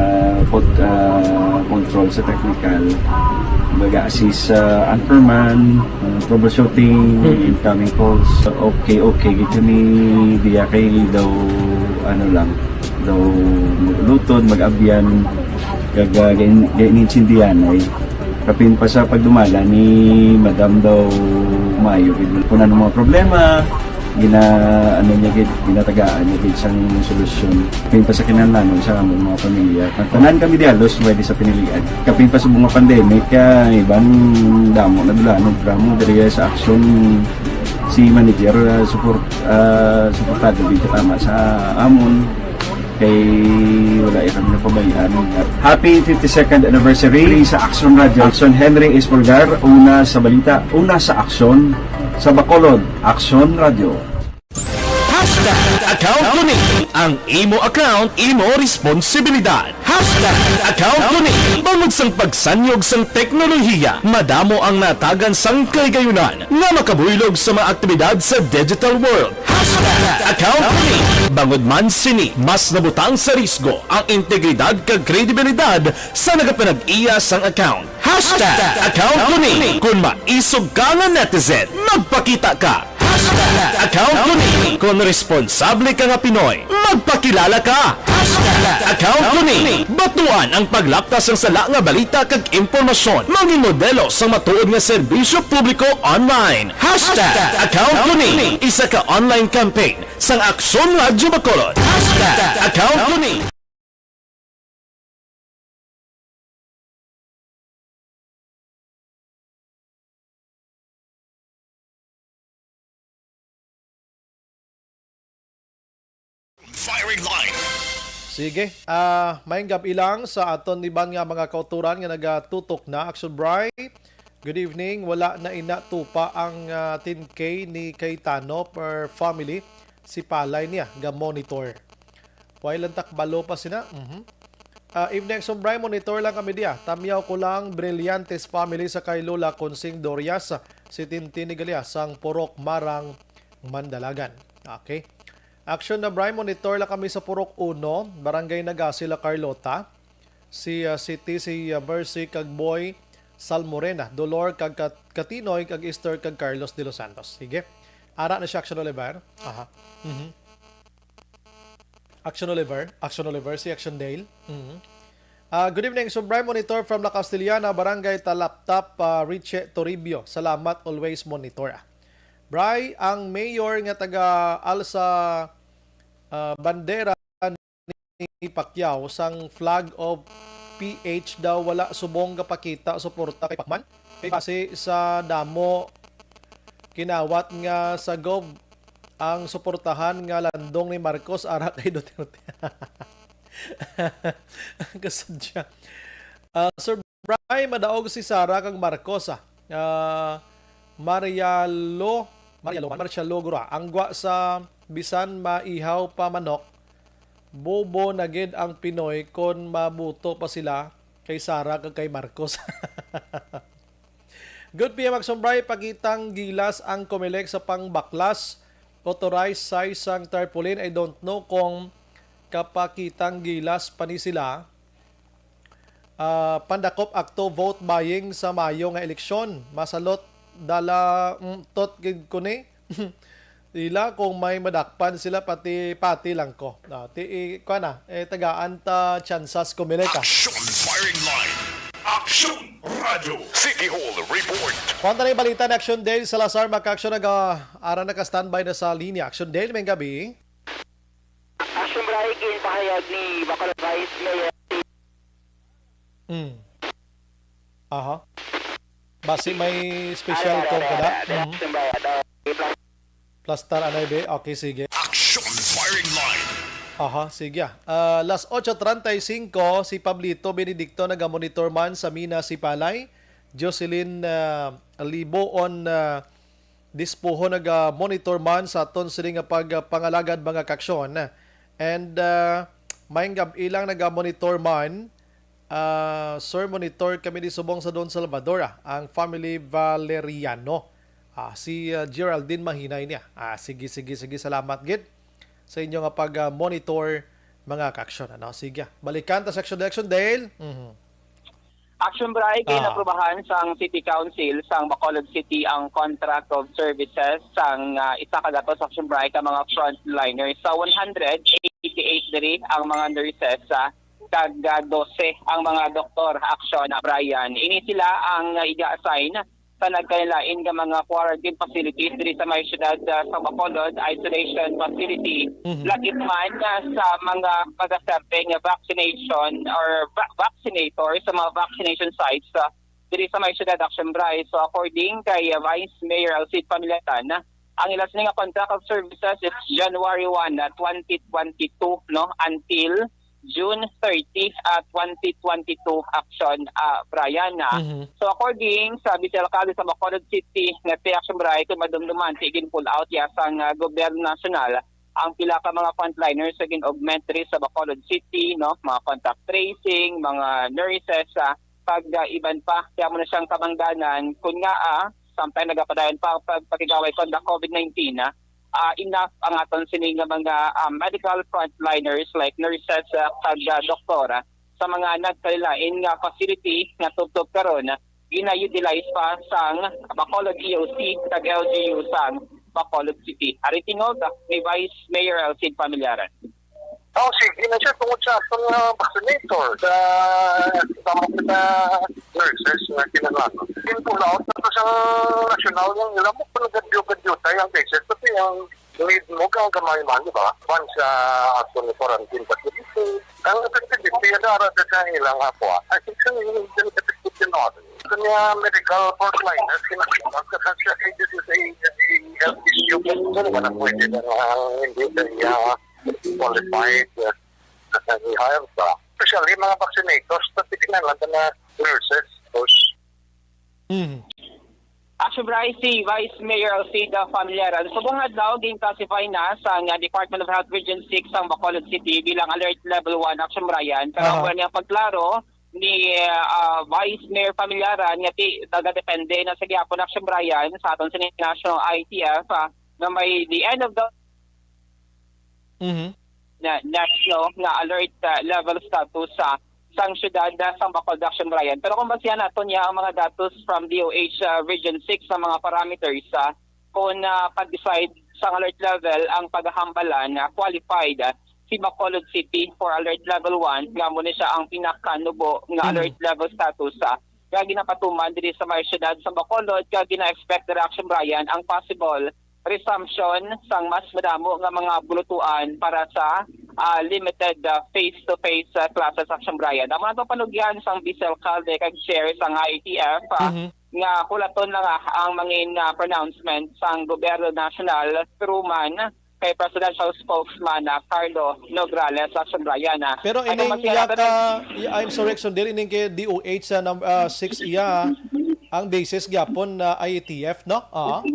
pod-, ah, control sa technical. Baga assist sa anchorman, ah, troubleshooting, incoming calls. Okay, okay, gid kami diya kay daw, ano lang, daw mag-ulutod, mag-abyan, kag, ah, gain-, gain-intindihan ay kapin pa sa pagdumala ni Madam daw maayo gid. Kung ano mga problema, gina-, ano niya gid, ginatagaan niya gid sang solusyon. Kapin pa sa kinahanglanon sa among mga pamilya. Ang tanan kami di halos pwede sa Pinilian. Kapin pa sa mga pandemic, ah, iban damo na dula, no, drama diri sa aksyon si manager, ah, support, ah, suportado gid tama sa amon. Kay wala ya kami napabayaan. Happy fifty-second anniversary sa Action Radio. Action Henry Espolgar, una sa balita, una sa aksyon, sa Bacolod, Action Radio. Hashtag account ko ni. Ang imo account, imo responsibilidad. Hashtag account ko ni. Bangod sang pagsanyog sang teknolohiya, madamo ang natagan sang kahigayonan nga makabuylog sa mga aktibidad sa digital world. Hashtag account ko ni. Bangod man sini, mas nabutang sa risgo ang integridad kag kredibilidad sa nagapanag-iya sang account. Hashtag account ko ni. Kon maisog ka nga netizen, magpakita ka. Hashtag account ko ni. Kon responsable ka nga Pinoy, magpakilala ka. Hashtag account ko ni. Batuan ang paglapta sang sala nga balita kag impormasyon. Mangin modelo sang matuod nga serbisyo publiko online. Hashtag account ko ni. Isa ka online campaign sang Aksyon Radyo Bacolod. Hashtag account ko ni. Firing line. Sige, ah, maayong gab-i lang sa aton iban nga mga kautoran nga nagatutok na. Action Bright, good evening. Wala na ina tupa ang, ah, ten K ni Cayetano per family. Si Palay niya, ga-monitor. Way lang takbalo pa sina. Mhm. Ah, evening, Action Bright, monitor lang kami diya. Tamyaw ko lang, Brillantes family sa kay Lola Consing Dorias, si Tintin ni Galias, sang Purok Marang, Mandalagan. Okay. Action na, Bright, monitor lang kami sa Purok Uno, Barangay Nagasi, La Carlota. si, ah, Siti, si, ah, Mercy, kag Boy Salmorena, Dolor, kag Kat-, Katinoy, kag Esther, kag Carlos de los Santos. Sige. Ara na siya, Action Oliver. Aha. Mhm. Action Oliver. Action Oliver, si Action Dale. Mhm. Ah, good evening, Subray Monitor from La Castellana, Barangay Talaptap, ah, Richie Toribio. Salamat, always monitor. Ah. Bray, ang mayor nga taga Alsa, ah, bandera ni Pacquiao sang flag of P H daw wala subong gapakita suporta kay Pacman. Kay base sa damo kinawat nga sa gov ang suportahan nga landong ni Marcos ara kay Duterte. Kasadya. Ah, Sir Bray, madaog si Sara kag Marcos, ah. Ah, Marialo, Marialo, Marcialo, gura. Ang gwa sa bisan maihaw pa manok, bobo na gid ang Pinoy kon mabuto pa sila kay Sara kag kay Marcos. Good P M Action Bray, pakitang gilas ang Comelec sa pangbaklas. Authorized size sang tarpaulin. I don't know kung kapakitang gilas pa ni sila. Ah, pandakop akto vote buying sa Mayo nga eleksyon. Masalot dala, mm, tot gid ko ni. Sila kung may madakpan sila, pati, pati lang ko. Ah, ti, i-, kuha na, eh, tagaan ta tsansas Comelec, ah. Action Firing Line. Action Radyo. City Hall Report. Kung tayo balita na Action Dale Salazar, maka-action naga, ara naka-standby na sa linya. Action Dale, may gabi. Action Bray, ginpahayag ni Bacolod Vice Mayor. Mm. Aha. Basi may special Ara, call ara, ka da? Ara, ara. Mhm. Action Bray, ato. Plastar anay be? Okay, sige. Action Firing Line. Aha, sige. Ah, las ocho treinta y cinco, si Pablito Benedicto nagamonitor man sa Mina Sipalay. Jocelyn, ah, Liboon, ah, Dispuho naga-monitor man sa aton sini nga pagpangalagad, mga kaaksyon. And, ah, maayong gab-i lang naga-monitor man, ah, Sir, monitor kami ni subong sa Don Salvador, ah, ang family Valeriano. Ah, si, ah, Geraldine Mahinay niya. Ah, sige, sige, sige. Salamat gid sa inyo nga pag, ah, monitor, mga kaaksyon. Ano? Sige. Balikan ta sa Action Dale, Action Dale. Mhm. Action Bray, Ah. ginaprubahan sang City Council sang Bacolod City ang contract of services sang, ah, isa ka gatos, Action Bray, ka mga frontliners. Sa one hundred eighty-eight diri ang mga nurses, ah, kag, ah, dose ang mga doktor, Action, ah, Brian. Ini sila ang, ah, iga-assign sa nagkalain-lain nga mga quarantine facilities diri sa may siyudad, ah, sa Bacolod, isolation facility. Mhm. Lagip man, ah, sa mga magaserve nga vaccination or va-, vaccinator sa mga vaccination sites, ah, diri sa may siyudad, Action Bray. So, according kay, ah, Vice Mayor Alcid Familiaran, ang ila sini nga contract of services is January one, ah, twenty twenty-two, no, until June thirty, ah, twenty twenty-two, Action, ah, Brian, ah. Mhm. So, according sa Vice Alcalde sa Bacolod City, nga si Action Bray, kung madumduman, ti gin-pull out ya sang, ah, gobyerno nasyonal ang pila ka mga frontliners sa gin-augment diri sa Bacolod City, no? Mga contact tracing, mga nurses, ah, kag, ah, iban pa. Kaya mo na siyang kabangdanan, kun nga, ah, samtang nagapadayon pa ang pagpakigaway kon the COVID nineteen, ah, ah, enough ang aton sini nga mga, ah, medical frontliners like nurses, ah, kag, ah, doktor, ah, sa mga nagkalain-lain nga facility nga tubtob karon, ah, gina-utilize pa sang Bacolod E O C kag L G U sang Bacolod City. Ari tingog ni Vice Mayor Alcid Familiaran. Oh, sige na siya tungod sa aton nga vaccinator, sa, sa mga nurses nga kinahanglan. Yung pull out na sa national, yung ilang mo, kung nag-adyo-adyo tayo ang cases, kasi yung need mo, kang gamay man, di ba? Once, ah, ato ni quarantine facility, ang effectivity, yan, ara na sa ilang ako, ah. I think, yung, yung effective din ako. Kanya medical frontliners, kinakita, kasi siya, eh, this is a, a health issue, kung ano ba na pwede na, ah, hindi na niya qualified, ah, na i-hire ba? Especially mga vaccinators, na titingnan lang na nurses, course. Mhm. Action Bray, si Vice Mayor Alcida Familiaran, subong adlaw, gin-classify na sa nga Department of Health Region six sang Bacolod City bilang Alert Level one, Action Brian. Pero Aha. ang wala niya pagklaro ni, ah, Vice Mayor Familiaran nga ti, taga-depende na sa gihapon, Action Brian, sa aton sa National I T F, ah, na may the end of the Mhm. na, national nga alert, ah, level status sa sang siyudad, ah, sang Bacolod, Action Brian. Pero kung basihan nato niya ang mga datos from D O H, ah, Region six sa mga parameters, ah, kung, ah, pag-decide sang alert level ang paghambalan, ah, qualified, ah, si Bacolod City for alert level one, nga mo ni siya ang pinakanubo nga Mm. alert level status, ah, nga ginapatuman diri sa may siyudad sa Bacolod, kag gina-expect diri, Action Brian, ang possible resumption sang mas madamo nga mga bulutuan para sa, ah, limited, ah, face-to-face, ah, classes, Action Brian. Amo na to panugyan sang Vice Alcalde kag Chair sang I A T F, ah, Mhm. nga hulaton na nga ang mangin, ah, pronouncement sang gobyerno nasyonal through man kay presidential spokesman na Carlo Nograles, Action Brian, ah. Pero Ay, kung ining masira iya ka ka, na i-, I'm sorry, Action Del, ining kay D O H sa num-, ah, six iya, ang basis gyapon na I A T F, no? Ah.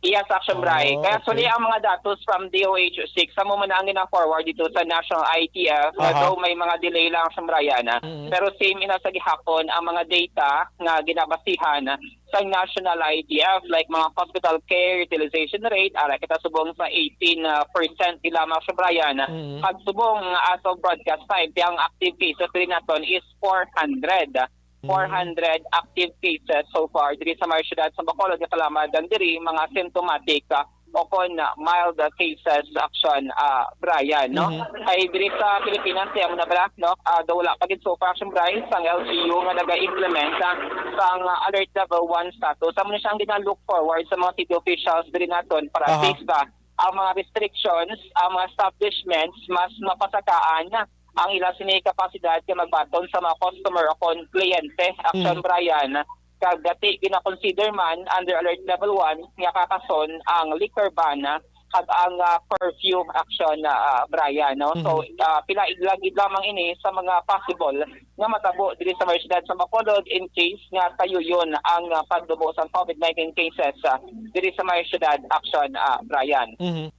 Yes, Action Brian. Oh, Kaya actually, okay. ang mga datos from D O H six, sa mo man ang gina-forward dito sa National I A T F, Aha. although may mga delay lang, Action Brian, ah. Mm. Pero same ina sa gihapon ang mga data nga ginabasihan sa National I A T F, like mga hospital care utilization rate, ara kita subong sa eighteen, ah, percent di lamang, Action Brian. Mm. Kag subong, ah, as of broadcast time, ang active cases diri naton is four hundred. Mm. Four hundred active cases so far diri sa may siyudad sa Bacolod, nga kalamad ang diri mga symptomatic, ah, o kon, ah, mild, ah, cases, Action, ah, Brian, no? Mhm. Ay diri sa Pilipinas, kaya mo na bala, no? Ah, daw wala pa gid so far, Action Brian, sang L G U nga naga-implement, ah, sang, ah, alert level one status. Amo na siyang gina-look forward sa mga city officials diri naton para Aha. at least, ah, ang mga restrictions, ang mga establishments, mas mapasakaan ang ila sini kapasidad nga magbaton sa mga customer o kon kliyente, Action Mhm. Brian. Kag dati gina-consider man under alert level one nga kakason ang liquor ban, ah, kag ang, ah, curfew, Action, ah, Brian, no? So, Mhm. ah, pila ig-, lagi lamang ini sa mga possible nga matabo diri sa may siyudad sa Bacolod in case nga tayuyon ang, ah, pagdubo sang COVID nineteen cases, ah, diri sa may siyudad, Action, ah, Brian. Mhm.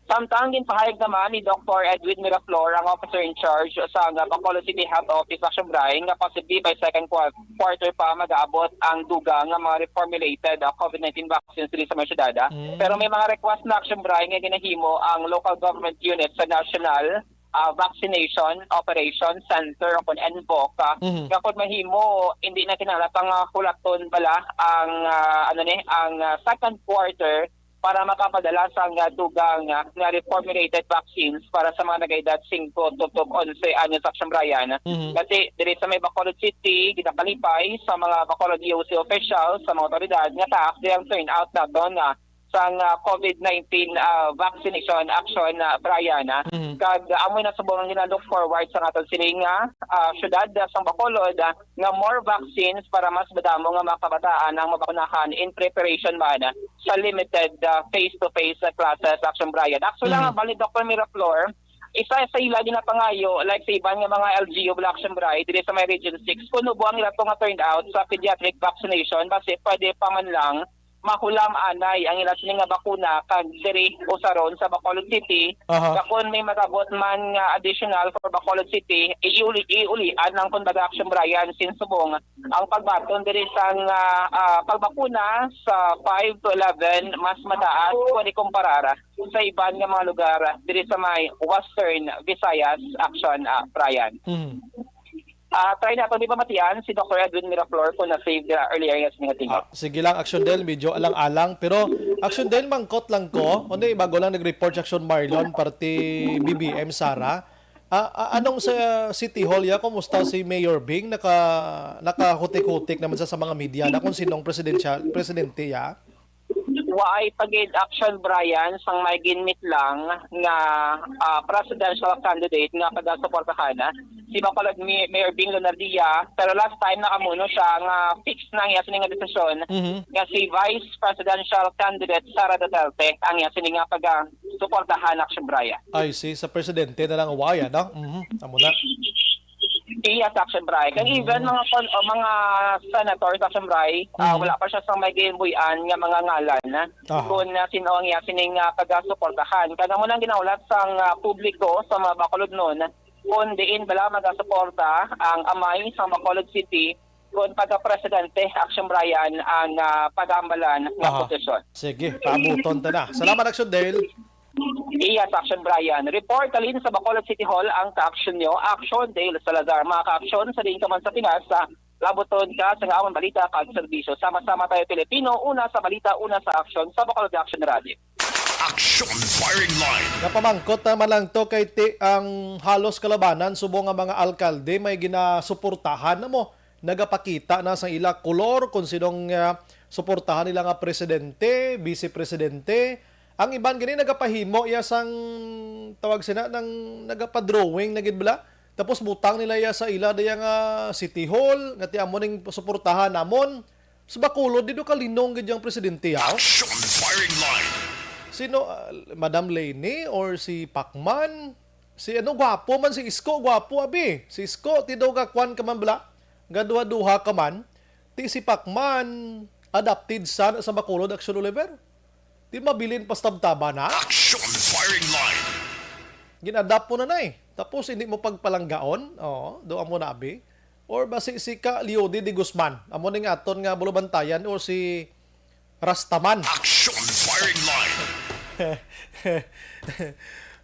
Samtang ginpahayag naman ni Doktor Edwin Miraflor, ang officer in charge sa, ah, Bacolod City Health Office, Action Brian, nga possibly by second quar-, quarter pa mag-aabot ang dugang nga mga reformulated, ah, COVID nineteen vaccines diri sa may siyudad, ah. Mm. Pero may mga request na, Action Brian, nga ginahimo ang local government unit sa national, ah, vaccination operation center o kon N V O C, ah, Mhm. nga kung mahimo, hindi na kinahanglan pang, ah, hulaton bala ang, ah, ano ni, ang, ah, second quarter para makapadala sang, ah, dugang, ah, nga reformulated vaccines para sa mga nag-edad singko tubtob onse anyos, Action Brian. Mhm. Kasi diri sa may Bacolod City, ginakalipay sa mga Bacolod D O C officials, sa mga otoridad, nga taas di ang turnout naton nga sang, ah, COVID nineteen, ah, vaccination, Action, ah, Brian, ah. Mhm. Kag, ah, amo na subong ang gina-look forward sa aton sining, ah, ah, syudad, ah, sang Bacolod, ah, nga more vaccines para mas madamo nga mga kabataan ang mabakunahan in preparation man, ah, sa limited, ah, face-to-face, ah, classes, Action Brian. Actually, Mhm. ang bali, Doktor Miraflor, isa sa ila ginapangayo, like sa iban nga mga L G U, Action Brian, diri sa may Region six, kuno buang ila to nga turnout sa pediatric vaccination, basi pwede pa man lang mahulam anay ang ila sini nga bakuna kag diri usaron sa Bacolod City. Aha. Nga kon may mag-abot man nga additional for Bacolod City, iuli, iulian lang, kumbaga, Action Brian, since subong ang pagbaton diri sang, ah, ah, pagbakuna sa five to eleven mas mataas kung ikumparar sa iban nga mga lugar diri sa may Western Visayas, Action, ah, Brian. Mhm. Ah, try nato, di ba, matian si Doktor Edwin Miraflor kung na-save dira earlier nga sa mga tingog. Ah, sige lang, Action Del, medyo alang-alang. Pero, Action Del, mangkot lang ko. Kundi, bago lang nag-report si Action Marlon, parte B B M, Sara. Ah, ah, anong sa City Hall ya? Kumusta si Mayor Bing? Naka, nakahutik-hutik naman sa, sa mga media na kung sinong presidensya-, presidente ya? Waay pa gid, Action Brian, sang may ginmit lang nga, ah, presidential candidate nga pagasuportahan, ah, si Bacolod Mi-, Mayor Bing Lunardia, pero last time nakamuno siya nga fix na ang iya sini nga desisyon Mhm. nga si Vice Presidential Candidate Sara Duterte ang iya sini nga pagasuportahan, Action Brian. I see, sa presidente na lang, waay, ano? Mhm. Amo na. Iya, Action Brian. Kag Mm. even mga kon-, o mga senator, Action Brian, ah, Mm. wala pa siya sa may ginbuy-an nga mga ngalan, ah, Aha. kung, ah, sino ang iya sining, ah, pagasuportahan. Kag amo nang ginahulat sang, ah, publiko sa mga Bacolodnon, kung diin bala magasuporta ang amay sa Bacolod City, kung pagka-presidente, Action Brian, ang, ah, pag-aambalan nga Aha. posisyon. Sige, paabuton ta na. Salamat, Action Dale. Iya sa Action Brian. Report halin sa Bacolod City Hall ang ka-action nyo, Action Dale Salazar. Mga ka-action, sa diin ka man sa Pinas, sa labuton ka sa nga amon balita kag serbisyo. Sama-sama tayo Pilipino, una sa balita, una sa action, sa Bacolod Action Radio. Action Firing Line. Napamangkot naman lang to kay ti ang halos kalabanan subong nga mga alkalde may ginasuportahan na mo, nagapakita na sa ila kolor kung sinong, ah, suportahan nila nga presidente, vice presidente. Ang iban gani nagapahimo iya sang tawag sina nang nagapadrawing na gid bala. Tapos butang nila iya sa ila daya nga City Hall nga ti amo ning suportahan namon. Sa Bacolod, di do kalinong gid yang presidente, ha? Action Firing Line. Sino, ah, Madam Leni or si Pacman? Si ano, gwapo man si Isko, gwapo, abi. Si Isko, ti daw ka kwan ka man bala. Gaduha-duha ka man. Ti si Pacman, adopted son sa Bacolod, Action Oliver. Ti mabilin pastabtaba na. Action Firing Line. Gin-adapt mo na na eh. Tapos hindi mo pagpalanggaon. Oo, do amo na, abi. Or basi si ka Leody de Guzman, amo ning aton nga bulubantayan, or si Rastaman. Action Firing Line.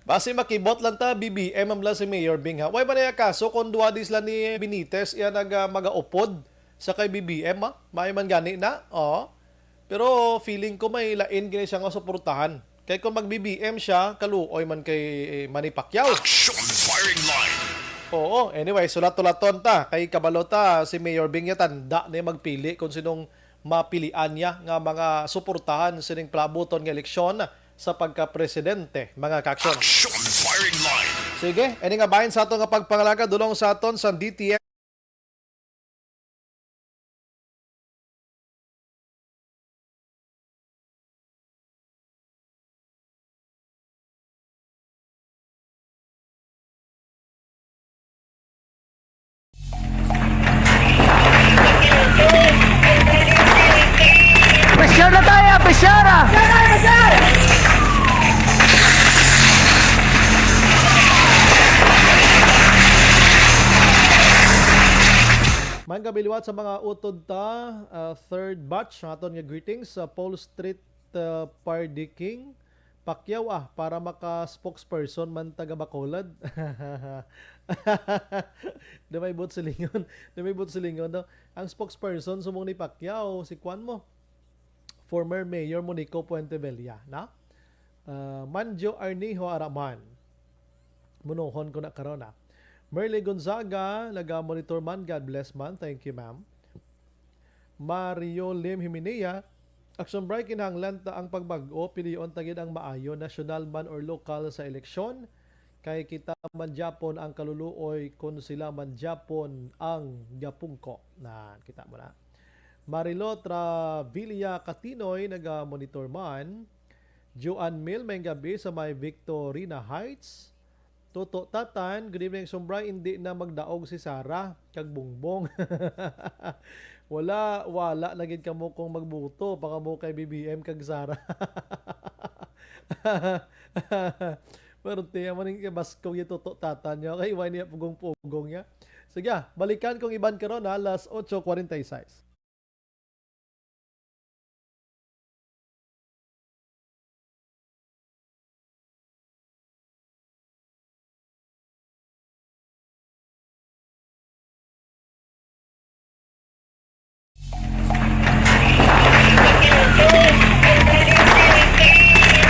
Basi makibot lang ta, B B M ang lang si Mayor Bing, ha. Way man niya kaso kung duha di sila ni Benitez iya nag, ah, magaupod sa kay B B M, ha. May man gani na. Oo. Pero feeling ko may lain gini siya nga suportahan. Kay kung mag-B B M siya, kaluoy man kay Manny Pacquiao. Action Firing Line. Oo, anyway, sulat-tulaton ta. Kay kabalo ta, si Mayor Bing ya tanda na magpili kung sinong mapilian niya nga mga suportahan sining palabuton nga eleksyon sa pagka-presidente, mga ka-action. Action Firing Line. Sige, ini nga bahin sa aton nga pagpangalaga, dulong sa aton sa D T F. Pressure na tayo, pressure ah! Maayong gabi liwat sa mga utod ta, ah, third batch, ang aton nga greetings sa Paul Street, ah, Pardy King. Pacquiao, ah, para maka spokesperson man taga Bacolod. Di may buot silingon, di may buot silingon, no? Ang spokesperson sumong ni Pacquiao, si kwan mo, former Mayor Monico Puentevilla, na? Ah, Manjo Arnijo Araman. Munohon ko na karon, ah. Merly Gonzaga, naga-monitor man. God bless man. Thank you, ma'am. Mario Lim Himinea, Action Bright, kinahanglan ta ang pagbag-o, pilion ta gid ang maayo, nasyonal man or lokal sa eleksyon, kay kita man gyapon ang kaluluoy kon sila man gyapon ang gapungko. Na, kita mo na. Marilo Travilla Katinoy, naga-monitor man. Joan Mil, may gabi sa may Victorina Heights. Toto Tatan, good evening, Sombra. Hindi na magdaog si Sara kag Bongbong. Wala, wala na gid kamo kung magbuto pa kamo kay B B M kag Sara. Pero tiya man yung kabaskog yung Toto Tatan niya. Kay why niya pugong-pugong niya? Sige, ah, balikan kong iban karon, ha, alas otso cuarenta y seis.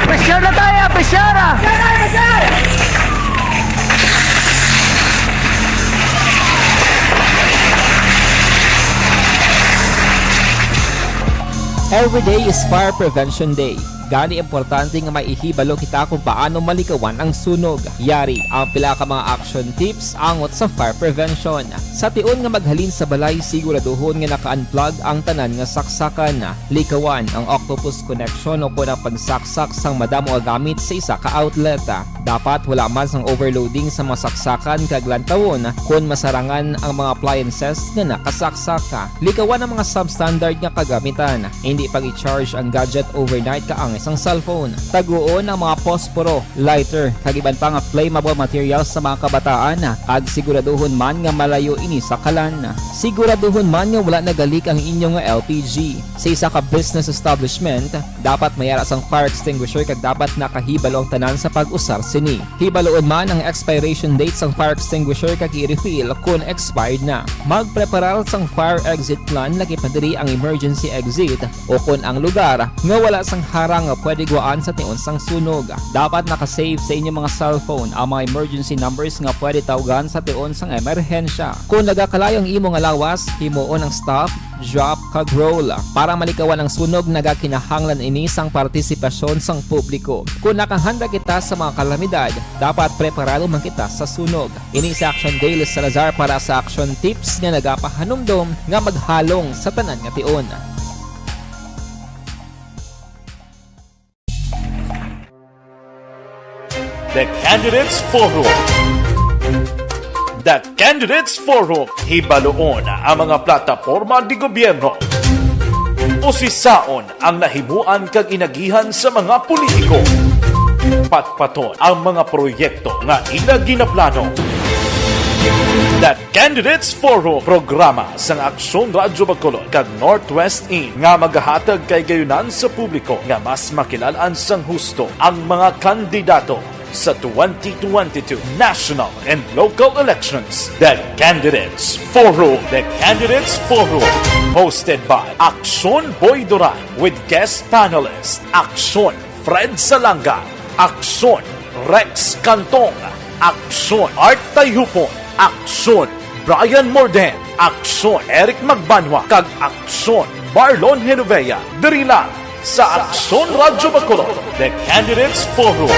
Pressure na tayo, pressure ah! Every day is Fire Prevention Day. Gani, importante nga may ihibalo kita kung paano malikawan ang sunog. Yari ang pila ka mga action tips angot sa fire prevention. Sa tion nga maghalin sa balay, siguraduhon nga naka-unplug ang tanan nga saksakan. Likawan ang octopus connection o kon ang pagsaksak sang madamo nga gamit sa isa ka outlet. Dapat wala man sang overloading sa mga saksakan kag lantawon kon masarangan ang mga appliances nga nakasaksak. Likawan ang mga substandard nga kagamitan. Hindi pag-i-charge ang gadget overnight kaang Isang cellphone. Taguon ang mga posporo, lighter, kag iban pa nga flammable materials sa mga kabataan, kag siguraduhon man nga malayo ini sa kalan. Siguraduhon man nga wala nagalik ang inyo nga L P G. Sa isa ka business establishment, dapat may ara sang fire extinguisher kag dapat nakahibalo ang tanan sa pag-usar sini. Hibaluon man ang expiration date sang fire extinguisher kag i-refill kon expired na. Magpreparar sang fire exit plan, labi pa diri ang emergency exit, o kon ang lugar nga wala sang harang nga pwede guwaan sa tion sang sunog. Dapat naka-save sa inyo mga cellphone ang mga emergency numbers nga pwede tawgan sa tion sang emerhensya. Kon nagakalayo ang imo nga lawas, himuon ang stop, drop, kag roll. Para malikawan ang sunog, nagakinahanglan ini sang partisipasyon sang publiko. Kon nakahanda kita sa mga kalamidad, dapat preparado man kita sa sunog. Ini si Action Dale Salazar para sa Action Tips nga nagapahanumdom nga maghalong sa tanan nga tion. The Candidates Forum. The Candidates Forum. Hibaluon ang mga plataporma de gobyerno. Usisaon ang nahimuan kag inagihan sa mga politiko. Patpaton ang mga proyekto nga ila ginaplano. The Candidates Forum, programa sang Aksyon Radyo Bacolod kag Northwest In nga magahatag kahigayonan sa publiko nga mas makilal-an sang husto ang mga kandidato sa twenty twenty-two national and local elections. The Candidates Forum. The Candidates Forum, hosted by Aksyon Boy Duran with guest panelist Aksyon Fred Salanga, Aksyon Rex Cantong, Aksyon Art Tayhupon, Aksyon Brian Morden, Aksyon Eric Magbanwa, kag Aksyon Marlon Genovea. Diri lang sa Aksyon Radyo Bacolod, The Candidates Forum.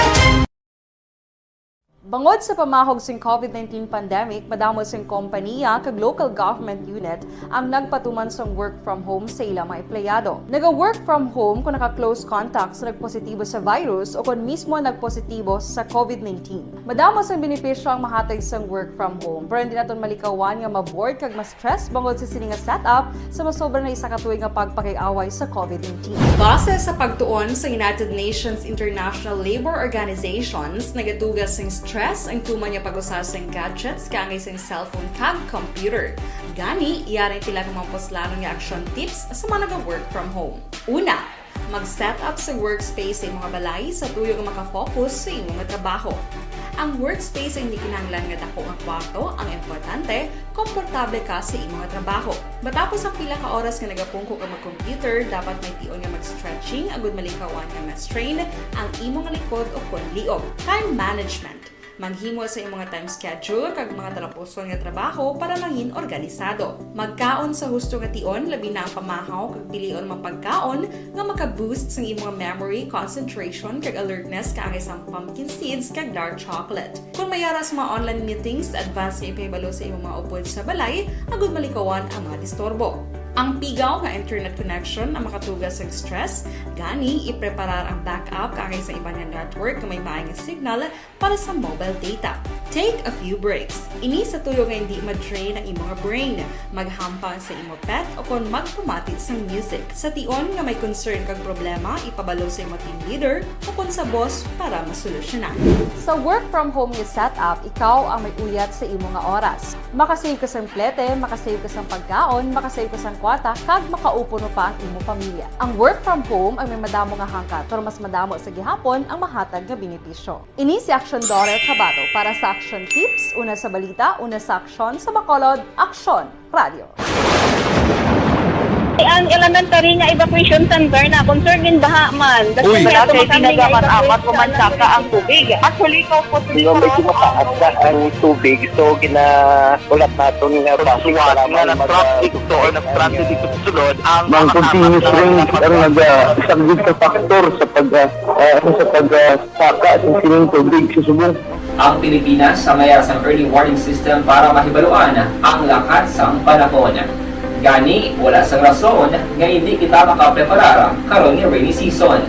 Bangod sa pamahog sing COVID nineteen pandemic, madamo sing kompaniya kag local government unit ang nagpatuman sang work from home sa ila mga empleyado. Naga-work from home kon naka-close contact sa nagpositibo sa virus o kon mismo nagpositibo sa COVID nineteen. Madamo sang benepisyo ang mahatag sang work from home, pero hindi naton malikawan nga ma-bored kag ma-stress bangod sa sini nga setup sa masobra na isa ka tuig nga pagpakig-away sa COVID nineteen. Base sa pagtuon sa United Nations International Labor Organizations, nagatuga sing stress ang tuman nga pag-usa sing gadgets kaangay sing cellphone kag computer. Gani, yari ang pila ka mga puslanon nga action tips sa mga naga-work from home. Una, mag-set up sa workspace sa imo nga balay sa tuyo nga makafocus sa imo nga trabaho. Ang workspace ay hindi kinahanglan nga dako nga kwarto ang importante, komportable ka sa imo nga trabaho. Matapos ang pila ka oras nga nagapungko ka mag-computer, dapat may tion nga mag-stretching agud malikawan nga ma-strain ang imo nga likod o kon liog. Time management. Maghimo sa imo nga time schedule kag mga talapuson nga trabaho para mangin organisado. Magkaon sa husto nga tion, labi na ang pamahaw kag pilion man pagkaon nga maka-boost sang imo nga memory, concentration, kag alertness kaangay sang pumpkin seeds kag dark chocolate. Kon may ara sa mga online meetings, advance nga ipahibalo sa imo mga upod sa balay agud malikawan ang mga disturbo. Ang pigaw nga internet connection ang makatuga sang stress, gani ipreparar ang backup kaangay sa iban nga network nga may maay nga signal para sa mobile data. Take a few breaks. Ini sa tuyo nga hindi ma-drain ang imo nga brain. Maghampang sa imo pet o kon magpamati sang music. Sa tion nga may concern kag problema, ipabalo sa imo team leader o kon sa boss para masolusyonan. Sa work from home nga setup, ikaw ang may uyat sa imo nga oras. Makasave ka sang plete, makasave ka sang pagkaon, makasave ka sang kwarta, kag makaupuno pa ang imo pamilya. Ang work from home ay may madamo nga hangkat, pero mas madamo sa gihapon ang mahatag nga benepisyo. Ini si Aksyon Dore Cabato para sa Aksyon Tips, una sa balita, una sa aksyon, sa Bacolod, Aksyon Radio. Ang elementary nga evacuation center na concern in baha man. Uy. Wala kay ginagamat-amat ko man saka ang tubig. Actually, ko po. Medyo mataas na ang tubig, so gina-, ulat naton nga traffic, nga mag-, traffic to or nag-traffic dito sa sulod ang mga continuous rain ang nag-, ah, isang big factor sa pag, ah, ah, ano, sa pag, ah, saka sa sining tubig sa subong. Ang Pilipinas ang may sang early warning system para mahibaluan ang lakat sang panahon. Gani, wala sang rason nga hindi kita makapreparar karon nga rainy season.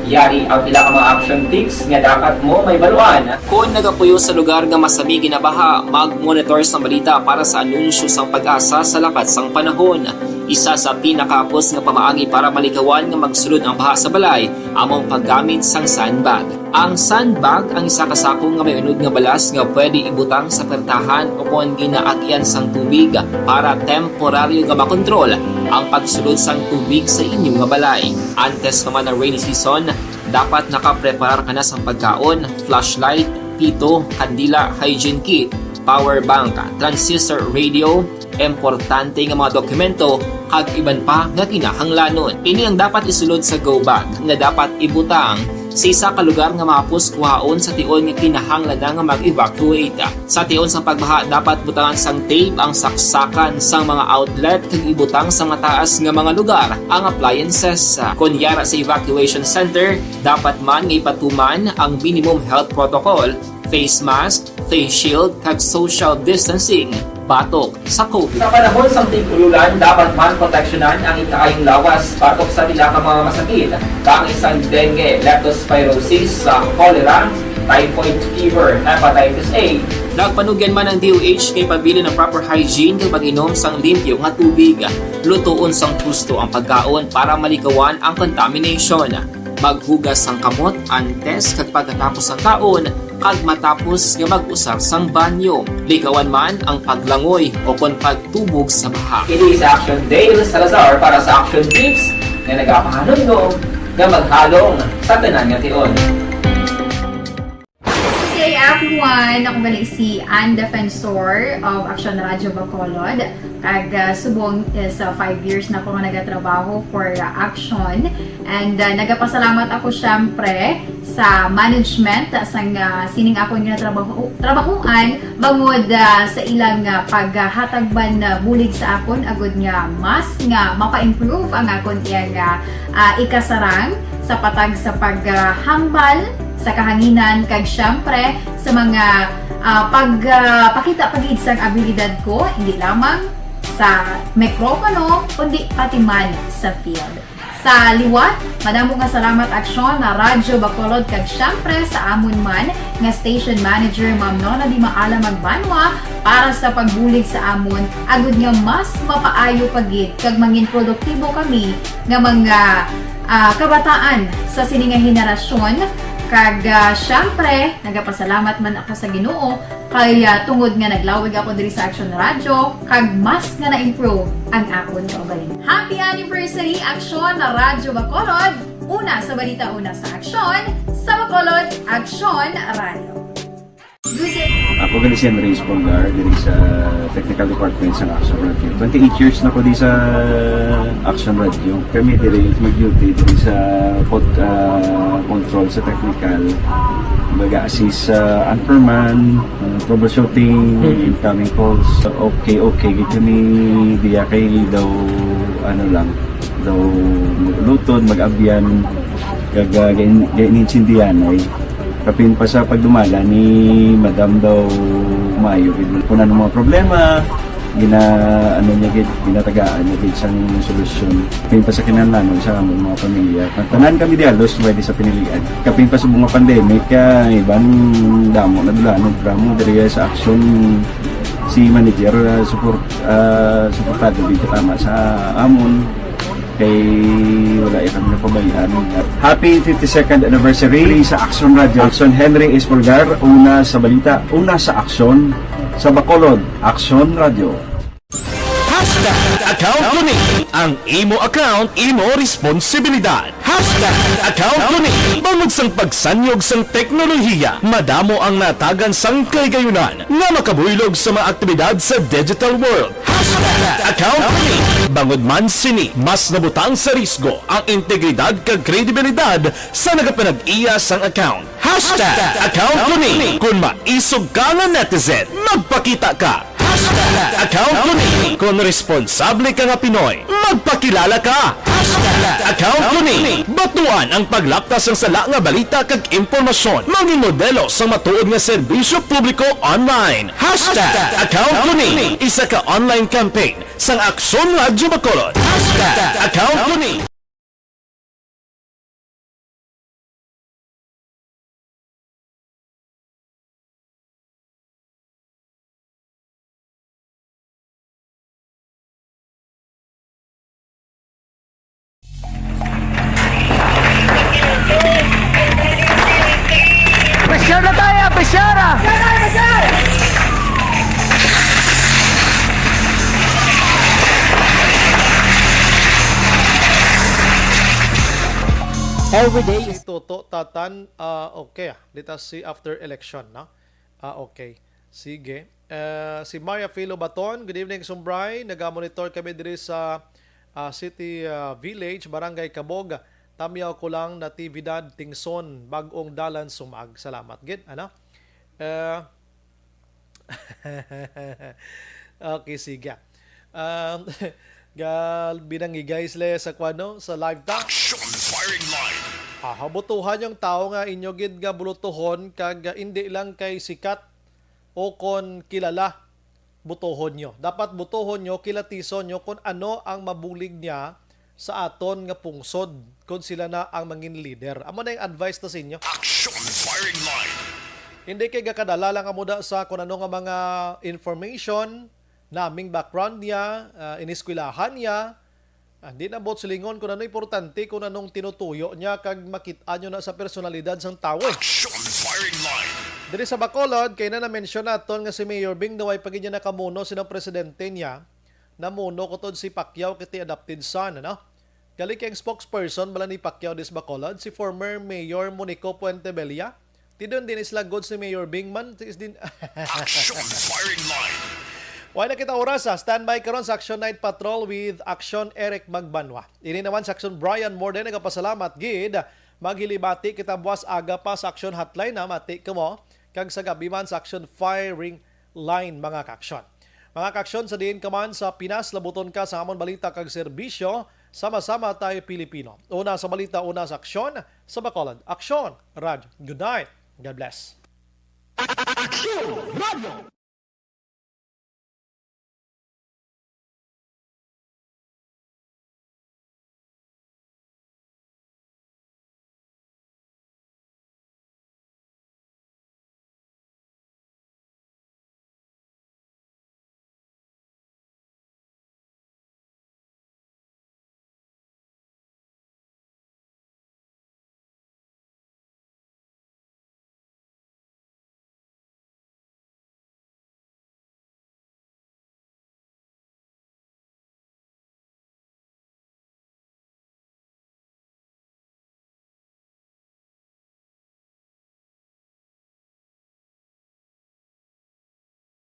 Yari ang pila ka mga action tips nga dapat mo mahibaluan. Kon nagapuyo sa lugar nga masami ginabaha, mag-monitor sang balita para sa anunsyo sang PAGASA sa lakat sang panahon. Isa sa pinakahapos nga pamaagi para malikawan nga magsulod ang baha sa balay amo ang paggamit sang sandbag. Ang sandbag ang isa ka sako nga may unod nga balas nga pwede ibutang sa pertahan ukon ginaagyan sang tubig para temporaryo nga makontrol ang pagsulod sang tubig sa inyo nga balay. Antes pa man ang rainy season, dapat nakapreparar ka na sang pagkaon, flashlight, pito, kandila, hygiene kit, power bank, transistor radio, importante nga mga dokumento, kag iban pa nga kinahanglanon. Ini ang dapat isulod sa go bag nga dapat ibutang sa isa ka lugar nga mahapos kuhaon sa tion nga kinahanglan na nga mag-evacuate. Sa tion sang pagbaha, dapat butangan sang tape ang saksakan sang mga outlet kag ibutang sa mataas nga mga lugar ang appliances. Kon yara sa evacuation center, dapat man nga ipatuman ang minimum health protocol, face mask, face shield, kag social distancing batok sa COVID. Sa panahon sang tig-ululan, dapat man proteksyonan ang ikaayong lawas batok sa pila ka mga masakit, kaangay sang dengue, leptospirosis, sa cholera, typhoid fever, hepatitis A. Nagpanugyan man ang D O H kay pabilin ang proper hygiene kag pag-inom sang limpyo nga tubig. Lutoon sang husto ang pagkaon para malikawan ang contamination. Maghugas sang kamot antes kag pagkatapos sang kaon kag matapos nga mag-usar sang banyo. Likawan man ang paglangoy o kon pagtubog sa baha. Ini sa Action Dale Salazar para sa Action Tips nga nagapahanumdom nga maghalong sa tanan nga tion. Good day, everyone! Ako gali si Ann Defensor of Action Radio Bacolod. Kag, ah, subong is, ah, five years na ako nga nagatrabaho for, ah, Action. And, ah, nagapasalamat ako, syempre, sa management, ah, sang, ah, sining akon nga trabaho, trabahoan, bangod, ah, sa ilang, ah, paghatag man, ah, bulig sa akon, agud nga mas nga mapa-improve ang akon iyang, ah, ah, ikasarang sa patag sa paghambal sa kahanginan, kag syempre sa mga, ah, pag, ah, pakita pa gid sang abilidad ko, hindi lamang sa mikropono, kundi pati man sa field. Sa liwat, madamo nga salamat Aksyon na Radyo Bacolod, kag syempre sa amon man nga station manager, Ma'am Nona Di Maala Magbanwa, para sa pagbulig sa amon, agud nga mas mapaayo pa gid kag mangin produktibo kami nga mga, ah, kabataan sa sini nga henerasyon. Kag, ah, syempre, nagapasalamat man ako sa Ginoo kay, ah, tungod nga naglawig ako diri sa Action Radio, kag mas nga na-improve ang akon kaugalingon. Happy anniversary, Action Radyo Bacolod! Una sa balita, una sa aksyon, sa Bacolod, Action Radio. Ako gali si Henry Espolgar, diri sa technical department sa Action Radio. Twenty-eight years na ko di sa Action Radio. Kami diri mag-duty diri sa pod-, ah, control sa technical. Baga assist sa anchorman, ah, troubleshooting, Mhm. incoming calls. Okay, okay, gid kami diya kay daw, ano lang, daw mag-ulutod, mag-abyan, kag, ah, gain-, gain-, intindihan ay kapin pa sa pagdumala ni Madam daw maayo gid. Kung ano mga problema, gina-, ano niya gid, ginatagaan niya gid sang solusyon. Kapin pa sa kinahanglanon sa amon mga pamilya. Ang tanan kami di halos pwede sa pinilian. Kapin pa sa mga pandemic, ah, iban damo na dula, no, drama diri sa aksyon si manager, ah, support, ah, suportado gid tama sa amon. Kay wala ya kami napabayaan. Happy fifty-second anniversary sa Action Radio. Action Henry Espolgar, una sa balita, una sa aksyon, sa Bacolod, Action Radio. Hashtag account ko ni. Ang imo account, imo responsibilidad. Hashtag account ko ni. Bangod sang pagsanyog sang teknolohiya, madamo ang natagan sang kahigayunan nga makabuylog sa mga aktibidad sa digital world. Hashtag account ko ni. Bangod man sini, mas nabutang sa risgo ang integridad kag kredibilidad sa nagapanag-iya sang account. Hashtag account ko ni. Kon maisog ka nga netizen, magpakita ka. Hashtag account ko ni. Kon responsable ka nga Pinoy, magpakilala ka. Hashtag account ko ni. Batuan ang paglapta sang sala nga balita kag impormasyon. Mangin modelo sang matuod nga serbisyo publiko online. Hashtag account ko ni. Isa ka online campaign sang Aksyon Radyo Bacolod. Hashtag account ko ni. Every day Si is Toto Tatan, ah, okay, ah, dita si after election, no? Ah, okay. Sige. Eh, si Maria Filo Baton, good evening, Sumbray. Nagamonitor kami diri sa ah, City ah, Village, Barangay Kabog. Tamyaw ko lang, Natividad, Tingson, Bag-ong Dalan, Sumag. Salamat gid, ano? Eh, okay, sige. Um, gal binangigay sila sa kwano sa live ta. Action firing line. Ah, butuhan yung tao nga inyo gid nga bulutuhon kag ah, hindi lang kay sikat o kon kilala butuhon nyo. Dapat butuhon nyo, kilatison nyo kung ano ang mabulig niya sa aton nga pungsod kung sila na ang mangin leader. Amo na yung advice na sa inyo. Action firing line. Hindi kay gakadala lang amo da sa kung ano nga mga information, naming background niya, ah, iniskwelahan niya. Ah, di na buot silingon kung ano importante, kung anong tinutuyo niya, kag makit-an nyo na sa personalidad sang tawo. Action firing line. Diri sa Bacolod, kay na na-mention naton nga si Mayor Bing daw ay pag niya nakamuno silang presidente niya, namuno ko tod si Pacquiao kiti adopted son, ano? Gali kay ang spokesperson bala ni Pacquiao dis Bacolod, si former Mayor Monico Puentebella. Tidon din sila good si Mayor Bing man, is din Action firing line. Wala na kita oras ha. Standby karon sa Action Night Patrol with Action Eric Magbanwa. Ini naman sa Action Brian Morden nagapasalamat gid. Maghilibati kita buwas aga pa sa Action Hotline na mati ka mo kag sa gabi man sa Action Firing Line mga kaaksyon. Mga kaaksyon sa diin ka man sa Pinas, labuton ka sa amon balita kag serbisyo. Sama-sama tayo Pilipino. Una sa balita, una sa aksyon, sa Bacolod. Aksyon, Raj. Good night. God bless. Action!